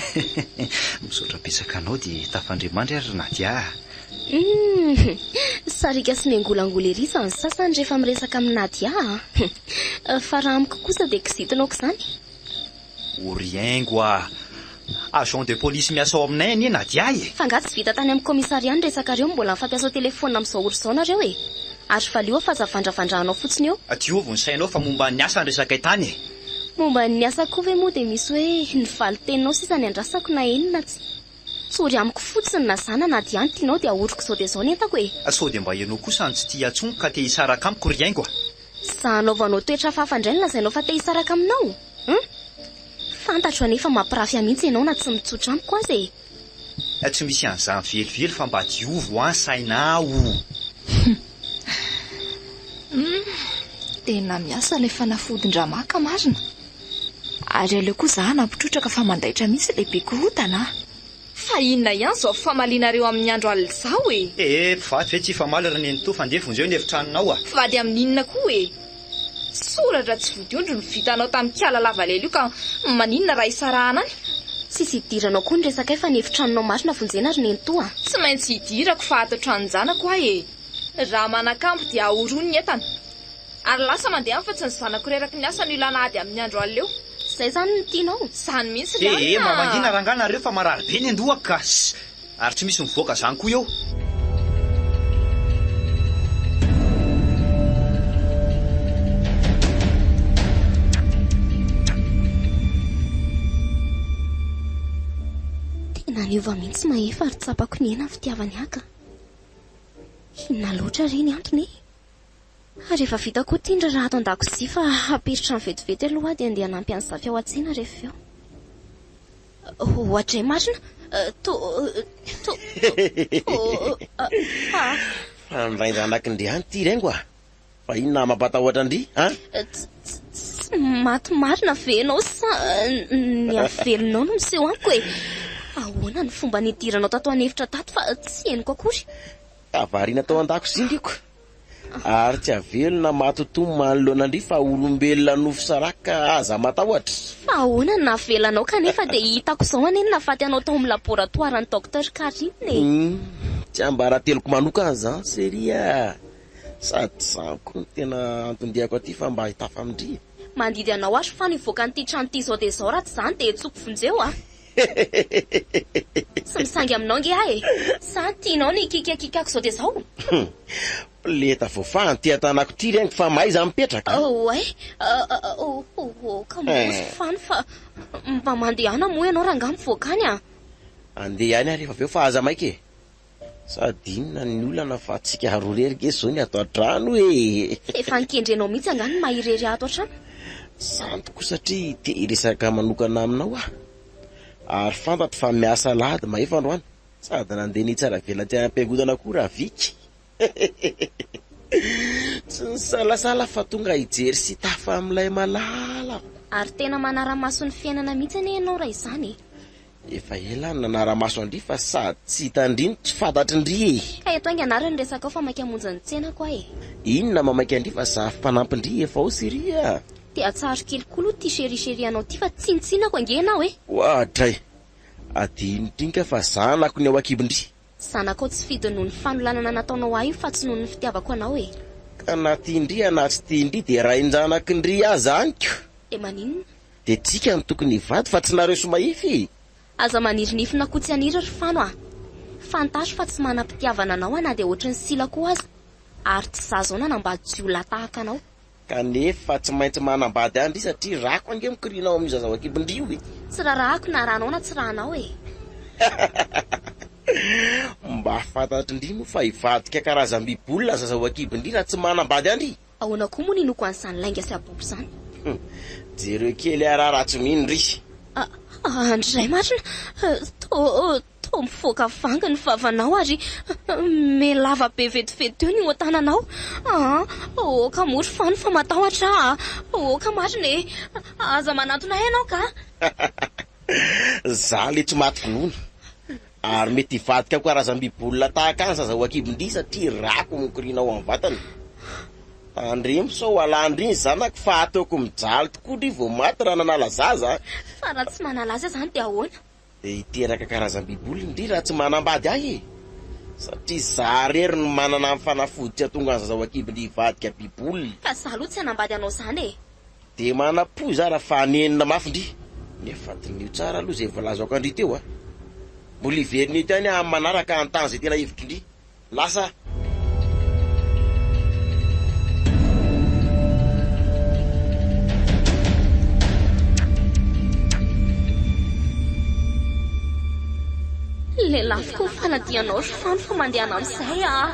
A: Misaotra betsaka anao dia tafandria-mandry ary ry Nadia a!
E: Humm! Sariaka sy miangolangola ery izany sasany rehefa miresaka amin'i Nadia a! Fa raha amiko kosa dia kizitina aok'izany.
A: O ry haingo a! Agent de police miasa ao aminay anie Nadia e!
E: Fa angaha tsy vita tany amin'ny commissariat ny resakareo no mbola mifampiasa au téléphone amin'izao ora izao nareo e! Ary valio aho fa aza vandravandranao fotsiny eo.
A: Diovy ny sainao fa momba ny asa ny resakay tany e!
E: Momba ny asa koa ve moa dia misy hoe ny valin-teninao sisa ny andrasako na eny na tsia. Tsory amiko fotsiny na za na Nadia ny tianao dia ahoriko izao dia izao ny entako e!
A: Sao dia mba ianao kosa no tsy tia intsony ka te hisaraka amiko ry haingo a!
E: Za anaovanao toetra hafahafa indray no lazainao fa te hisaraka aminao? Hum? Fantatro anie fa mampirafy ahy mihitsy ianao na tsy mitsotra amiko aza e!
A: Tsy misy an'izany velively fa mba diovy hoa ny sainao.
F: Hum, tena miasa ilay fanafodin-dramaka marina. Ary aleo koa za hanampy trotraka fa mandaitra mihitsy ilay be korontana a! Fa inona ihany izao fifamalianareo amin'ny andro alina izao e?
A: Ee, mpivady ve tsy hifamaly ry nenitoa fa ndeha vonjeo ny efitranonao a!
F: Mpivady amin'inona koa e? Soratra tsy vodiondry no vitanao tamin'ny kala lava lela io ka maninona raha hisarahana any?
E: Tsisy idiranao koa ny resakay fa ny efitranonao marina vonjena ry nenitoa a!
F: Tsy maintsy hidirako fa ato an-tranon-janako aho e! Raha manakambo dia ahorony ny entana. Ary lasa mandeha any fa tsy ny zanako reraky ny asa no ilana ady amin'ny andro alina eo.
E: Zay zany no tianao?
F: Zany mihitsy ry
A: Ee,
F: anona
A: mba
F: a!
A: mangina rangahy nareo fa marary be ny andohako ka! Ary tsy misy mivoaka zany koa eo.
E: Tena niova mihitsy Mahefa ary tsapako nihena ny fitiavany ahy ka. Inona loatra re ny antony e? Ary efa vita koa ity ny raharaha ato an-dakozia fa hampiditra ny vetivety aloha aho dia handeha hanampy an'i Zafy ao an-tsena rehefa avy eo. Oadray marina! To, to, to, a.
D: Fa ny rain-janak'ndry ihany ity rengo a! Fa inona mampatahotra an-dry an?
E: Tsy, tsy maty marina ve ianao sa ny havelonao no miseho amiko e? Ahoana ny fomba nidiranao tato an'efitra tato fa tsy henoko akory?
D: Tavarina tao an-dakozia ndriko. Ary tsy avelo na matotoa manoloana an-dry fa olombelona nofo saraka ka aza matahotra.
E: Fa ahoana no nahavelanao kanefa dia hitako izao anie ny nahafaty anao tao amin'ny laboratoiran'i Docteur Karine e!
D: Hum, tsy ambarateloko manokana izany Chérie a! Sady izany koa no tena anton-diako aty fa mba hitafa amin-dry.
E: Mandidy anao aho ry Fano hivoaka an'ity trano ity izao dia izao raha tsy izany dia hetsoko vonjeo a! Tsy misangy aminao nge aho e! Sa tianao ny hikikiakikako izao dia izao?
D: Pileta voafaha an'ity an-tanako ity reniko fa mahaiza mipetraka a!
E: Oay! Ka mbola fano fa mba mandehana moa ianao rangahy mivoaka any a!
D: Andeha ihany aho rehefa avy eo fa aza maika e! Sady inona ny olana fa tsika roa irery nge zao ny ato an-trano e!
E: Efa nikendrenao mihitsy angaha ny maha irery ato an-trano?
D: Zany tokoa satria te hiresaka manokana aminao aho. Ary fantatro fa miasa alahady mahefa androany. Sady nandeha nitsaravelatsihy any am-piangonana koa Raviky. Tsy nisalasala fa tonga hijery sy hitafa amin'ilay malalako.
E: Ary tena manara-maso ny fiainana mihitsy anie ianao raha izany e!
D: Efa ela aho no nanara-maso an-dry fa sady tsy hitan-dry no tsy fantatrin-dry e!
E: Ka eto haingana ary ny resakao fa maika hamonjy ny tsenako aho e!
D: Inona mamaika an-dry fa zafy mpanampin-dry efa ao Syria a!
E: Dia atsaharo kely koa aloha ity chéri chéri anao ity fa tsinotsinako ange ianao e!
D: Oadray! Adinodrinka fa zanako ny ao an-kibon-dry!
E: Zanakao tsy fidiny noho ny fanolanana nataonao ahy io fa tsy noho ny fitiavako anao e!
D: Ka na tian-dry na tsy tian-dry dia rain-janakin-dry aho zany ko!
E: Dia maninona?
D: Dia tsika no tokony hivady fa tsy nareo sy Mahefy e!
E: Aza maniry nify na koa tsy haniry ry Fano a! Fantaro fa tsy manam-pitiavana anao aho na dia ohatry ny sila koa aza, ary tsy za zao nanambady jiolahy tahaka anao.
D: Kanefa tsy maintsy manambady ahy ndry satria rako ange mikoriana ao amin'io zaza ao an-kibon-dry io e!
E: Tsy rarahako na ranao na tsy ranao e!
D: Mba fantatry ndry moa fa hivadika karazam-bibolona zaza ao an-kibon-dry raha tsy manambady ahy ndry!
E: Ahoana koa moa no inoako an'izany lainga sy habobo izany?
D: Hum, jereo kely ara raha tsy mino ry.
E: Andry marina, toa toa mivoaka vangy ny vavanao ary mihalava be vetivety eo ny hoan-tananao. Aa, aoka moa ry Fano fa matahotra aho a! Aoka marina e! Aza manantona ahy ianao ka!
D: Za le tsy maty vonoina. Ary mety hivadika ho karazam-bibolona tahaka ahy ny zaza ao an-kibon-dry satria rako mikoriana ao amin'ny vatany. Tandremo sao alan-dry ny zanako fa ataoko mijaly tokoa dry vao maty raha nanala zaza a!
E: Fa raha tsy manala azy aho izany dia ahoana?
D: Dia hiteraka karazam-bibolona ndry raha tsy manambady ahy e! Satria za rery no manana ny fanafody tsy hahatonga ny zaza ao an-kibon-dry hivadika bibolona.
E: Ka za aloha tsy hanambady anao izany e!
D: Dia manam-po za raha fa hanenina mafy ndry. Nefa diniho tsara aloha izay voalazako an-dry teo a. Mbola hiverina eto ihany aho amin'ny manaraka hanontany izay tena hevitry ndry. Lasa aho.
E: Lelafiko ny fanadihana ao ry Fano fa mandehana amin'izay ah.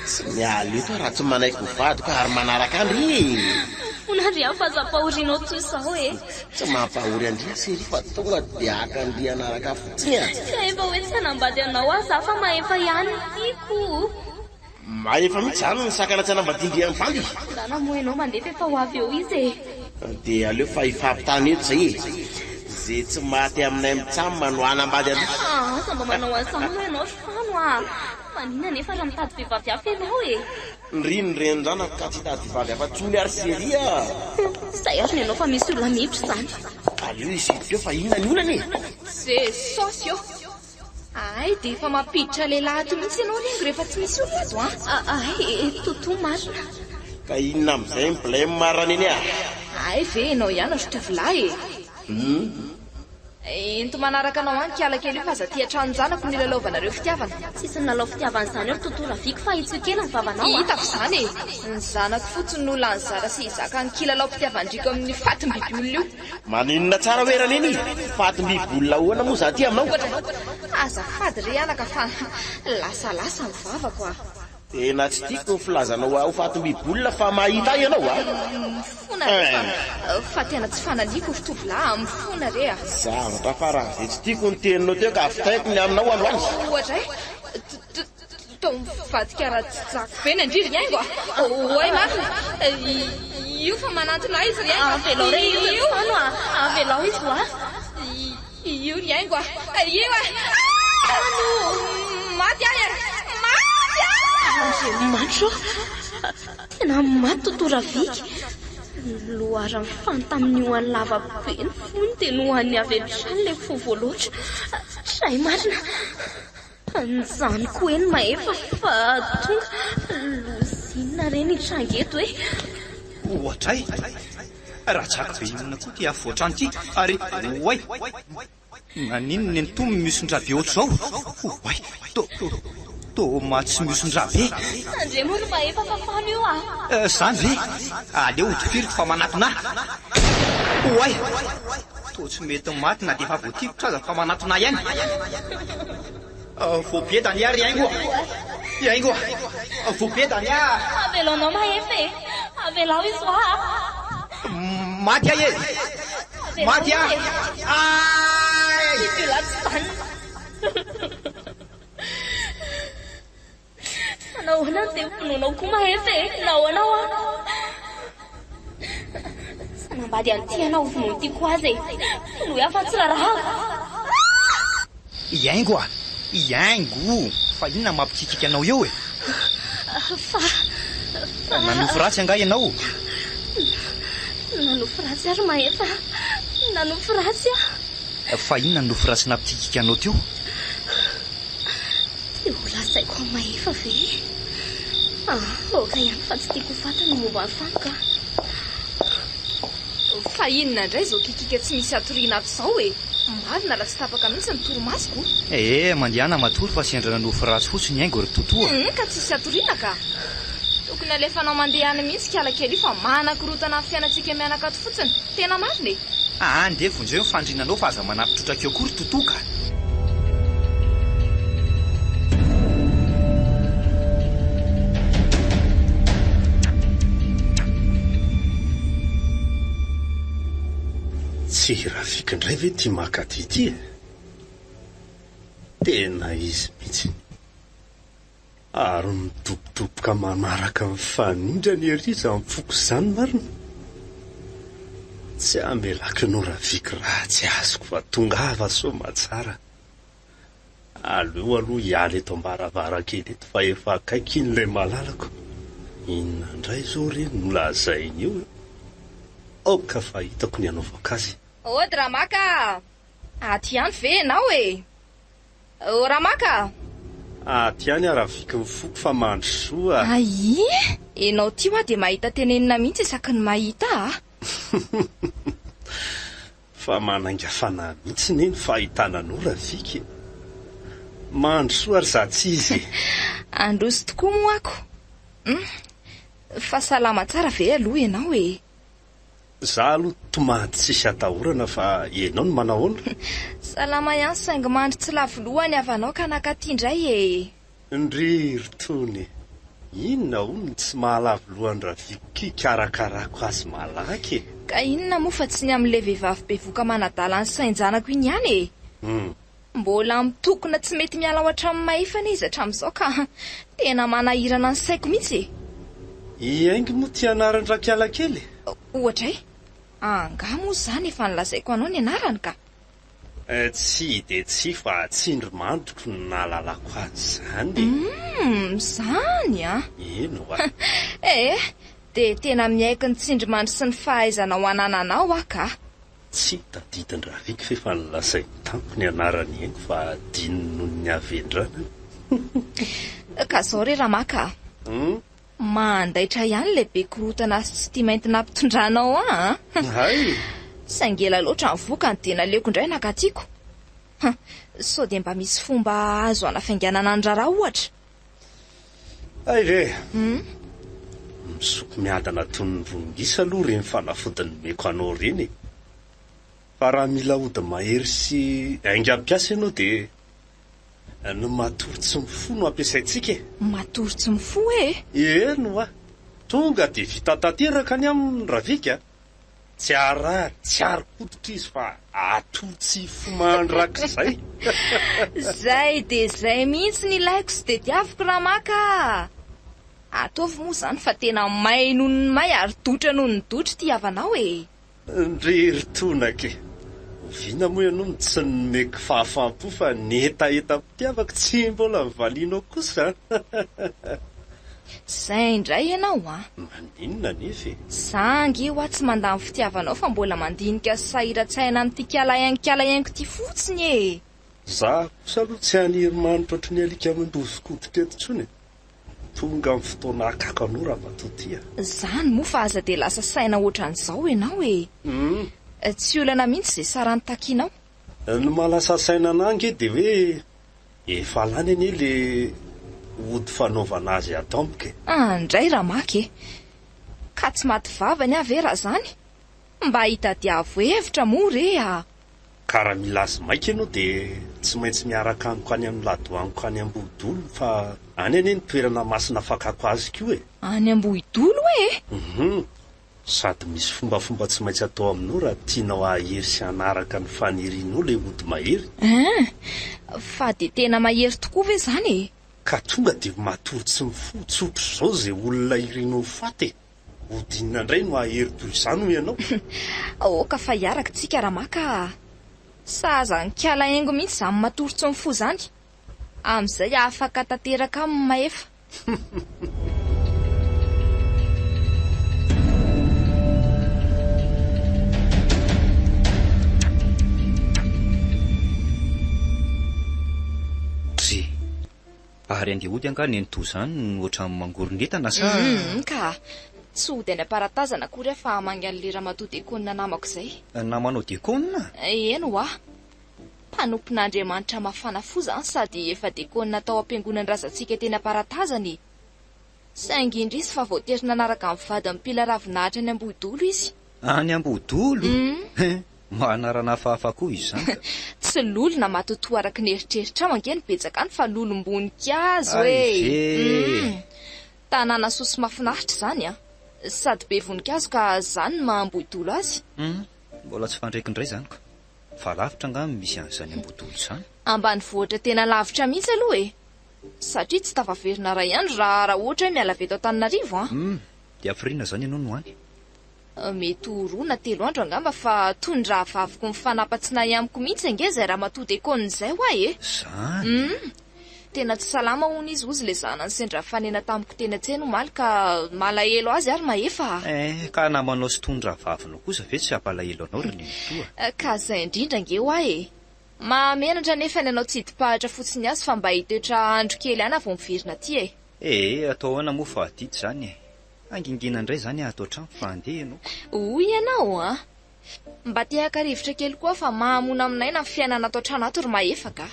D: Tsy miala eto aho raha tsy manaiky ho vadiko ary manaraka an-dry e!
E: Mifona ry aho fa aza ampahorianao toy izao e!
D: Tsy mampahory an-dry aho chérie fa tonga dia haka an-dry hanaraka ahy fotsiny a!
E: Tsy efa hoe tsy hanambady anao aho za fa mahefa ihany no tiako.
D: Mahefa mihitsy izany ny sakana tsy hanambadian-dry an'i Vandy.
E: Ndana moa ianao mandefa efa ho avy eo izy e!
D: Dia aleo fa hifampitany eto izay e! Ze tsy maty aminay mitsam no hanambady an-dry.
E: Aa aza mba manao an'izany moa ianao ry Fano a! Maninona anefa raha mitady vehivavy hafa ianao e?
D: Ndry ny renin-janako ka tsy hitady vehivavy hafa intsony ary chérie a!
E: Izay ary ny anao fa misy olona miditra izany.
D: Aleo izy hiditra eo fa inona ny olana e?
F: Jesosy ô! Hay dia efa mampiditra lehilahy ato mihitsy ianao Rengo rehefa tsy misy olona ato an!
E: Hay, Toto marina.
D: Ka inona amin'izay ny blem Ranene a?
F: Hay ve ianao ihany ry tovolahy e!
D: Hum.
F: Ento manaraka anao any kiala kely io fa aza aty an-tranon-janako no ilalaovanareo fitiavana.
E: Tsisy milalao fitiavana izany eo ry Toto Raviko fa hitsio kely ny vavanao a!
F: Hitako izany e! Ny zanako fotsiny no lany zara sy hizaka ny kilalaom-pitiavan-driako amin'ny fatim-biby olona io.
D: Maninona tsara hoe Raneny? Fatim-biby olona ahoana moa za aty aminao?
F: Azafady re anaka fa lasalasa ny vavako a!
D: Tena tsy tiako ny filazanao ahy ho fatim-biby olona fa mahita ahy ianao a!
F: Mifona re fa fa tena tsy fanaliako ry tovolahy a! Mifona re a!
D: Zavatra faran'izay tsy tiako ny teninao teo ka vitaiko ny aminao androany.
F: Ohatra e! Toa mivadika rajako be ny an-dry ry haingo a! Oay marina! Io fa manantona ahy izy ry haingo a!
E: Avelao re izy ry Fano a! Avelao izy ho ahy!
F: Io ry haingo a! Io e! Fano! Maty aho e! Maty aho!
E: Andriamanitra ô! Tena maty Toto Ravika! Ny loharan'ny fano tamin'ny hohany lava be ny fony dia nohaniny avy hatrany ilay fo voaloatra. Tray marina! An'izany koa eny Mahefa fa tonga. Loza inona re ny hitranga eto e?
A: Ohatray! Rajako be inona koa ity afovoan-trano ity ary oay! Naninona nenitoa mihoson-dra be ohatr'izao? Oay! To, to maha tsy mihoson-dra be!
E: Tandremo ry Mahefa fa fano io a!
A: Izany ve? Aleo hotifiriko fa manatona ahy! Oay! Toa tsy mety maty na dia efa voatifitra aza fa manatona ahy ihany. Voabeda anie aho ry Haingo a! I Haingo a! Voabeda anie aho!
E: Avelao anao Mahefa e! Avelao izy hoa a!
A: Maty aho e! Maty aho! Ay!
E: Ity lahy tsy vanona. Fa nahoana no dia vonoinao koa Mahefa e? Nahoana hoa? Tsy hanambady an'ity ianao ho vonoin'ity koa aza e! Vonoy aho fa tsy rarahako.
A: I Haingo a! I Haingo! Fa inona no mampikikiky anao eo e?
E: Fa, fa.
A: Nanofy ratsy angaha ianao?
E: Nanofy ratsy aho ry Mahefa a! Nanofy ratsy aho.
A: Fa inona no nofy ratsy nampikikiky anao teo?
E: Dia ho lazaiko amin'i Mahefa ve? Ah, aoka ihany fa tsy tiako ho fantany ny momba an'i Fano ka.
F: Fa inona indray izao kikika tsy misy hatoriana ato izao e? Marina raha tsy tapaka mihitsy ny torimasoko.
A: Eh, mandehana matory fa sendra nanofy ratsy fotsiny haingo ry Toto a.
F: Hum, ka tsisy hatoriana ka. Tokony alefanao mandeha any mihitsy kala kely io fa manakorotana ny fiainantsika mianaka ato fotsiny. Tena marina e.
A: Aa ndeha vonjeo ny fandrinanao fa aza manampy trotraka eo koa ry Toto ka.
G: Tsy i Rafik indray ve ity maka aty ity e? Tena izy mihitsy. Ary midobodoboka manaraka ny fanindrany ery izany foko izany marina. Tsy hamelako anao Raviky raha tsy azoko fa tongava soamatsara. Aleo aloha hiala eto am-baravarankely eto fa efa akaiky iny ilay malalako. Inona indray izao re no lazainy eo e? Aoka fa hitako ny hanaovako azy.
F: Ody Ramaka a! Ato ihany ve ianao e? Oh Ramaka
G: a! Ato ihany aho Raviky ny foko fa mandrosoa a!
F: Aii! Enao ty hoa dia mahita tenenina mihitsy isaky ny mahita a!
G: Fa manainga fanahy mihitsy ne ny fahitana anao Raviky e! Mandrosoa ry za tsy izy e!
F: Handroso tokoa moa ako! Hum! Fa salama tsara ve aloha ianao e?
G: Za aloha tomady tsisy atahorana fa enao no manahoana?
F: Salama ihany saingy mandry tsy lavo loha ny havanao ka nakaty indray e!
G: Ndry ry Tony e! Inona hono no tsy mahalavo loha an-dRaviko hikarakarako azy malaky e?
F: Ka inona moa fa tsy ny amin'ilay vehivavy bevoka manadala ny sain-janako iny ihany e! Mbola mitokona tsy mety miala ao an-trano mahefa anie izy hatramin'izao ka tena manahirana ny saiko mihitsy e!
G: I Haingo moa tia anaran-dRakialakely e?
F: Ohatra e! Angaha moa izany efa nolazaiko anao ny anarany ka!
G: Tsia dia tsia fa tsindrimandriko no nahalalako azy izany e!
F: Humm! Izany an!
G: Eny oa!
F: Eh! Dia tena miaiky ny tsindrimandry sy ny fahaizanao anananao aho ka!
G: Tsy tadidin-dRaviko f'efa nolazainy tamiko ny anarany eny fa adinony noho ny havendranany.
F: Ka zao re Ramaka a! Mandaitra ihany ilay be korotana sy tsy tia mainty nampitondranao ahy an!
G: Hay!
F: Saingy ela loatra ny vokany dia naleoko indray nakatiako. Sao dia mba misy fomba azo hanafainganana ny raharaha ohatra?
G: Hay ve! Misoko miadana toy ny ron-gisa aloha ireny fanafody nomeko anao ireny e! Fa raha mila ody mahery sy haingam-piasa ianao dia ny matory tsy mifoha no ampiasaintsika e!
F: Matory tsy mifoha e!
G: Eny hoa! Tonga dia vita tanteraka ny aminy Ravika a! Tsy harary, tsy harin-koditra izy fa hatory tsy hifoha mandrakizay.
F: Zay dia zay mihitsy ny ilaiko sy tediaviko Ramaka a! Ataovy moa izany fa tena may noho ny may ary dotra noho ny dotra ity havanao e!
G: Ndry ry Tonaka e! Oviana moa ianao no tsy nomeko fahafaham-po fa ny hetahetam-pitiavako tsy mbola nivalianao kosa an!
F: Zay indray ianao an!
G: Maninona anefa e?
F: Za ange hoa tsy mandà ny fitiavanao fa mbola mandinika sy sahiran-tsaina amin'ity kalahaingo ity fotsiny e!
G: Za kosa aloha tsy haniry manitra ohatry ny alika mandroso-koditra eto intsony e! Tonga ny fotoana hakako anao ramatoa ty a!
F: Zany moa fa aza dia lasa saina ohatran'izao ianao e! Tsy olana mihitsy izay sarany takianao.
G: Ny mahalasa saina anah ange dia hoe Efa lany anie le ody fanaovana azy ato amiko e.
F: Andray Ramaky e! Ka tsy maty vavany aho ve raha zany? Mba hitadiavo hevitra moa re a!
G: Ka raha mila azy maika ianao dia tsy maintsy miaraka amiko any amin'ny ladoaniko any Ambohidolo fa any anie ny toerana masina fakako azy koa e!
F: Any Ambohidolo e?
G: Hum! Sady misy fombafomba tsy maintsy atao aminao raha tianao hahery sy hanaraka ny fanirianao ilay ody mahery.
F: Hein! Fa dia tena mahery tokoa ve izany e?
G: Ka tonga dia matory tsy mifoha tsotr'izao izay olona irinao ho faty e! Ody inona indray no hahery toy izany hoy ianao?
F: Aoka fa hiaraka tsika Ramaka a! Sahaza an'i Haingo mihitsy izany matory tsy mifoha izany. Amin'izay afaka tanteraka aminy Mahefa.
A: Dry. Ary andeha hody angaha nenitoa izany no ohatran'ny mangoron'entana sa?
F: Humm ka. Tsy hody any am-paratazana akory aho fa hamangy an'ilay ramatoa dekônina namako izay.
A: Namanao dekônina?
F: Eny ho'a. Mpanompon'Andriamanitra mafana fo izany sady efa dekônina tao am-piangonan-drazantsika teny Aparatazana e! Saingy indrisy fa voatery nanaraka ny vadiny mpila ravinahitra any Ambohidolo izy.
A: Any Ambohidolo? He! Mba anarana hafahafa koa izy izany ka!
F: Tsy lolo na matotoa araka ny eritreritrao ange no betsaka any fa lolom-boninkazo e!
A: Hay ve!
F: Tanàna soa sy mahafinaritra izany an! Sady be voninkazo ka izany no maha Ambohidolo azy.
A: Hum! Mbola tsy fandreko indray izany ka! Fa lavitra angaha no misy an'izany Ambodolo izany?
F: Ambanivohitra tena lavitra mihitsy aloha e! Satria tsy tafaverina iray andro raha raha ohatra hoe miala avy eto Antananarivo an!
A: Hum, dia hafiriana izany ianao no any?
F: Mety ho roa na telo andro angamba fa toy ny rahavaviko mifanapa-tsinahy amiko mihitsy ange izay ramatoa dekônina izay hoa e!
A: Izany?
F: Hum, tena tsy salama hono izy hozy ilay zanany sendra nifanena tamiko teny an-tsena omaly ka malahelo azy ary mahefa a!
A: Eh, ka namanao sy toy ny rahavavinao kosa ve tsy hampalahelo anao ry nenitoa?
F: Ka zay indrindra ange hoa e! Mahamenatra anefa ny anao tsidi-pahatra fotsiny azy fa mba hitoetra andro kely any aho vao miverina aty e!
A: Eh, atao ahoana moa fa adidy izany e! Hangingina indray izany aho ato an-trano fa handeha ianao ka!
F: Hoy ianao an! Mba te haka rivotra kely koa aho fa mahamoana amin'aina ny fiainana ato an-trano ato ry Mahefa ka!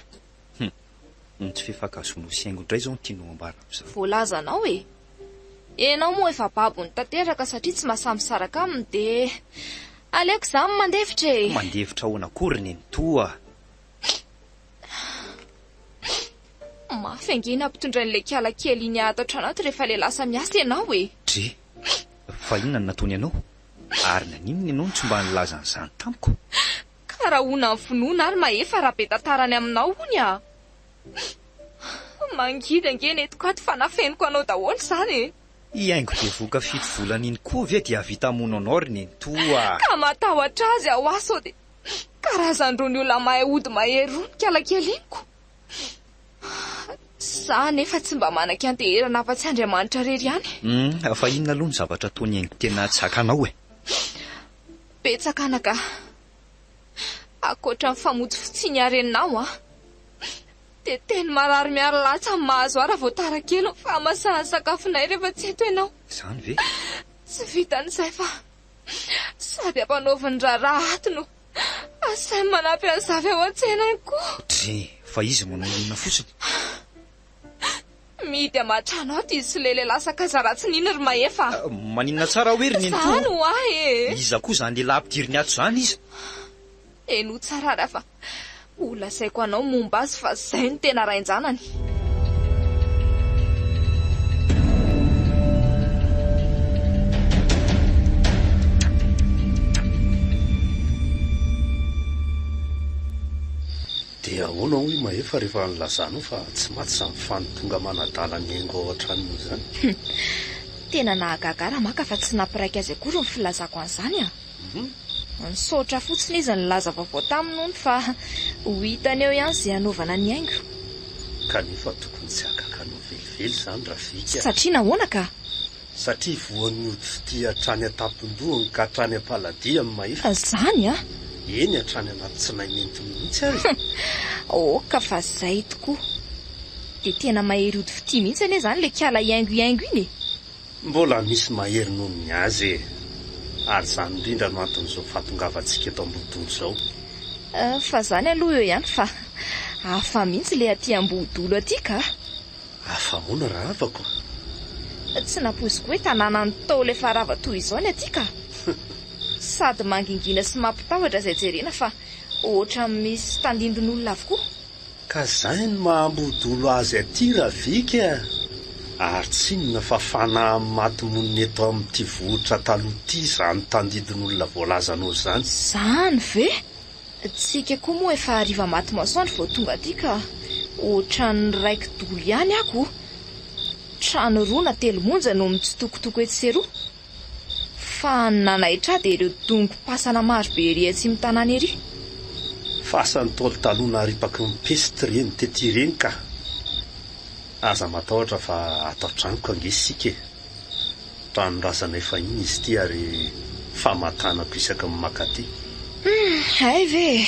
A: Hum! Ny tsy fifankahazoanao sy haingo indray izao no tianao ambara amin'izany.
F: Voalazanao e! Ianao moa efa babony tanteraka satria tsy mahasahy misaraka aminy dia aleoko izaho no mandefitra e!
A: Mandefitra ahoana koa ry nenitoa a!
F: Mafy ange ny hampitondrain'ilay kiala kely iny ato an-trano ato rehefa ilay lasa miasa ianao e!
A: Dre, fa inona no nataony anao? Ary naninona ianao no tsy mba nilaza an'izany tamiko?
F: Ka rahona ny vonoina ary mahefa raha be tantarany aminao hono a! Mangidy ange ny entiko ato fa nafeniko anao daholo izany e!
A: I Haingo bevohoka fito volana iny koa ve dia hahavita hamono anao ry nenitoa a!
F: Ka matahotra azy aho aho sao dia karazan'irony olona mahay ody mahery irony kala keliniko. Za anefa tsy mba manan-kianteherana afa-tsy Andriamanitra irery ihany.
A: Hum, fa inona aloha ny zavatra ataon'i Haingo tena tsy zakanao e?
F: Betsaka anaka. Ankoatra ny famotsifotsiany harenao an! Dia teny marary miaro latsa ny mahazo ahy raha vao tara kely ny fahamasahan'ny sakafonay rehefa tsy eto ianao.
A: Izany ve?
F: Tsy vitan'izay fa sady ampanaoviny raharaha ato no asainy manampy an'i Zafy ao an-tsena any koa.
A: Dre, fa izy manao inona fotsiny?
F: Mihidy aman-trano ato izy sy ilay lehilahy sakaiza ratsiny iny ry Mahefa a!
A: Maninona tsara hoe ry nenitoa?
F: Izany ho ahy e!
A: Iza koa izany lehilahy ampidiriny ato izany iza?
F: Henoy tsara ary fa ho lazaiko anao momba azy fa izay no tena rain-janany.
G: Dia ahoana hoy Mahefa rehefa nilazanao fa tsy maty izany fany tonga manadala ny haingo ao an-tranony izany?
F: Hum. Tena nahagaga ahy Ramaka fa tsy nampiraika azy akory ny filazako an'izany an! Nisaotra fotsiny izy nilaza vaovao taminy hono fa ho hitany eo ihany izay hanaovana ny haingo.
G: Kanefa tokony tsy hahagaga anao velively izany Ravika a!
F: Satria nahoana ka?
G: Satria voan'ny ody fitia hatrany an-tampon-dohany ka hatrany am-paladia ny Mahefa.
F: Zany an!
G: Eny hatrany anaty tsinay nentiny mihitsy aza.
F: Aoka fa zay tokoa. Dia tena mahery ody fitia mihitsy anie zany le kiala hiaingo hiaingo iny e!
G: Mbola misy mahery noho ny azy e! Ary izany indrindra no anton'izao fahatongavantsika eto Ambohidolo izao.
F: Fa zany aloha eo ihany fa hafa mihitsy le aty Ambohidolo aty ka!
G: Hafa ahoana rahavako?
F: Tsy nampoiziko hoe tanànan'ny Ntaolo efa rava toy izao ny aty ka! Sady mangingina sy mampitahotra izay jerena fa ohatran'ny misy tandindon'olona avokoa.
G: Ka zay no maha Ambodolo azy aty Ravika a! Ary tsy inona fa fanahy maty monina eto amin'ity vohitra taloha ity izany tandindon'olona voalazanao izany.
F: Izany ve? Tsika koa moa efa hariva maty masoandro vao tonga aty ka ohatran'ny raiki-dolo ihany ako. Trano roa na telo monja no mitsitokotoko etsy sy eroa. Fa ny nanaitra ahy dia ireo dongom-pasana maro be ery atsimo-tanàna ery.
G: Fasan'ny Ntaolo taloha naripaky ny peste ireny tety ireny ka. Aza matahotra fa ato an-tranoko ange isika e. Tranon-drazanay fahiny izy ity ary famantanako isaky ny mankaty.
F: Hum, hay ve e!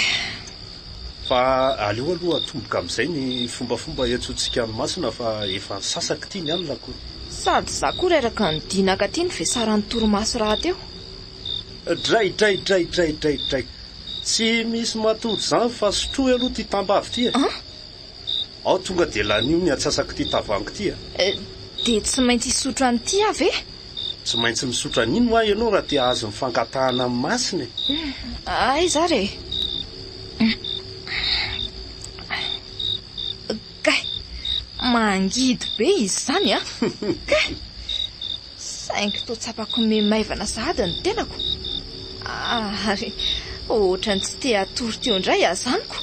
G: Fa aleo aloha atomboka amin'izay ny fombafomba iantsoantsika an'i Masina fa efa nisasaka ity ny alina ko.
F: Sady za koa reraka nidinaka aty ny vesaran'ny torimaso rahateo.
G: Dray dray dray dray dray dray. Tsy misy matory izany fa sotroy aloha ity tambavy ity e.
F: An?
G: Ao tonga dia lanio ny antsasak'ity tavoahangy ity a!
F: Dia tsy maintsy hisotro an'ity aho ve?
G: Tsy maintsy misotro an'iny hoa ianao raha te hahazo ny fangatahana amin'ny masina e!
F: Aiza ary e? Kay! Mangidy be izy izany an! Kay! Saingy toa tsapako miha-maivana sahady ny tenako. Ary ohatran'ny tsy te hatory teo indray aho izany ko!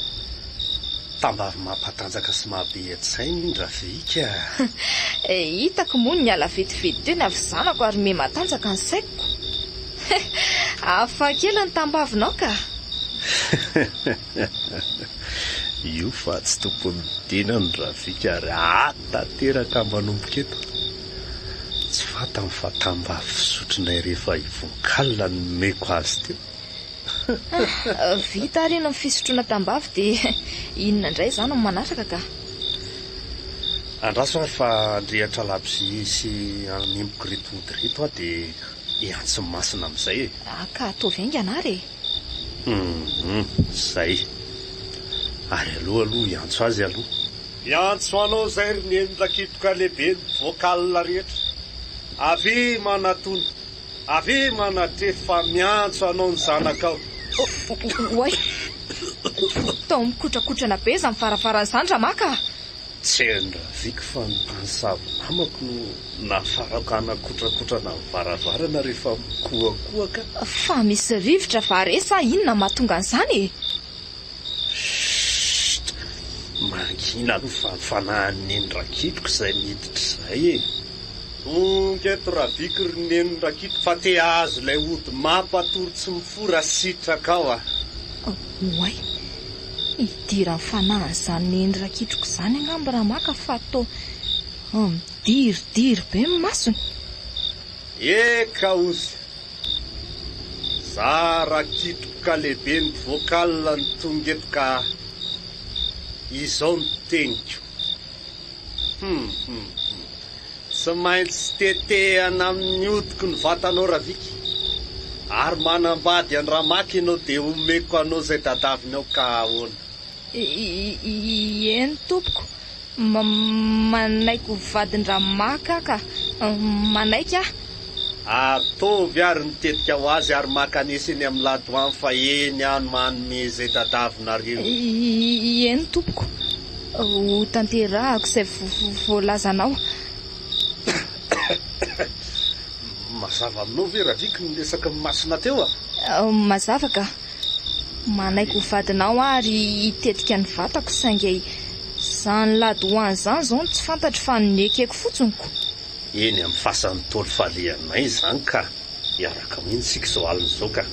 G: Tambavy mampatanjaka sy mahabe an-tsaina iny Ravika a!
F: Hitako moa ny niala vetivety teo ny havizanako ary miha-matanjaka ny saiko ko! Hafa kely ny tambavinao ka!
G: Io fa tsy tompon'ny tenany Ravika ary ahatanteraka manomboka eto. Tsy fantany fa tambavy fisotronay rehefa hivoaka alina no nomeko azy teo.
F: Vita ary iny ny fisotroana tambavy dia inona indray izany no manaraka ka?
G: Andraso ary fa handrehitra labozia sy hanempoka ireto ody ireto aho dia hiantso ny masina amin'izay e.
F: Ah ka ataovy haingana ary e.
G: Hum, izay. Ary aleo aloha hiantso azy aloha. Miantso anao izay ry neny rakipoka lehibe ny vocal rehetra. Avia manatona, avia manatrefa fa miantso anao ny zanakao.
F: Oay! Tao mikotrakotrana be izany varavarana izany Ramaka a!
G: Tsy hain-dRaviko fa ny mpanisavy namako no nafarako hanakotrakotrana ny varavarana rehefa mikohakohaka.
F: Fa misy rivotra va re sa inona mahatonga an'izany e?
G: Chut! Mangina aloha fa ny fanahin'i Neny Rakitroko izay miditra izay e! Tonga eto Raviko ry Neny Rakitro fa te hahazo ilay ody mampatory tsy mifora sitrakao a!
F: Oay! Idiran'ny fanahin'izany Neny Rakitroko izany angamba Ramaka fa toa midiridiry be ny masony.
G: Eka ozy! Za Rakitroka lehiben'ny vocal no tonga eto ka izao no teniko. Hum hum hum. Tsy maintsy tetehana amin'ny hodiko ny vatanao Raviky. Ary manambady an-dRamaka ianao dia omeko anao izay tadavinao ka ahoana?
F: Eny tompoko, manaiky ho vadin-dRamaka aho ka. Manaiky aho.
G: Ataovy ary ny tetika ho azy ary mankanesa eny amin'ny ladoany fa eny aho no manome izay tadavinareo.
F: Eny tompoko. Ho tanterahako izay voalazanao.
G: Mazava aminao ve Raviky ny resaka masina teo
F: a? Mazava ka. Manaiky ho vadinao aho ary hitetika ny vatako saingy izany ladoany izany izao no tsy fantatro fa nekeko fotsiny ko.
G: Eny amin'ny fasan'ny Ntaolo falehanay izany ka. Hiaraka mihitsy isika izao alina izao ka.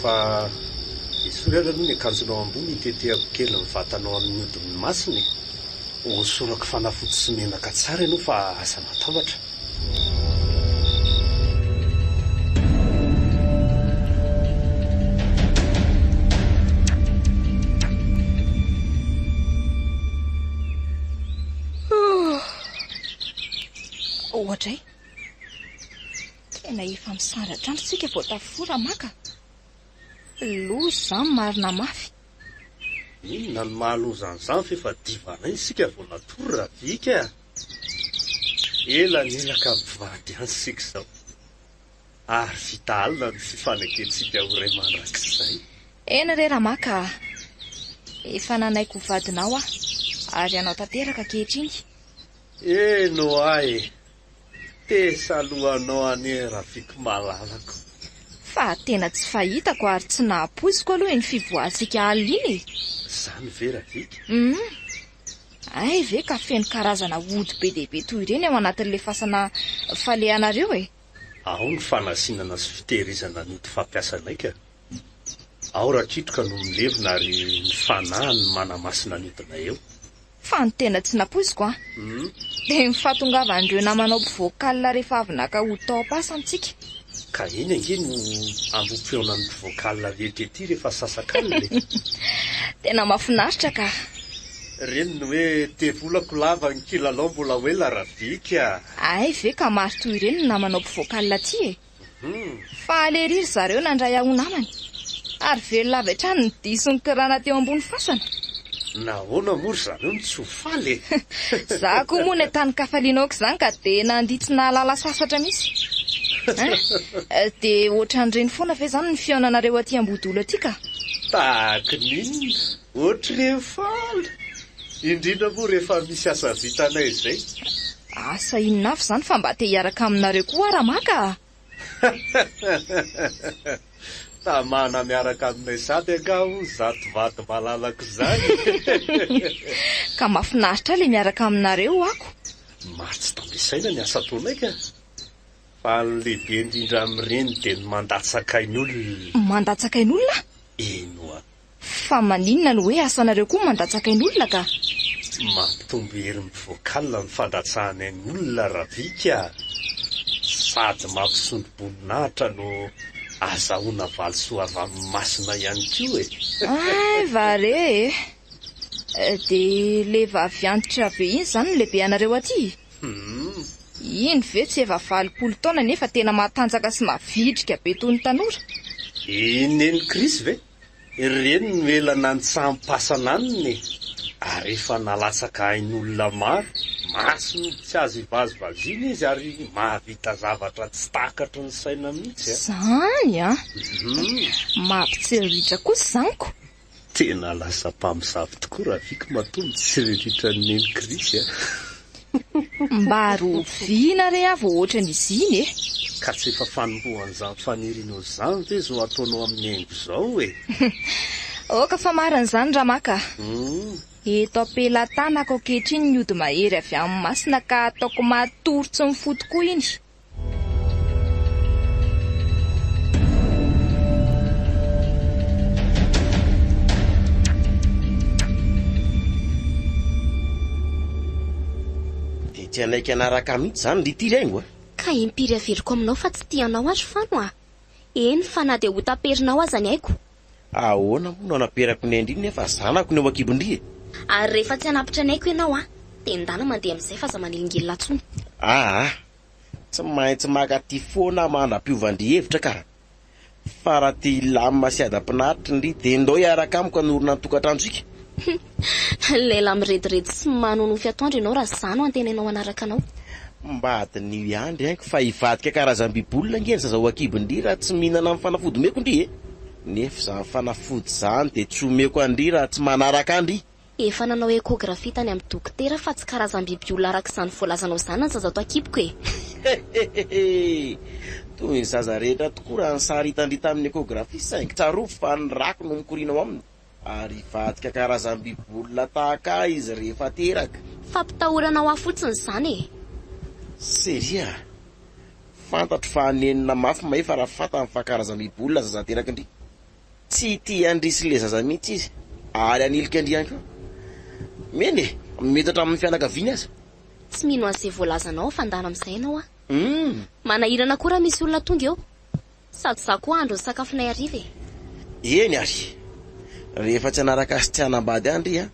G: Fa esory ary aloha ny akanjonao ambony hitetehako kely ny vatanao amin'ny hodiny masina e. Hosorako fanafody sy menaka tsara ianao fa aza matahotra.
F: Oadray. Tena efa misandratra andro tsika vao tafora Ramaka. Loza izany marina mafy.
G: Inona no maha loza an'izany f'efa divanay isika vao natory Ravika a! Ela ny ela ka mpivady ihany isika izao. Ary vita alina ny fifanekentsika ho iray mandrakizay.
F: Eny re Ramaka a! Efa nanaiky ho vadinao aho ary hanao tanteraka ankehitriny.
G: Eny ho'a e! Tesa alohanao anie Rafiky malalako.
F: Fa tena tsy fahitako ary tsy nahapoiziko aloha iny fivoahantsika alina iny e!
G: Zany ve Raviky?
F: Humm. Hay ve ka feno karazana ody be dia be toy ireny ao anatin'ilay fasana falehanareo e!
G: Ao ny fanasinana sy fitehirizana ny ody fampiasanay ka. Ao Rakitroka no milevina ary ny fanahy no manamasina ny odinay eo.
F: Fa ny tena tsy nampoiziko an! Dia ny fahatongavan'ireo namanao mpivocal rehefa avy naka ody tao am-pasana tsika.
G: Ka eny ange no ambohipihaonan'ny mpivocal rehetra ety rehefa sasak'alina e!
F: Tena mahafinaritra ka!
G: Ireny ny hoe tevolako lava ny kilalao mbola ho ela Ravika a!
F: Hay ve ka maro toy ireny ny namanao mpivocal aty e! Faly ery ry zareo nandray ahy ho namany, ary velona avy hatrany ny dihy sy ny kirana teo ambony fasana.
G: Nahoana moa ry zareo no tsy ho faly e?
F: Za koa moa nentanin-kafaliana aoka izany ka dia nandihy tsy nahalala sasatra mihitsy. Hein? Dia ohatran'ireny foana ve izany ny fihaonanareo aty Ambodolo aty ka?
G: Tahaka ny inona? Ohatr'ireny foana! Indrindra moa rehefa misy asa vitanay izay.
F: Asa inona avy izany fa mba te hiaraka aminareo koa aho Ramaka a!
G: Tamana miaraka aminay sady angaha hono izato vady malalako izany
F: e! Ka mahafinaritra ahy ilay miaraka aminareo ako.
G: Maro tsy tambisaina ny asa ataonay ka! Fa ny lehibe indrindra amin'ireny dia ny mandatsaka ain'olona.
F: Mandatsaka ain'olona?
G: Eny ho'a.
F: Fa maninona no hoe asanareo koa mandatsaka ain'olona ka?
G: Mampitombo hery ny vocal ny fandatsahana ain'olona Ravika a! Sady mampisondro-boninahitra no azahoana valisoa avy amin'ny masina ihany koa e!
F: Hay va re e! Dia le vavy antitra be iny izany no lehibe anareo aty? Iny ve tsy efa 80 taona nefa tena matanjaka sy mavitrika be toy ny tanora?
G: I Neny Chris ve? Ireny no ela nantsam-pasana aminy e! Ary efa nalatsaka ain'olona maro, masina tsy azo ivazivaziana izy ary mahavita zavatra tsy takatry ny saina mihitsy a!
F: Zany an! Mampitsiriritra kosa izany ko!
G: Tena lasa mpamosavy tokoa Raviky matoa mitsiriritra an'i Neny Krisy a!
F: Mba roviana re aho vao ohatran'izy iny e!
G: Ka tsy efa fanombohan'izany fanirianao izany ve izao ataonao amin'i Haingo izao e?
F: Aoka fa marina izany Ramaka a! Eto am-pelatanako ankehitriny ny ody mahery avy amin'ny masina ka ataoko matory tsy mifoha tokoa iny.
D: Dia tsy hanaiky hanaraka ahy mihitsy izany ry ity ry haingo a!
E: Ka impiry averiko aminao fa tsy tia anao aho ry Fano a! Eny fa na dia ho taperinao aza ny aiko.
D: Ahoana moa no anaperako ny ain-dry nefa zanako ny ao an-kibon-dry e?
E: Ary rehefa tsy hanapitra ny aiko ianao a! Dia ndana mandeha amin'izay fa aza manelingelina intsony.
D: Aa! Tsy maintsy maka aty foana aho mandra-piovan-dry hevitra ka! Fa raha te hilamina sy hiadam-pinaritra ndry dia ndao hiaraka amiko hanorina ny tokantranontsika.
E: Lehilahy mirediredy sy manonofy atoandro ianao raha izaho no antenainao hanaraka anao.
D: Mba adinio ihany ry haingo fa hivadika karazam-bibolona ange ny zaza ao an-kibon-dry raha tsy mihinana ny fanafody omeko ndry e! Nefa izany fanafody izany dia tsy omeko an-dry raha tsy manaraka ahy ndry.
E: Efa nanao échographie tany amin'ny dokotera fa tsy karazam-biby olona araka izany voalazanao izany ny zaza ato an-kiboko e!
D: Hehehehe! Toy ny zaza rehetra tokoa raha ny sary hitan-dry tamin'ny échographie saingy tsarovy fa ny rako no mikoriana ao aminy ary hivadika karazam-biby olona tahaka ahy izy rehefa teraka.
E: Fampitahorana ho ahy fotsiny izany e!
D: Seria a! Fantatro fa hanenina mafy Mahefa raha fantany fa karazam-biby olona zaza teraky ndry. Tsy tia an-dry sy le zaza mihitsy izy ary hanilika an-dry ihany koa. Meny e! Mety hatramin'ny fianakaviany aza.
E: Tsy mino an'izay voalazanao aho fa ndana amin'izay ianao an! Manahirana koa raha misy olona tonga eo. Sady izaho koa hahandro ny sakafonay hariva e!
D: Eny ary! Rehefa tsy hanaraka sy tsy hanambady ahy ndry an,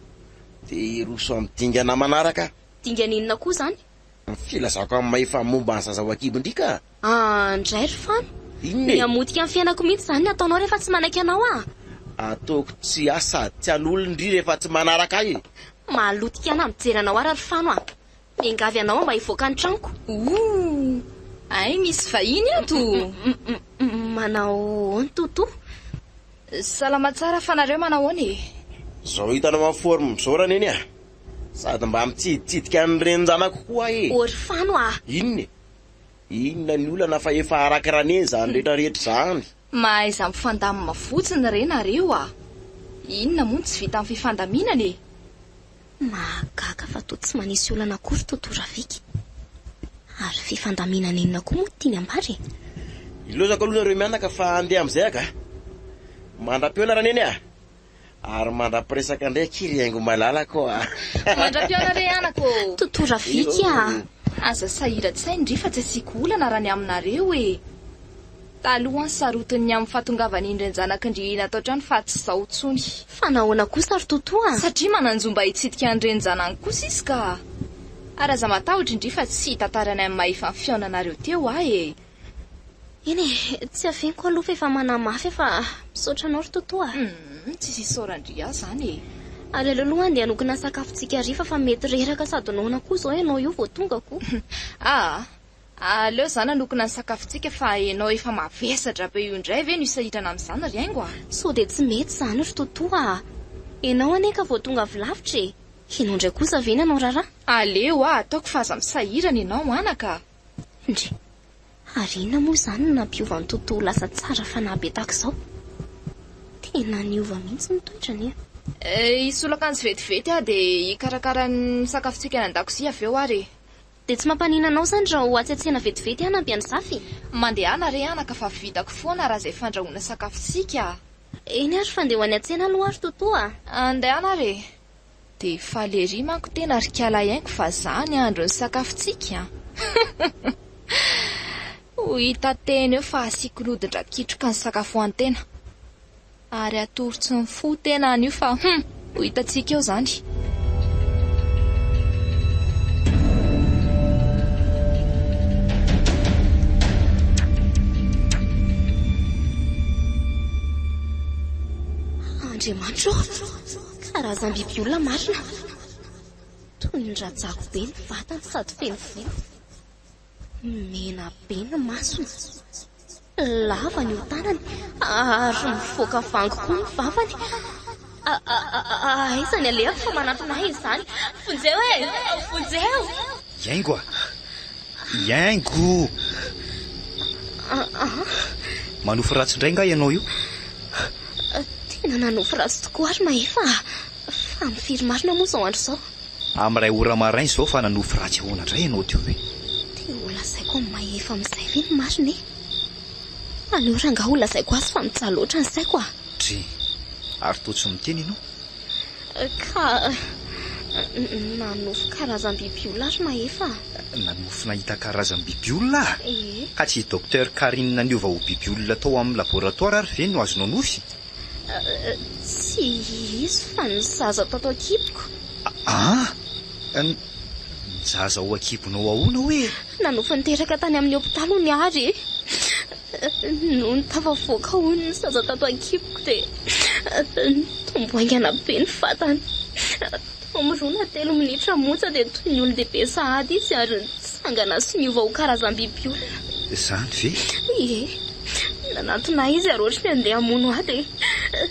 D: dia hiroso amin'ny dingana manaraka aho.
E: Dingana inona koa izany?
D: Ny filazako amin'i Mahefa momba ny zaza ho an-kibon-dry ka!
E: Aa ndray ry Fano!
D: Inona e?
E: Ny hamotika ny fiainako mihitsy izany ny ataonao rehefa tsy manaiky anao aho.
D: Ataoko tsy ahy sady tsy an'olona ndry rehefa tsy manaraka ahy e!
E: Mahalotika ahy mijery anao ary ry Fano a! Miangavy anao aho mba hivoaka ny tranoko.
F: Ooh! Hay misy vahiny ato!
E: Manao ahoana Toto?
F: Salama tsara fa nareo manao ahoana e?
D: Zao hitanao en forme zao Raneny a! Sady mba mitsiditsidika ny renin-janako koa aho e!
E: Ô ry Fano a!
D: Inona e? Inona ny olana fa efa araka Raneny izany rehetra rehetra izany.
F: Mahaiza mifandamina fotsiny re nareo a! Inona moa no tsy vitan'ny fifandaminana e?
E: Mahagaga fa toa tsy manisy olana akory Toto Raviky. Ary fifandaminana inona koa moa no tiany ambara e?
D: Ilaozako aloha nareo mianaka fa handeha amin'izay aho ka! Mandra-pihaona Raneny a! Ary mandra-piresaka indray akia ry haingo malalako a!
F: Mandra-pihaona re anaka ô!
E: Toto Raviky a!
F: Aza sahiran-tsaina ndry fa tsy asiako olana raha ny aminareo e! Taloha an sarotiny ny amin'ny fahatongavan'iny renjanak'ndry iny ato an-trano fa tsy izao intsony.
E: Fa nahoana kosa ry Toto a?
F: Satria manan-jo mba hitsidika ny renin-janany kosa izy ka! Ary aza matahotra ndry fa tsy hitantaranay amin'ny mahefa ny fihaonanareo teo aho e!
E: Eny e, tsy afeniko aloha fa efa manamafy aho fa misaotra anao ry Toto a!
F: Humm, tsisy isaoran-dry ahy izany e!
E: Ary aleo aloha andeha hanokana sakafontsika hariva fa mety reraka sady noana koa izao ianao io vao tonga ko!
F: Aa, aleo izaho nanokana ny sakafontsika fa ianao efa mavesatra be io indray ve no hisahirana amin'izany ry haingo a!
E: Sao dia tsy mety izany ry Toto a! Ianao anie ka vao tonga avy lavitra e! Ianao indray kosa ve nanao raharaha?
F: Aleo aho ataoko fa aza misahirana ianao anaka a!
E: Ndry! Ary inona moa izany no nampiova an'i Toto ho lasa tsara fanahy be tahaka izao? Tena niova mihitsy ny toetrany an!
F: Hisolo akanjo vetivety aho dia hikarakara ny sakafontsika any an-dakozia avy eo ary e!
E: Dia tsy mampaninona anao izany raha ho atsy an-tsena vetivety aho hanampy an'i Zafy?
F: Mandehana re anaka fa vitako foana raha izay fandrahoana sakafontsika a!
E: Eny ary fa ndeha ho any an-tsena aloha aho ry Toto a!
F: Andehana ary e! Dia faly ery manko tena ry kala haingo fa za ny andro ny sakafontsika an! Ho hita tena eo fa asiako lodin-drakitroka ny sakafo an-tena. Ary atoro tsy mifoha tena anio fa hum! Ho hitantsika eo izany.
E: Andriamanitra ô! Karazam-biby olona marina. Toy ny rajako be ny vatany sady feno volo. Mena be ny masony. Lava ny hotanany ary mivoaka vangy koa ny vavany. Aiza ny alehako fa manantona ahy izany. Vonjeo e! Vonjeo!
A: Hiaingo a! Hiaingo! Manofy ratsy indray nga ianao io?
E: Tena nanofy ratsy tokoa ary Mahefa a! Fa amin'ny firy marina moa izao andro izao?
A: Amin'ny iray ora maraina izao fa nanofy ratsy ahoana indray ianao teo e?
E: Dia ho lazaiko amin'i Mahefa amin'izay ve ny marina e? Aleo rangahy ho lazaiko azy fa mijaly loatra ny saiko a!
A: Dry, ary toa tsy miteny ianao?
E: Ka nanofy karazam-biby olona ary Mahefa a!
A: Nanofy nahita karazam-biby olona a!
E: Ie.
A: Ka tsy i Docteur Karine niova ho biby olona tao amin'ny laboratoire ary ve no azonao nofy?
E: Tsy izy fa ny zaza tato an-kiboko.
A: Aa! Ny zaza ao an-kibonao ahoana hoe?
E: Nanofy niteraka tany amin'ny hopitaly hono ary e! Nony tafavoaka hono ny zaza tato an-kiboko dia nitombo haingana be ny vatany. Tao amin'ny roa na telo minitra monja dia toy ny olon-dehibe sahady izy ary nitsangana sy niova ho karazam-biby olona.
A: Izany ve?
E: Ie. Nanantona ahy izy ary ohatry ny handeha hamono ahy dia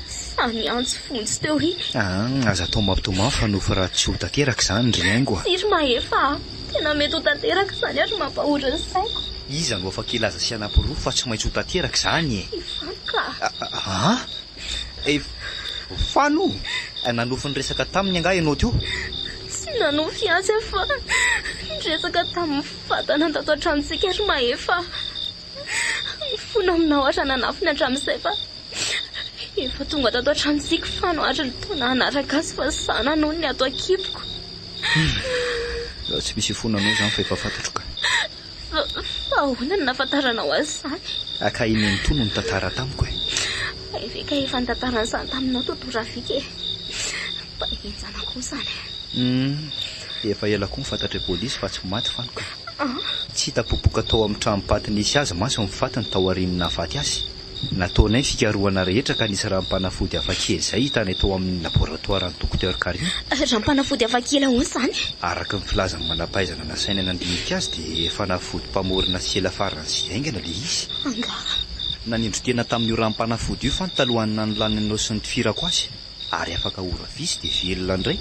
E: sahy niantso vonjy teo iny.
A: Aa, aza atao mampitomany fa nofy ratsy tsy ho tanteraka izany ry haingo a!
E: Tsia ry Mahefa a! Tena mety ho tanteraka izany ary mampahory ny saiko.
A: Iza no afaka hilaza sy hanaporofo fa tsy maintsy ho tanteraka izany e?
E: I Fano ka!
A: Aa! E, Fano! Nanofy niresaka taminy angaha ianao teo?
E: Tsy nanofy azy aho fa niresaka tamin'ny vatana tato an-tranontsika ry Mahefa a! Mifona aminao aho raha nanafina hatramin'izay fa efa tonga tato an-tranontsika Fano ary nitaona hanaraka azy fa zanany hono ny ato an-kiboko.
A: Hum! Tsy misy ifonanao izany fa efa fantatro ka.
E: Fa ahoana no nahafantaranao azy izany?
A: Ka i Nenitoa no nitantara tamiko e.
E: Hay ve ka efa nitantara an'izany taminao Toto Rafika e. Mba henjana koa izany.
A: Hum! Efa ela koa no fantatry polisy fa tsy maty Fano ka. Tsy hita popoka tao amin'ny tranom-paty nisy azy mantsy ny fatiny taorian'ny nahafaty azy. Nataonay ny fikarohana rehetra ka nisy ranom-panafody hafakely izay hitanay tao amin'ny laboratoaran'ny Docteur Karim.
E: Ranom-panafody hafakely ahoana izany?
A: Araka ny filazan'ny manam-pahaizana nasaina nandinika azy dia fanafody mpamorona sela faran'izay haingana ilay izy.
E: Angaha?
A: Nanindry tena tamin'io ranom-panafody io fany talohan'ny nanolanany anao sy nitifirako azy. Ary afaka ora vitsy dia velona indray.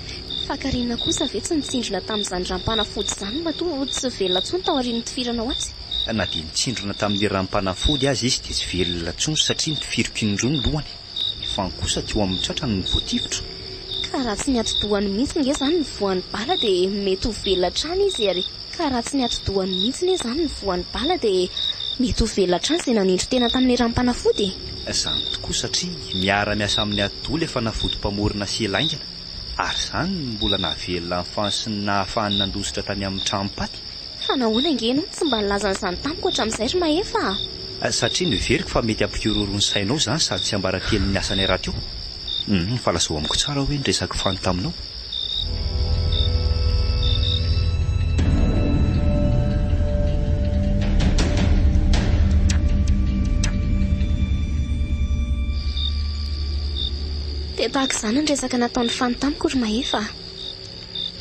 E: Fa Karina kosa ve tsy nitsindrona tamin'izany ranom-panafody izany matoa tsy velona intsony taorian'ny nitifiranao azy?
A: Na dia nitsindrona tamin'ny ranom-panafody aza izy dia tsy velona intsony satria nitifiriko indroa ny lohany. Ny fany kosa teo amin'ny tratrany no voatifitra.
E: Ka raha tsy ny atidohany mihitsy nge izany no voan'ny bala dia mety ho velona hatrany izy ary Ka raha tsy ny atidohany mihitsy ne izany no voan'ny bala dia mety ho velona hatrany izay nanindry tena tamin'ilay ranom-panafody e!
A: Izany tokoa satria miara miasa amin'ny atidoha ilay fanafody mpamorona sela haingana ary izany no mbola nahavelona an'i Fany sy ny nahafahany nandositra tany amin'ny tranom-paty.
E: Fa nahoana ange ianao no tsy mba nilaza an'izany tamiko hatramin'izay ry Mahefa
A: a! Satria noheveriko fa mety hampihorohoro ny sainao izany sady tsiambaratelon'ny asanay rahateo. Humm fa lazao amiko tsara hoe ny resak'i Fany taminao.
E: Dia tahaka izany ny resaka nataon'i Fany tamiko ry Mahefa a!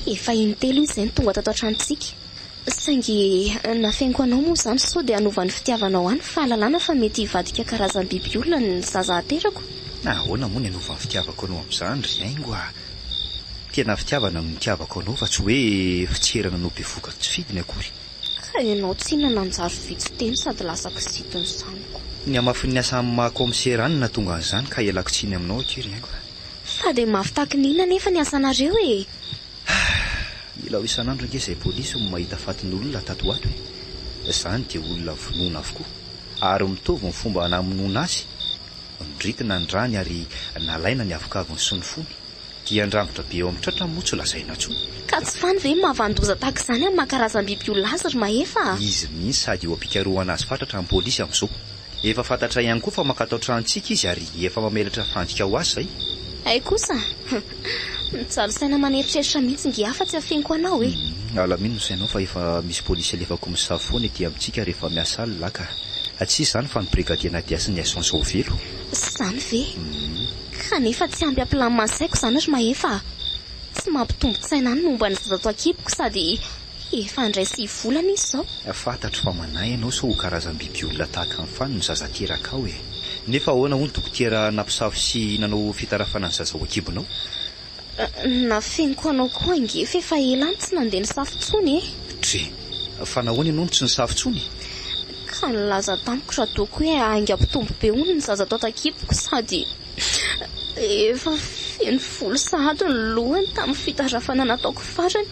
E: Efa intelo izy izay no tonga tato an-tranontsika. Saingy nafeniko anao moa izany sao dia hanova ny fitiavanao ahy ny fahalalana fa mety hivadika karazam-biby olona ny zaza haterako.
A: Ahoana moa ny hanova ny fitiavako anao amin'izany ry haingo a! Tena fitiavana no nitiavako anao fa tsy hoe fitserana anao bevohoka tsy fidiny akory.
E: Ka ianao tsinona nanjary vitsy teny sady lasa kizitin'ny zaniko.
A: Ny hamafin'ny asa amin'ny maha kaomisera ahy no nahatonga an'izany ka ialako tsiny aminao akia ry haingo a!
E: Fa dia mafy tahaky ny inona anefa ny asanareo e!
A: Mila ho isan'andro ange izay polisy no mahita fatin'olona tato ho ato e! Izany dia olona vonoina avokoa. Ary mitovy ny fomba namonoana azy, noritina ny rany ary nalaina ny avokavony sy ny fony. Dian-drangotra be eo amin'ny tratrany moa tsy lazaina intsony.
E: Ka tsy fany ve ny mahavanon-doza tahaka izany amin'ny maha karazam-biby olona azy ry Mahefa a!
A: Izy mihitsy sady eo am-pikarohana azy fatratra ny polisy amin'izao. Efa fantatray ihany koa fa mankato an-tranontsika izy ary efa mamelatra fandrika ho azy izay.
E: Hay kosa! Mijaly saina maneritreritra mihitsy nge aho fa tsy afeniko anao e!
A: Alamino ny sainao fa efa misy polisy alefako misafo foana ety amintsika rehefa miasa alina ka. Tsy iza izany fa ny brigadier Nadia sy ny agent Zaovelo.
E: Izany ve? Kanefa tsy ampy hampilamina ny saiko izany ry Mahefa a! Tsy mampitombo-tsaina ahy ny momba ny zaza ato an-kiboko sady efa handray 9 volana izy izao.
A: Fantatro fa manahy ianao sao ho karazam-biby olona tahaka an'i Fano ny zaza aterakao e! Nefa ahoana hono dokotera nampisafo sy nanao fitarafana ny zaza ao an-kibonao?
E: Nafeniko anao koa ange f'efa ela aho no tsy nandeha nisafo intsony e!
A: Dre! Fa nahoana ianao no tsy nisafo intsony?
E: Ka nilaza tamiko Radoko hoe haingam-pitombo be hono ny zaza tao an-kiboko sady efa feno volo sahady ny lohany tamin'ny fitarafana nataoko farany.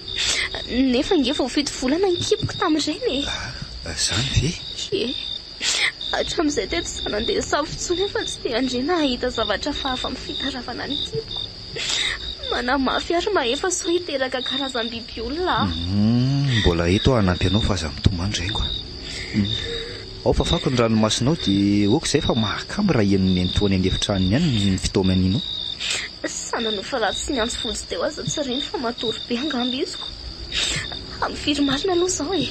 E: Nefa ange vao 7 volana ny kiboko tamin'ireny e!
A: Ah, izany ve?
E: Ie. Hatramin'izay dia tsy sahy nandeha nisafo intsony aho fa tsy te handre na hahita zavatra hafahafa amin'ny fitaravana ny kiboko. Manamafy ary mahefa sao hiteraka karazam-biby olona aho.
A: Humm, mbola eto aho hanampy anao fa aza mitomany Rengo a. Humm. Ao fafako ny ranomasonao dia ok izay fa mahakamo raha henon'i Nenitoa any an'efitranony any ny fitomaninao.
E: Sa nanofa ratsy sy niantso vonjy teo aza tsy reny fa matory be angamba iziko. Amin'ny firy marina aloha izao e?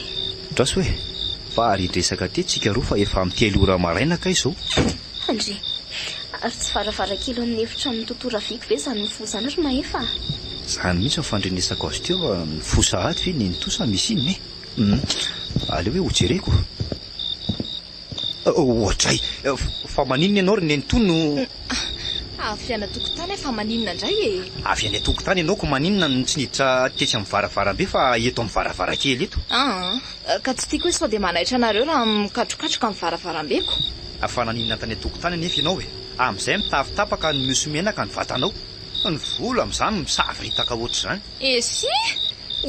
A: Andraso e! Fa ary hiresaka aty tsika roa fa efa amin'ny 3 ora maraina kay izao.
E: Andre, ary tsy varavarankely ao amin'ny efitranon'i Toto Raviko ve izany mifoha izany ry Mahefa a?
A: Izany mihitsy ny fandrenesako azy teo fa mifoha sahady ve Nenitoa sa misy inona e? Hum, aleo hoe hojereko. Oadray! Fa maninona ianao ry Nenitoa no.
F: Avy any an-tokotany aho fa maninona indray e?
A: Avy any an-tokotany ianao ko maninona no tsy niditra tetsy amin'ny varavarambe fa eto amin'ny varavarankely eto?
F: Aa, ka tsy tiako hoe sao dia manaitra anareo raha mikatrokatroka amin'ny varavarambeko.
A: Fa naninona tany an-tokotany anefa ianao e? Amin'izay mitafy tapaka ny mihoso menaka ny vatanao. Ny volo amin'izany misavoritaka ohatr'izany.
F: Esia!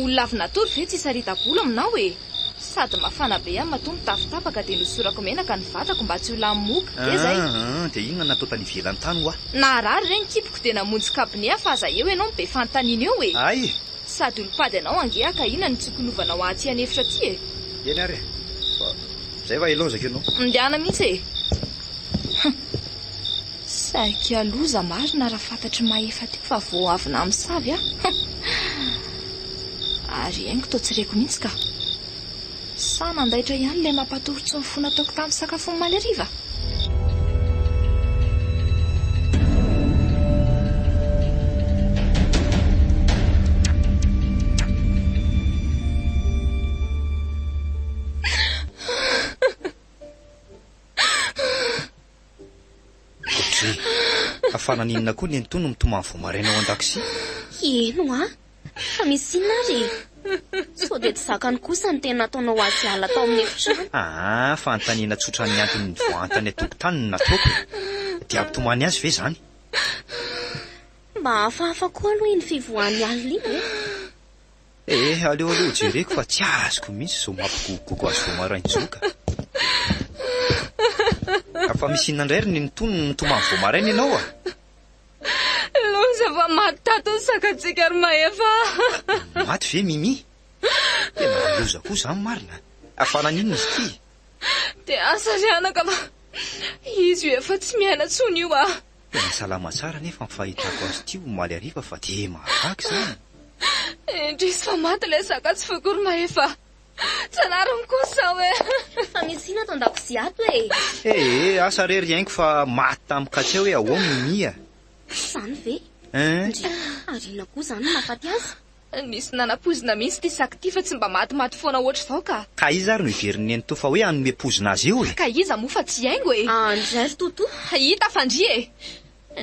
F: Olona avy natory ve tsy hisarita-bolo aminao e? Sady mafana be aho matoa mitafy tapaka dia nosorako menaka ny vatako mba tsy ho lany moka. Dia zay.
A: Aa, dia inona no natao tany ivelany tany hoa?
F: Naharary re ny kiboko dia namonjy cabinet aho fa aza eo ianao no be fanontaniana eo e!
A: Hay e!
F: Sady olom-pady anao ange aho ka inona no tsikolovanao ahy aty an'efitra aty e?
A: Eny ary e! Fa zay va ilaozako ianao?
F: Mindehana mihitsy e! Hum! Saika loza marina raha fantatr'i Mahefa teo fa vao avy namosavy aho. Hum! Ary haingo toa tsy reko mihitsy ka. Sa nandaitra ihany ilay mampatory tsy ny fo nataoko tamin'ny sakafo omaly hariva?
A: Dry. Fa fa naninona koa nenitoa no mitomany vao maraina ao an-dakozia?
E: Heno a! Fa misy inona ary e? Sao dia tsy zakany kosa ny teny nataonao azy alina tao amin'ny efitrano?
A: Aa, fanontaniana tsotra ny antony nivoahany tany an-tokotany no nataoko e! Dia hampitomany azy ve izany?
E: Mba hafahafa koa aloha iny fivoahany alina iny e!
A: Eh, aleo aloha hojereko fa tsy azoko mihitsy izao mampigogogogo azy vao maraina izao ka. Fa misy inona indray ry Nenitoa no mitomany vao maraina ianao a?
F: Loza fa maty tato ny sakantsika ry Mahefa
A: a! Maty ve Mimi? Tena loza koa izany marina. Fa naninona izy ity?
F: Dia asa ry anaka fa izy io efa tsy miaina intsony io a!
A: Tena salama tsara anefa ny fahitako azy ity omaly hariva fa dia mahagaga izany.
F: Indrisy fa maty ilay saka tsy foiko ry Mahefa. Tsy anariny kosa aho e.
E: Fa misy inona ato an-dakozia ato e?
A: Ee, asa re ry haingo fa maty tamin'ny katseo hoe ahoana Mimi a?
E: Izany ve?
A: Ee.
E: Ndry, ary inona koa izany no nahafaty azy?
F: Nisy nanapoizina mihitsy ity saka ity fa tsy mba matimaty foana ohatr'izao ka.
A: Ka iza ary no heverin'i Nenitoa fa hoe hanome poizina azy eo e?
F: Ka iza moa fa tsy haingo e?
E: Andry ry Toto.
F: Hita fa ndry e!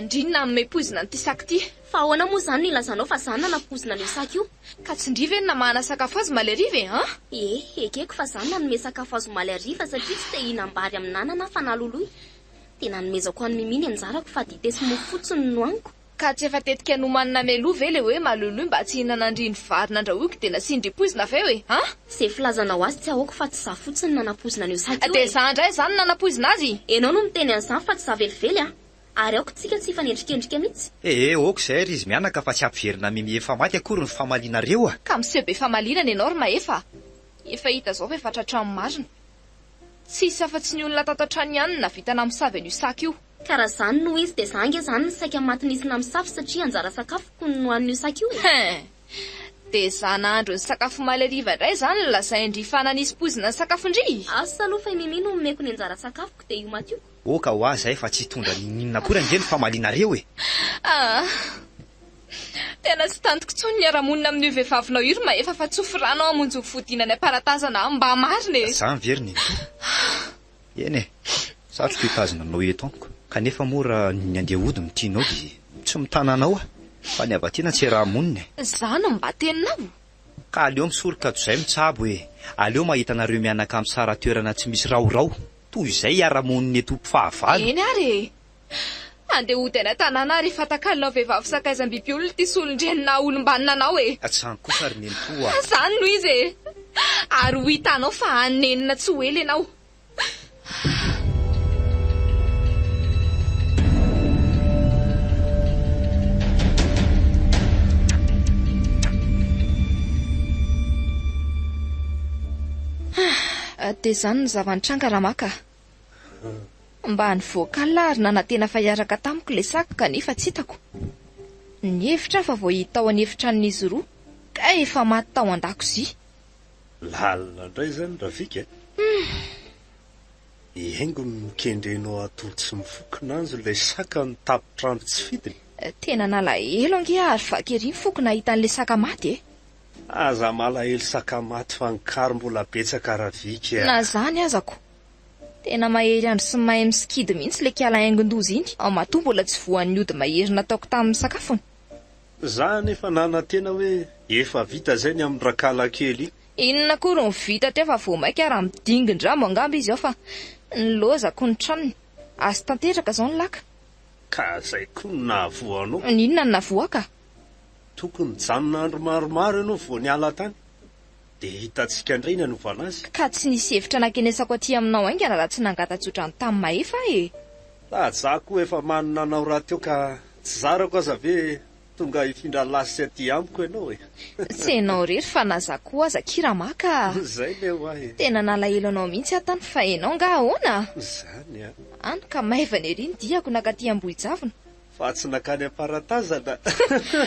F: Ndry no nanome poizina an'ity saka ity.
E: Fa ahoana moa izany no ilazanao fa za no nanapoizina an'io saka io?
F: Ka tsy ndry ve no namahana sakafo azy omaly hariva e? An?
E: Ee, ekeko fa za no nanome sakafo azy omaly hariva satria tsy te hihinam-bary amin'anana aho fa naloloy. Dia nanomezako an'i Mimi ny anjarako fa dite sy mofo fotsiny no nohaniko.
F: Ka tsy efa tetika nomanina mialoha ve le hoe maloloy mba tsy hihinanandry ny vary nandrahoiko dia nasiandry poizina avy eo e? An?
E: Ze filazanao azy tsy ahoako fa tsy za fotsiny nanapoizina an'io saka io
F: Dia
E: e!
F: za ndray zany nanapoizina azy?
E: Enao no miteny an'izany fa tsy za velively a! Ary aoka tsika tsy hifanendrikendrika mihitsy.
A: Ee, ok izay ry izy mianaka fa tsy hampiverina Mimi efa maty akory ny famalianareo a!
F: Ka miseho be famalinana ianao ry Mahefa a! Efa hita izao fa efa tratran'ny marina. Tsisy afa-tsy ny olona tato an-trano ihany no nahavita namosavy an'io saka io.
E: Ka raha zany no izy dia za ange zany no saika maty nisy namosavy satria anjara sakafoko no nohanin'io saka io e!
F: Hein! Dia za nahandro ny sakafo omaly hariva indray izany no lazain-dry fa nanisy poizina ny sakafon-dry?
E: Asa aloha fa i Mimi no nomeko ny anjara sakafoko dia io maty io.
A: Oka hoa zay fa tsy hitondra n'inon'inona akory ange ny famalianareo e!
F: Ah! Tena tsy tantiko intsony ny miara-monina amin'io vehivavinao io ry Mahefa fa tsofy rano aho hamonjy ny fodiana any am-paratazana aho mba marina e!
A: Zany ve ry Nenitoa? Eny e! Satriko hitazona anao eto amiko. Kanefa moa raha ny andeha hody no tianao dia tsy mitana anao aho fa ny hava-tiana tsy iaraha-monina e.
F: Izany no mba teninao?
A: Ka aleo misoroka toy izay mitsabo e! Aleo mahita anareo mianaka misara-toerana tsy misy raorao toy izay hiara-monina eto ho mpifahavalo.
F: Eny ary e! Andeha hody any an-tanàna ary hifatakalina ao vehivavy sakaizam-biby olona ity solon-dreny naha olom-banona anao e!
A: Tsy izany kosa ry nenitoa a!
F: Izany no izy e! Ary ho hitanao fa hanenina tsy ho ela ianao. Dia izany no zava-nitranga Ramaka a! Mba nivoaka alina ary nanantena fa hiaraka tamiko ilay saka kanefa tsy hitako. Nihevitra aho fa vao hita tao an'efitranon'izy roa kay efa maty tao an-dakozia.
G: Lalina indray izany Rafika a! I Haingo no nokendrenao hatory tsy mifoha kinanjo ilay saka nitapo-trano tsy fidiny.
F: Tena nalahelo ange aho ary vaky ery ny foko nahita an'ilay saka maty e!
G: Aza malahelo saka maty fa ny kary mbola betsaka Ravika a!
F: Na izany aza ko! Tena mahery andro sy mahay misikidy mihitsy ilay kiala haingon-doza iny, matoa mbola tsy voan'ny ody mahery nataoko tamin'ny sakafony.
G: Za anefa nanantena hoe efa vita zay ny amin'ny rakala kely iny.
F: Inona akory no vita teo fa vao maika raha midingin-drambo angamba izy ao fa nilozako ny tranony. Azo tanteraka izao ny laka.
G: Ka zay koa no nahavoa anao.
F: N'inona no nahavoa ka?
G: Tokony nijanona andro maromaro ianao vao niala tany. Dia hitantsika indray ny hanovana azy.
F: Ka tsy nisy hevitra nankenesako aty aminao haingana raha tsy nangata-tsodrano tamin'i Mahefa aho e!
G: Sady za koa efa manana anao rahateo ka tsy zarako aza ve tonga hifindra lasy aty amiko ianao e!
F: Tsy ianao irery fa na za koa aza akia Ramaka a!
G: Zay le hoa e!
F: Tena nalahelo anao mihitsy aho tany fa ianao nga ahoana?
G: Zany an!
F: Any ka maivana ery ny diako nakaty Ambohijavona.
G: Fa tsy nankany Amparatazana?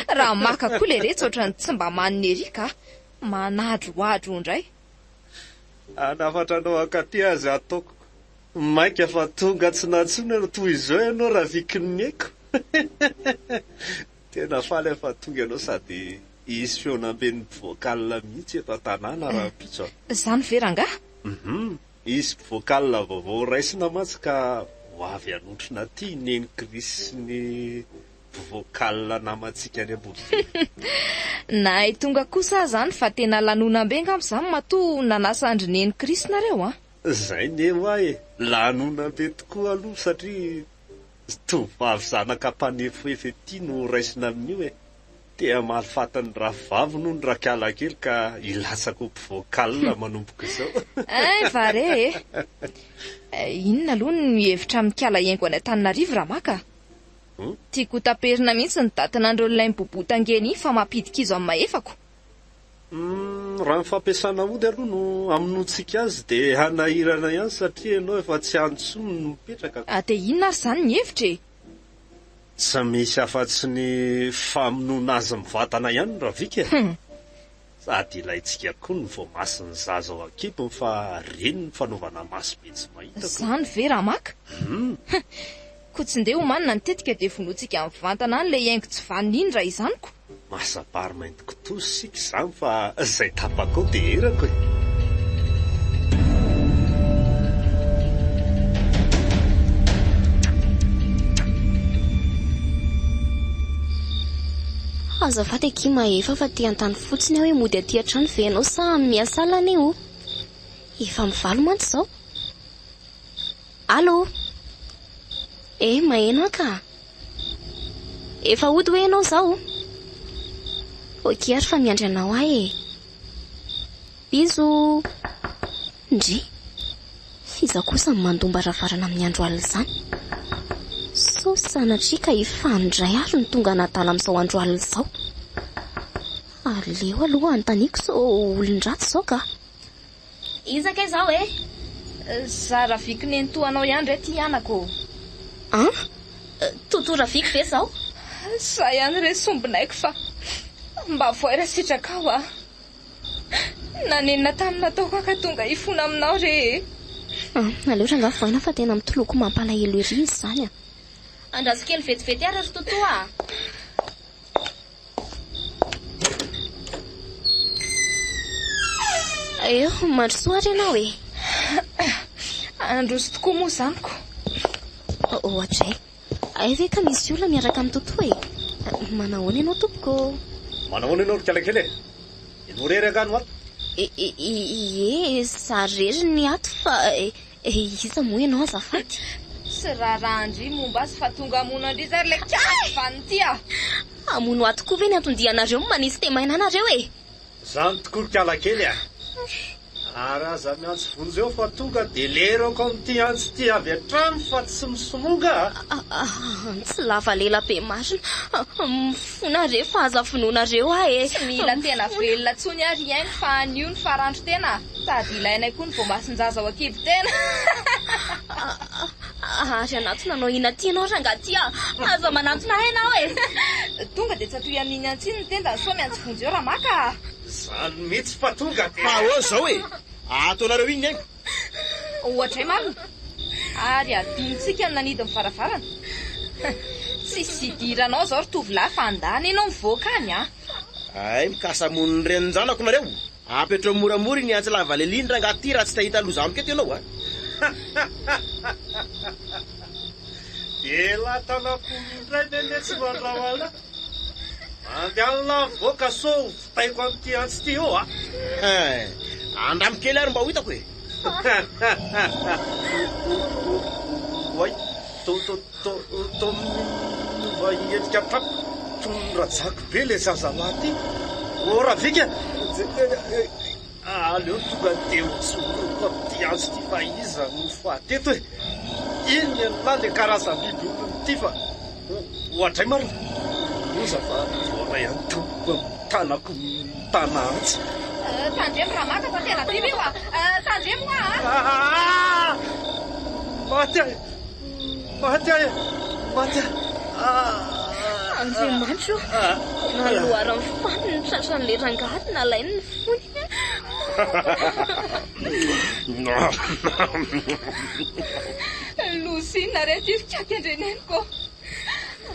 F: Raha maka koa leretsy ohatran'ny tsy mba manina ery ka! Manadrohadro indray.
G: Hanafatra anao hankaty aza ataoko. Mainka fa tonga tsy nantsoina ianao toy izao ianao Ravikineko. Tena faly aho fa tonga ianao sady hisy fihaonamben'ny mpivocal mihitsy eto an-tanàna rahampitso a.
F: Izany ve rangahy?
G: Hum, hisy mpivocal vaovao horaisina mantsy ka ho avy hanotrona aty i Neny Chris sy ny mpivocal namantsika any Ambodibe.
F: Nahay tonga kosa aho izany fa tena lanonam-be angamba izany matoa nanasa an-dry Neny Chris nareo an!
G: Zay ne hoa e! Lanonam-be tokoa aloha satria tovovavy zanaka mpanefoefo ety no ho raisina amin'io e! Te hamaly faty ny rafivaviny hono rakalakely ka hilatsaka ho mpivocal manomboka izao.
F: Ein va re e! Inona aloha no hevitra mikala hengo any Antananarivo Ramaka? Tiako ho taperina mihitsy ny datin'andron'ilay mibobo tangena iny fa mampidi-kizo amin'ny mahefako.
G: Humm, raha ny fampiasana ody aloha no hamonoantsika azy dia hanahirana ihany satria ianao efa tsy any intsony no mipetraka ka.
F: Dia inona ary izany ny hevitra e?
G: Tsy misy afa-tsy ny famonoana azy mivantana ihany Ravika e! Sady ilaintsika koa ny voamasin'ny zaza ao an-kibony fa reny ny fanaovana maso be tsy mahita ko.
F: Izany ve Ramaka?
G: Humm.
F: Koa tsy ndeha omanina ny tetika dia vonointsika mivantana any ilay haingo tsy vanona iny raha izany ko!
G: Masa-bary mainty kitoza isika izany fa izay tapaka ao dia erako e!
E: Azafady akia Mahefa fa te hanontany fotsiny aho hoe mody aty an-trano ve ianao sa miasa alina anie o? Efa mivalo mantsy izao. Allo! Eh, maheno aho ka! Efa hody hoe ianao izao? Ok ary fa miandry anao aho e! Bisous! Ndry! F'iza kosa no mandom-baravarana amin'ny andro alina izany? Sao sanatria ka i Fano indray ary no tonga hanadala amin'izao andro alina izao? Aleo aloha anontaniako sao olon-dratsy izao ka!
F: Iza kay zao e? Za Raviko nenitoanao ihany re ty anako ô!
E: An? Toto Raviko ve zao?
F: Za ihany re sombinaiko fa mba voay raha sitrakao a! Nanenina tamin'ny nataoko aho ka tonga hifona aminao re e!
E: An, aleo rangaha voaina fa tena mitoloko mampalahelo ery izy izany a! Andraso kely vetivety ary ry Toto a! Eo, mandrosoa ary ianao e!
F: Handroso tokoa moa izany ko!
E: Ohatray. Hay ve ka misy olona miaraka amin'i Toto e? Manahoana ianao tompoko ô?
G: Manahoana ianao ry kalakely e? Ianao irery angaha no ato?
E: Ie, za irery ny ato fa iza moa ianao azafady?
F: Tsy raharahan-dry momba azy fa tonga hamono an-dry zay ry ilay kiaky vanona ity ah!
E: Hamono ahy tokoa ve ny anton-dianareo manisy temaina anareo e?
G: Zany tokoa ry kalakely a! Ary aza miantso vonjy eo fa tonga dia lerako amin'ity antsy ity avy hatrany fa tsy misomonga a!
E: Antsy lava lela be marina! Mifona re fa aza vonoinareo aho e!
F: Tsy mila tena velona intsony ary hiaino fa anio ny farandro tena sady ilainay koa ny voamason-jaza ao an-kibo tena!
E: Ary hanatona anao inona aty ianao rangahy ty a! Aza manantona ahy ianao e!
F: Tonga dia tsatoy amin'iny antsy iny ny tendany sao miantso vonjy eo ramaka a!
G: Zany mihitsy fa tonga dia.
D: Fa ahoana izao e? Ataonareo inona eny?
F: Ohatray marina! Ary adinontsika ny nanidy ny varavarana. Tsisy idiranao izao ry tovolahy fa andana ianao mivoaka any a!
D: Hay mikasa hamono ny renin-janako nareo! Apetrao moramora iny antsy lava lela iny rangaha ty raha tsy te hahita loza amiko eto ianao a!
G: Ela tanam-polo indray ve letsy mandrahona? Mandehana mivoaka sao ho vitaiko amin'ity antsy ity eo a!
D: Hein! Andramo kely ary mba ho hitako e!
G: Oay! To to to to miova endrika tampoka toy ny rajako be ilay zazalahy ity. Ô Ravika! Aleo tonga dia ho tsoriko amin'ity antsy ity fa iza no faty eto e! Inona ialahy ilay karazam-biby olona ity fa oadray marina! Loza fa voaray an-tampoka ny tanako mitana antsy.
F: Tandremo Ramaka fa tena biby io a! Tandremo hoa a!
G: Maty aho e! Maty aho e! Maty aho!
E: Andriamanitra ô! Tena loharan'ny faty ny tratran'ilay rangahy nalainy ny fony.
F: Loza inona re ity ry kiaky andreneniko ô!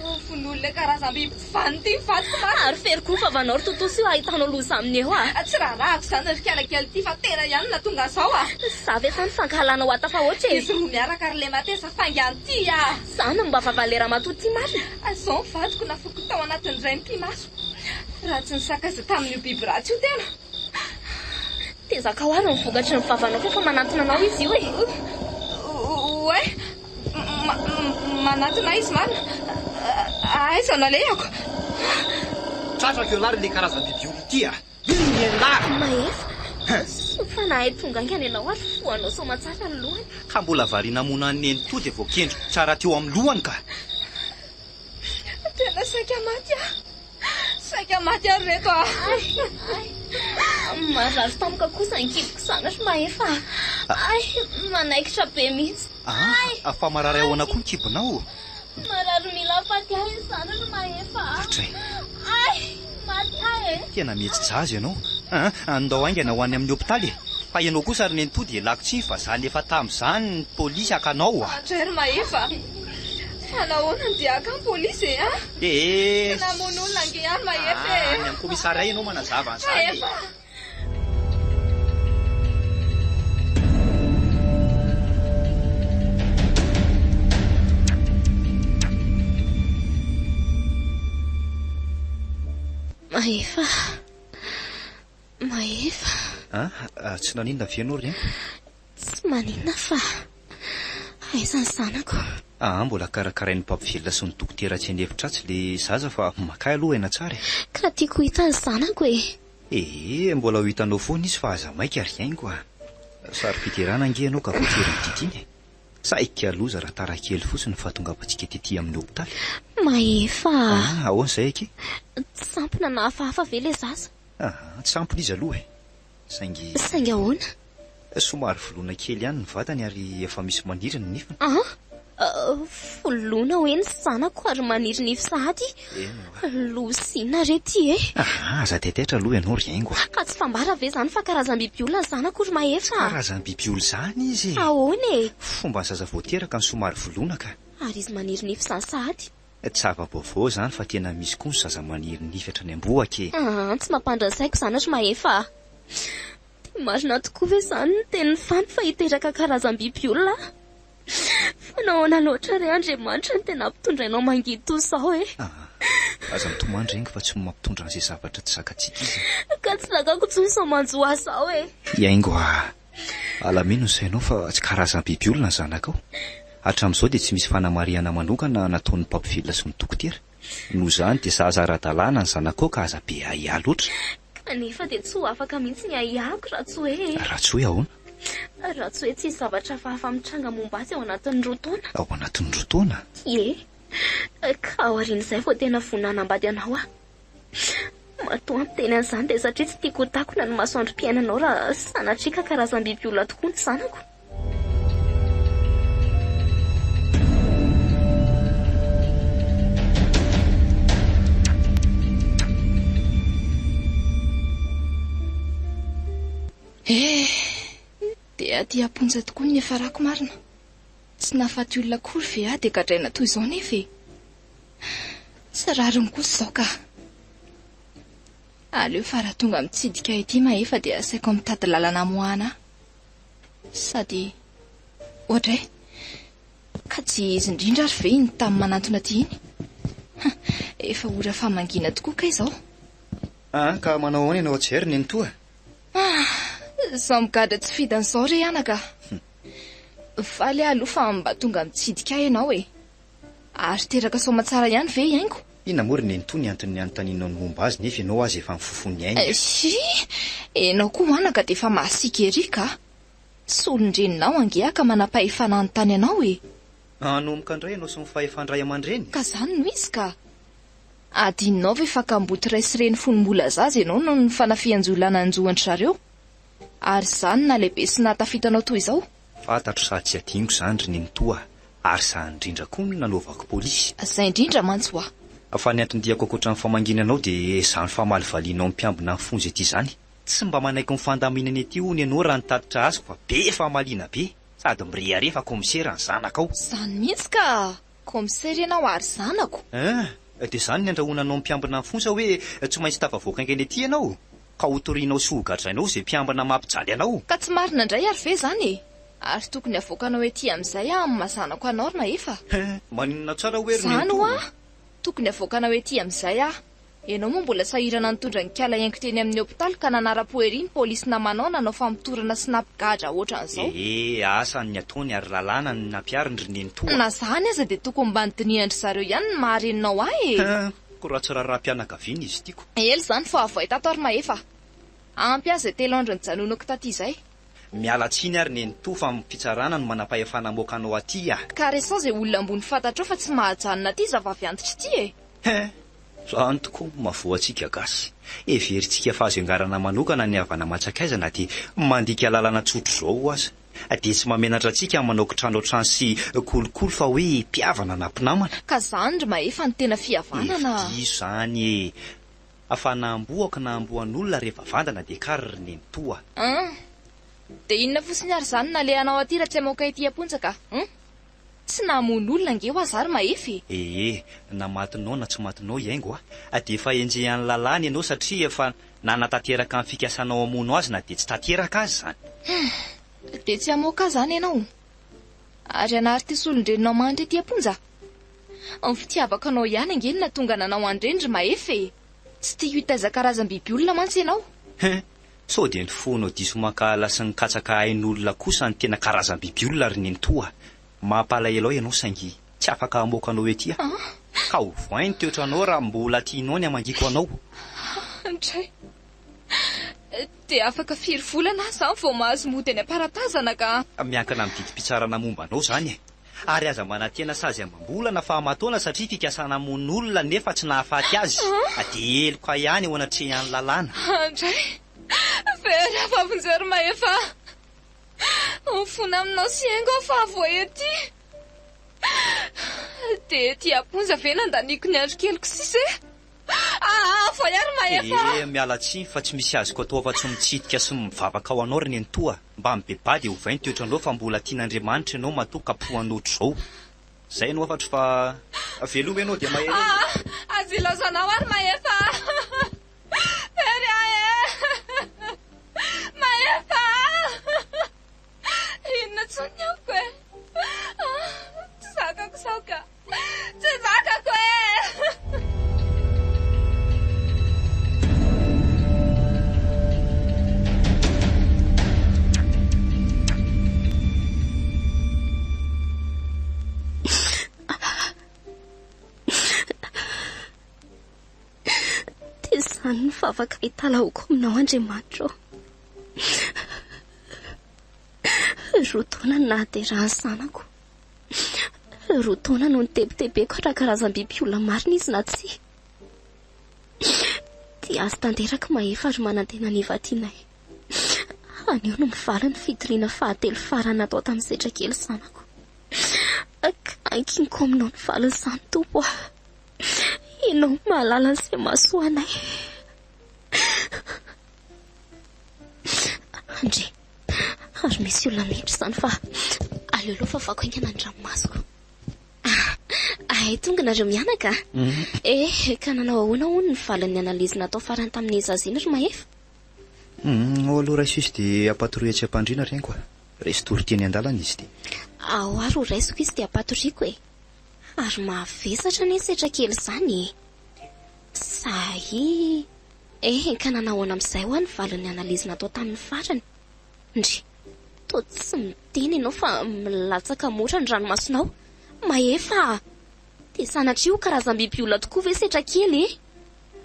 F: Vonoin'ilay karazam-biby tsy vanona ity ny vadiko marina.
E: Ary fery koa ny vavanao ry Totosa io ahitanao loza aminy eo a!
F: Tsy raharahako izany ry kala kely ity fa tena ihany no nahatonga an'izao a!
E: Za ve sa ny fankahalana ho ahy tafahoatra e!
F: Izy roa miaraka ry Lematesa faingano ity a!
E: Za no mba vavan'ilay ramatoa ity marina!
F: Izao ny vadiko nafoiko tao anatin'ny iray mipi-maso raha tsy nisakaiza tamin'io biby ratsy io tena.
E: Dia zakao ary ny vokatry ny vavanao fa efa manantona anao izy io e!
F: Oay! Manantona ahy izy marina! Aiza no alehako?
A: Tratrako ialahy ry le karazam-biby olo ity a! Iny ialahy!
E: Mahefa, soa fa nahay tonga haingana ianao ary fohanao soamantsara ny lohany.
A: Ka mbola variana hamono an'i Nenitoa dia voakendriko tsara teo amin'ny lohany ka!
F: Tena saika maty aho! Saika maty ary reto ah!
E: Ay! Ay! Marary tampoka kosa ny kiboko izany ry Mahefa a! Ay! Manaikitra be mihitsy! Ay!
A: Ah! Fa marary ahoana koa ny kibonao?
E: Marary mila faty ahy izany ry Mahefa a!
A: Dray!
E: Ay! Maty ahy e!
A: Tena mihetsy-jaza ianao. Ah! Andao haingana ho any amin'ny hopitaly e! Fa ianao kosa ry Nenitoa dia lako tsiny fa za lefa tamin'izany ny polisy haka anao a!
F: Dray ry Mahefa! Fa nahoana no dia haka ny polisy e? Ah!
A: Ee!
F: Tsy namono olona ange ihany Mahefa e!
A: Any amin'ny commissariat ianao manazava an'izany e!
F: Mahefa!
E: Mahefa! Mahefa!
A: Ah, tsy naninona ve ianao ry Haingo?
E: Tsy maninona fa aiza ny zanako?
A: Aa mbola karakarain'ny mpampivelona sy ny dokotera atsy an'efitra atsy le zaza fa makà aloha aina tsara e.
E: Ka tiako ho hita ny zanako e.
A: Ee mbola ho hitanao foana izy fa aza maika ry Haingo a. Saro-piderana ange ianao ka voatery nodidiana e. Saika loza raha tara kely fotsiny ny fahatongavantsika tety amin'ny hopitaly.
E: Mahefa a.
A: Aa ahoana izay akia?
E: Tsy sampona na hafahafa ve le zaza?
A: Aa tsy sampona izy aloha e. Saingy.
E: Saingy ahoana?
A: Somary voloina kely ihany ny vatany ary efa misy maniry ny nifiny.
E: An! Voloina hoe ny zanako ary maniry nify sahady?
A: Eny oa.
E: Loza inona re ity e?
A: Aa, aza taitaitra aloha ianao ry haingo a!
E: Ka tsy fambara ve izany fa karazam-biby olona ny zanako ry Mahefa
A: Tsy karazam-biby olona izany izy e!
E: Ahoana e?
A: Fomban'ny zaza vao teraka ny somary voloina ka.
E: Ary izy maniry nify izany sahady?
A: Tsy zava-baovao izany fa tena misy koa ny zaza maniry nify hatrany am-bohoka e!
E: Aa, tsy mampandry ny saiko izany ry Mahefa a! Marina tokoa ve izany ny tenin'i Fano fa hiteraka karazam-biby olona aho? Fa nahoana Nahoana loatra re Andriamanitra no tena ampitondrainao mangidy toy izao e?
A: Aa, aza mitomany ry Haingo fa tsy mampitondra an'izay zavatra tsy zakantsika izy e.
E: Ka tsy zakako intsony izao manjo ahy izao e.
A: I Haingo a! Alamino ny sainao fa tsy karazam-biby olona ny zanakao. Hatramin'izao dia tsy misy fanamarihana manokana nataon'ny mpampivelona sy ny dokotera. Noho izany dia zaza ara-dalàna ny zanakao ka aza be ahiahy loatra.
E: Kanefa dia tsy ho afaka mihitsy ny ahiahiko raha tsy hoe.
A: Raha tsy hoe ahoana?
E: Raha tsy hoe tsy hisy zavatra hafahafa mitranga momba azy ao anatin'ny roa taona.
A: Ao anatin'ny roa taona?
E: Ie. Ka aorian'izay vao tena vonona hanambady anao aho. Matoa miteny an'izany dia satria tsy tiako ho takona ny masoandrom-piainanao raha sanatria ka karazam-biby olona tokoa ny zanako.
F: Eh! Dia aty am-ponja tokoa ny niafarako marina. Tsy nahafaty olona akory ve aho dia gadraina toy izao nefa e? Tsy rariny kosa izao ka. Aleo fa raha tonga mitsidika ahy ity Mahefa dia asaiko mitady lalana hamoahana ahy. Sady, oadray, ka tsy izy indrindra ary ve iny tany manantona aty iny? Efa ora famangiana tokoa kay izao.
A: Ah, ka manao ahoana ianao atsy ry nenitoa?
F: Ah, izao migadra tsy fidiny izao re anaka. Faly aho aloha fa mba tonga mitsidika ahy ianao e. Ary teraka soamatsara ihany ve i Haingo?
A: Inona moa ry nenitoa ny anton'ny anontanianao ny momba azy nefa ianao aza efa mifofo ny ainy e?
F: Hi! Ianao koa anaka dia efa masiaka ery ka! Solon-dreninao ange aho ka manam-pahefana hanontany anao e!
A: Hanomboka indray ianao sy ny fahefan-dray aman-dreny?
F: Ka izany no izy ka! Adinonao ve fa kamboty ray sy reny fony mbola zaza ianao noho ny fanafihan-jiolahy nanjo an-dry zareo? Ary izany nahalehibe sy nahatafita anao toy izao?
A: Fantatro sady tsy adinoko izany ry nenitoa ary izany indrindra koa no nanaovako polisy.
F: Izay indrindra mantsy hoa.
A: Fa ny anton-diako ankoatra ny famangiana anao dia izany famalivalianao ny mpiambina ny fonja ety izany. Tsy mba manaiky ny fandaminana ety hono ianao raha ny tatitra azoko fa be famaliana be sady mirehareha fa kaomisera ny zanakao.
F: Izany mihitsy ka! Kaomisera ianao ary zanako.
A: Hein! Dia izany ny andrahoana anao mpiambina ny fonja hoe tsy maintsy tafavoaka haingana ety ianao? Ka hotorianao sy hogadrainao izay mpiambina mampijaly anao.
F: Ka tsy marina indray ary ve izany e? Ary tokony havoakanao ety amin'izay aho amin'ny maha zanako anao ry Mahefa.
A: Hein! Maninona tsara hoe ry
F: Izany
A: nenitoa?
F: hoa! Tokony havoakanao ety amin'izay aho. Ianao moa mbola sahirana nitondra ny kala haingo teny amin'ny hopitaly ka nanara-po ery ny polisy namanao nanao famotorana sy nampigadra ohatran'izao.
A: Ee, asa ny ataony ary lalàna no nampihariny ry nenitoa.
F: Na izany aza dia tokony mba nodinihan-dry zareo ihany ny maha reninao ahy e!
A: Hein! Ko raha tsy raharaham-pianakaviana izy tiako.
F: Ela izany fa avoay tato ary Mahefa a! Ampy ahy izay telo andro nijanonako taty izay.
A: Miala tsiny ary nenitoa fa ny fitsarana no manam-pahefana hamoaka anao aty a!
F: Ka resaho izay olona ambony fantatrao fa tsy mahajanona aty zavavy antitra ity e!
A: Hein! Zany tokoa no mahavoa antsika gasy. Heverintsika fa azo iangarana manokana ny havana aman-tsakaiza na dia mandika lalana tsotr'izao aza. Dia tsy mahamenatra antsika ny manao kitrano an-trano sy kolikoly fa hoe mpihavana na mpinamana.
F: Ka zany ry Mahefa no tena fihavanana a!
A: Hevi-diso zany e! Fa na amboako na amboan'olona rehefa vandana dia kary ry nenitoa.
F: Hum! Dia inona fotsiny ary izany nalehanao aty raha tsy hamoaka ety am-ponja ka? Hum! Tsy namono olona ange hoa za ry Mahefa e!
A: Ee, na matinao na tsy matinao i Haingo a! Dia efa enjehan'ny lalàna ianao satria efa nanatanteraka ny fikasanao hamono azy na dia tsy tanteraka aza izany.
F: Hum! Dia tsy hamoaka ahy izany ianao? Ary hanary ity solon-dreninao mandry ety am-ponja? Ny fitiavako anao ihany ange no nahatonga nanao an'ireny ry Mahefa e! Tsy tiako hitaiza karazam-biby olona mantsy ianao.
A: Hein! Sao dia ny fonao diso mankahala sy nikatsaka ain'olona kosa no tena karazam-biby olona ry nenitoa a! Mampalahelo ahy ianao saingy tsy afaka hamoaka anao ety aho. Ka ovain ny toetranao raha mbola tianao ny hamangiako anao.
F: Ndray! Dia afaka firy volana aho izany vao mahazo mody any am-paratazana ka?
A: Miankina amin'ny didim-pitsarana momba anao izany e! Ary aza manantena sazy amam-bolana fa aman-taona satria fikasana hamono olona nefa tsy nahafaty azy dia heloka ihany eo anatrehan'ny lalàna.
F: Andray! Very aho fa vonjeo ry Mahefa a! Mifona aminao sy haingo aho fa avoay ety! Dia ety am-ponja ve nandaniako ny andro keliko sisa e? Aa! Avoay aho ry Mahefa a!
A: Eh, miala tsiny fa tsy misy azoko atao afa-tsy mitsidika sy mivavaka ho anao ry nenitoa. Mba mibebaha dia ovay ny toetranao fa mbola tian'Andriamanitra ianao matoa kapohana ohatr'izao. Zay no hafatro fa veloma ianao dia mahereza.
F: Aa! Aza ilaozanao aho ry Mahefa a! Very ahy e! Mahefa a! Inona intsony ny amiko e? Tsy zakako. ka. Tsy zakako e!
E: Dia izany ny vavaka hitalahoako aminao Andriamanitra ô. Roa taona no nahaterahan'ny zanako. Roa taona no nitebitebeko raha karazam-biby olona marina izy na tsia. Tia azy tanteraka Mahefa ary manantena ny hivadianay. Anio no mivaly ny fitoriana fahatelo farany natao tamin'i Setrakely zanako. Ka ankiniko aminao ny valin'izany Tompo a. Ianao no mahalala an'izay mahasoa anay. Andre, ary misy olona miditra izany fa aleo aloha fafako haingana ny ranomasoko. Ah, ay tonga nareo mianaka. Mhm. Eh, ka nanao ahoana hono ny valin'ny analyse natao farany tamin'ny zaza iny ry Mahefa?
A: Mhm, ao aloha raiso izy dia ampatorio etsy am-pandriana reniko a. Resy tory teny an-dalana izy dia.
E: Ao ary ho raisiko izy dia ampatoriako e. Ary mahavesatra anie setra kely izany e. Sahi. Eh, ka nanahoana amin'izay hoa ny valin'ny analyse natao tamin'ny farany? Ndry, toa tsy miteny ianao fa milatsaka mora ny ranomasonao. Mahefa a! Dia sanatria ho karazam-biby olona tokoa ve setra kely e?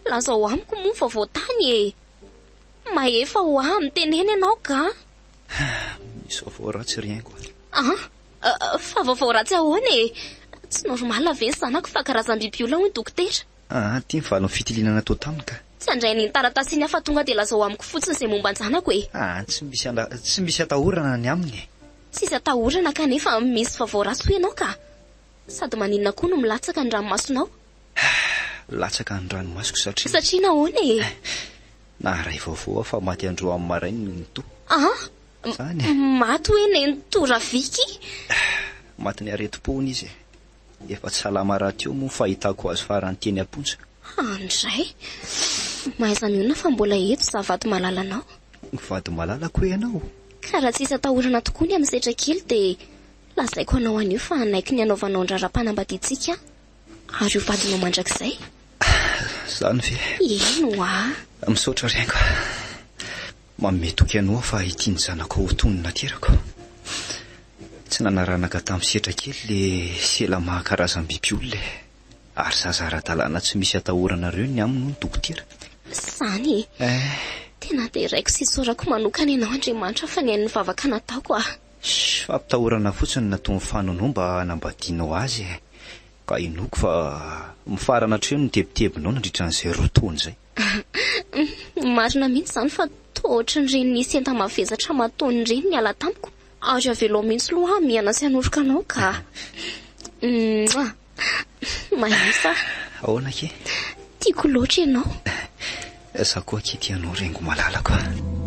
E: Lazao amiko moa ny vaovao tany e! Mahefa hoa, mitenena ianao ka!
A: Misy vaovao ratsy ry haingo
E: a! An? Fa vaovao ratsy ahoana e? Tsy normal ve ny zanako fa karazam-biby olona hoy ny dokotera?
A: Aa, ty ny valin'ny fitiliana natao taminy ka.
E: Tsy handray an'iny taratasy iny aho fa tonga dia lazao amiko fotsiny izay momba an-janako e.
A: Aa, tsy misy anda, tsy misy atahorana ny aminy e.
E: Tsisy atahorana kanefa misy vaovao ratsy hoy ianao ka. Sady maninona koa no milatsaka ny ranomasonao?
A: Latsaka ny ranomasoko satria.
E: Satria nahoana e?
A: Naharay vaovao aho fa maty androany maraina ny nenitoa.
E: Aa,
A: Izany e.
E: maty hoe nenitoa Raviky?
A: Matin'ny aretim-po hono izy e. Efa tsy salama rahateo moa ny fahitako azy farany teny am-ponja.
E: Andray! Mahaiza mionona fa mbola eto izaho vady malalanao.
A: Vady malalako hoe ianao?
E: Ka raha tsisy atahorana tokoa ny amin'ny setra kely dia lazaiko anao anio fa hanaiky ny hanaovanao ny raharaham-panambadiantsika aho ary ho vadinao mandrakizay.
A: Izany ve?
E: Eny ho'a.
A: Misaotra ry haingo. Manome toky anao aho fa ity ny zanakao ho toy ny naterako. Tsy nanaranaka tamin'ny setra kely le sela maha karazam-biby olona e. Ary zaza ara-dalàna tsy misy atahoranareo ny aminy hoy ny dokotera.
E: Izany e!
A: Eh.
E: Tena deraiko sy isaorako manokana ianao Andriamanitra fa nihaino ny vavaka nataoko aho.
A: Shh, fampitahorana fotsiny nataon'i Fanono mba hanambadianao azy e. Ka inoako fa mifarana hatreo ny tebitebinao nandritra an'izay roa taona izay.
E: Marina mihitsy izany fa toa ohatran'ireny nisy enta-mavesatra aman-taoniny ireny niala tamiko ary avelao mihitsy aloha aho mihana sy hanoroka anao ka. Mouah! Mahefa.
A: Ahoana akia?
E: Tiako loatra ianao.
A: Za koa akia tia anao Rengo malalako a.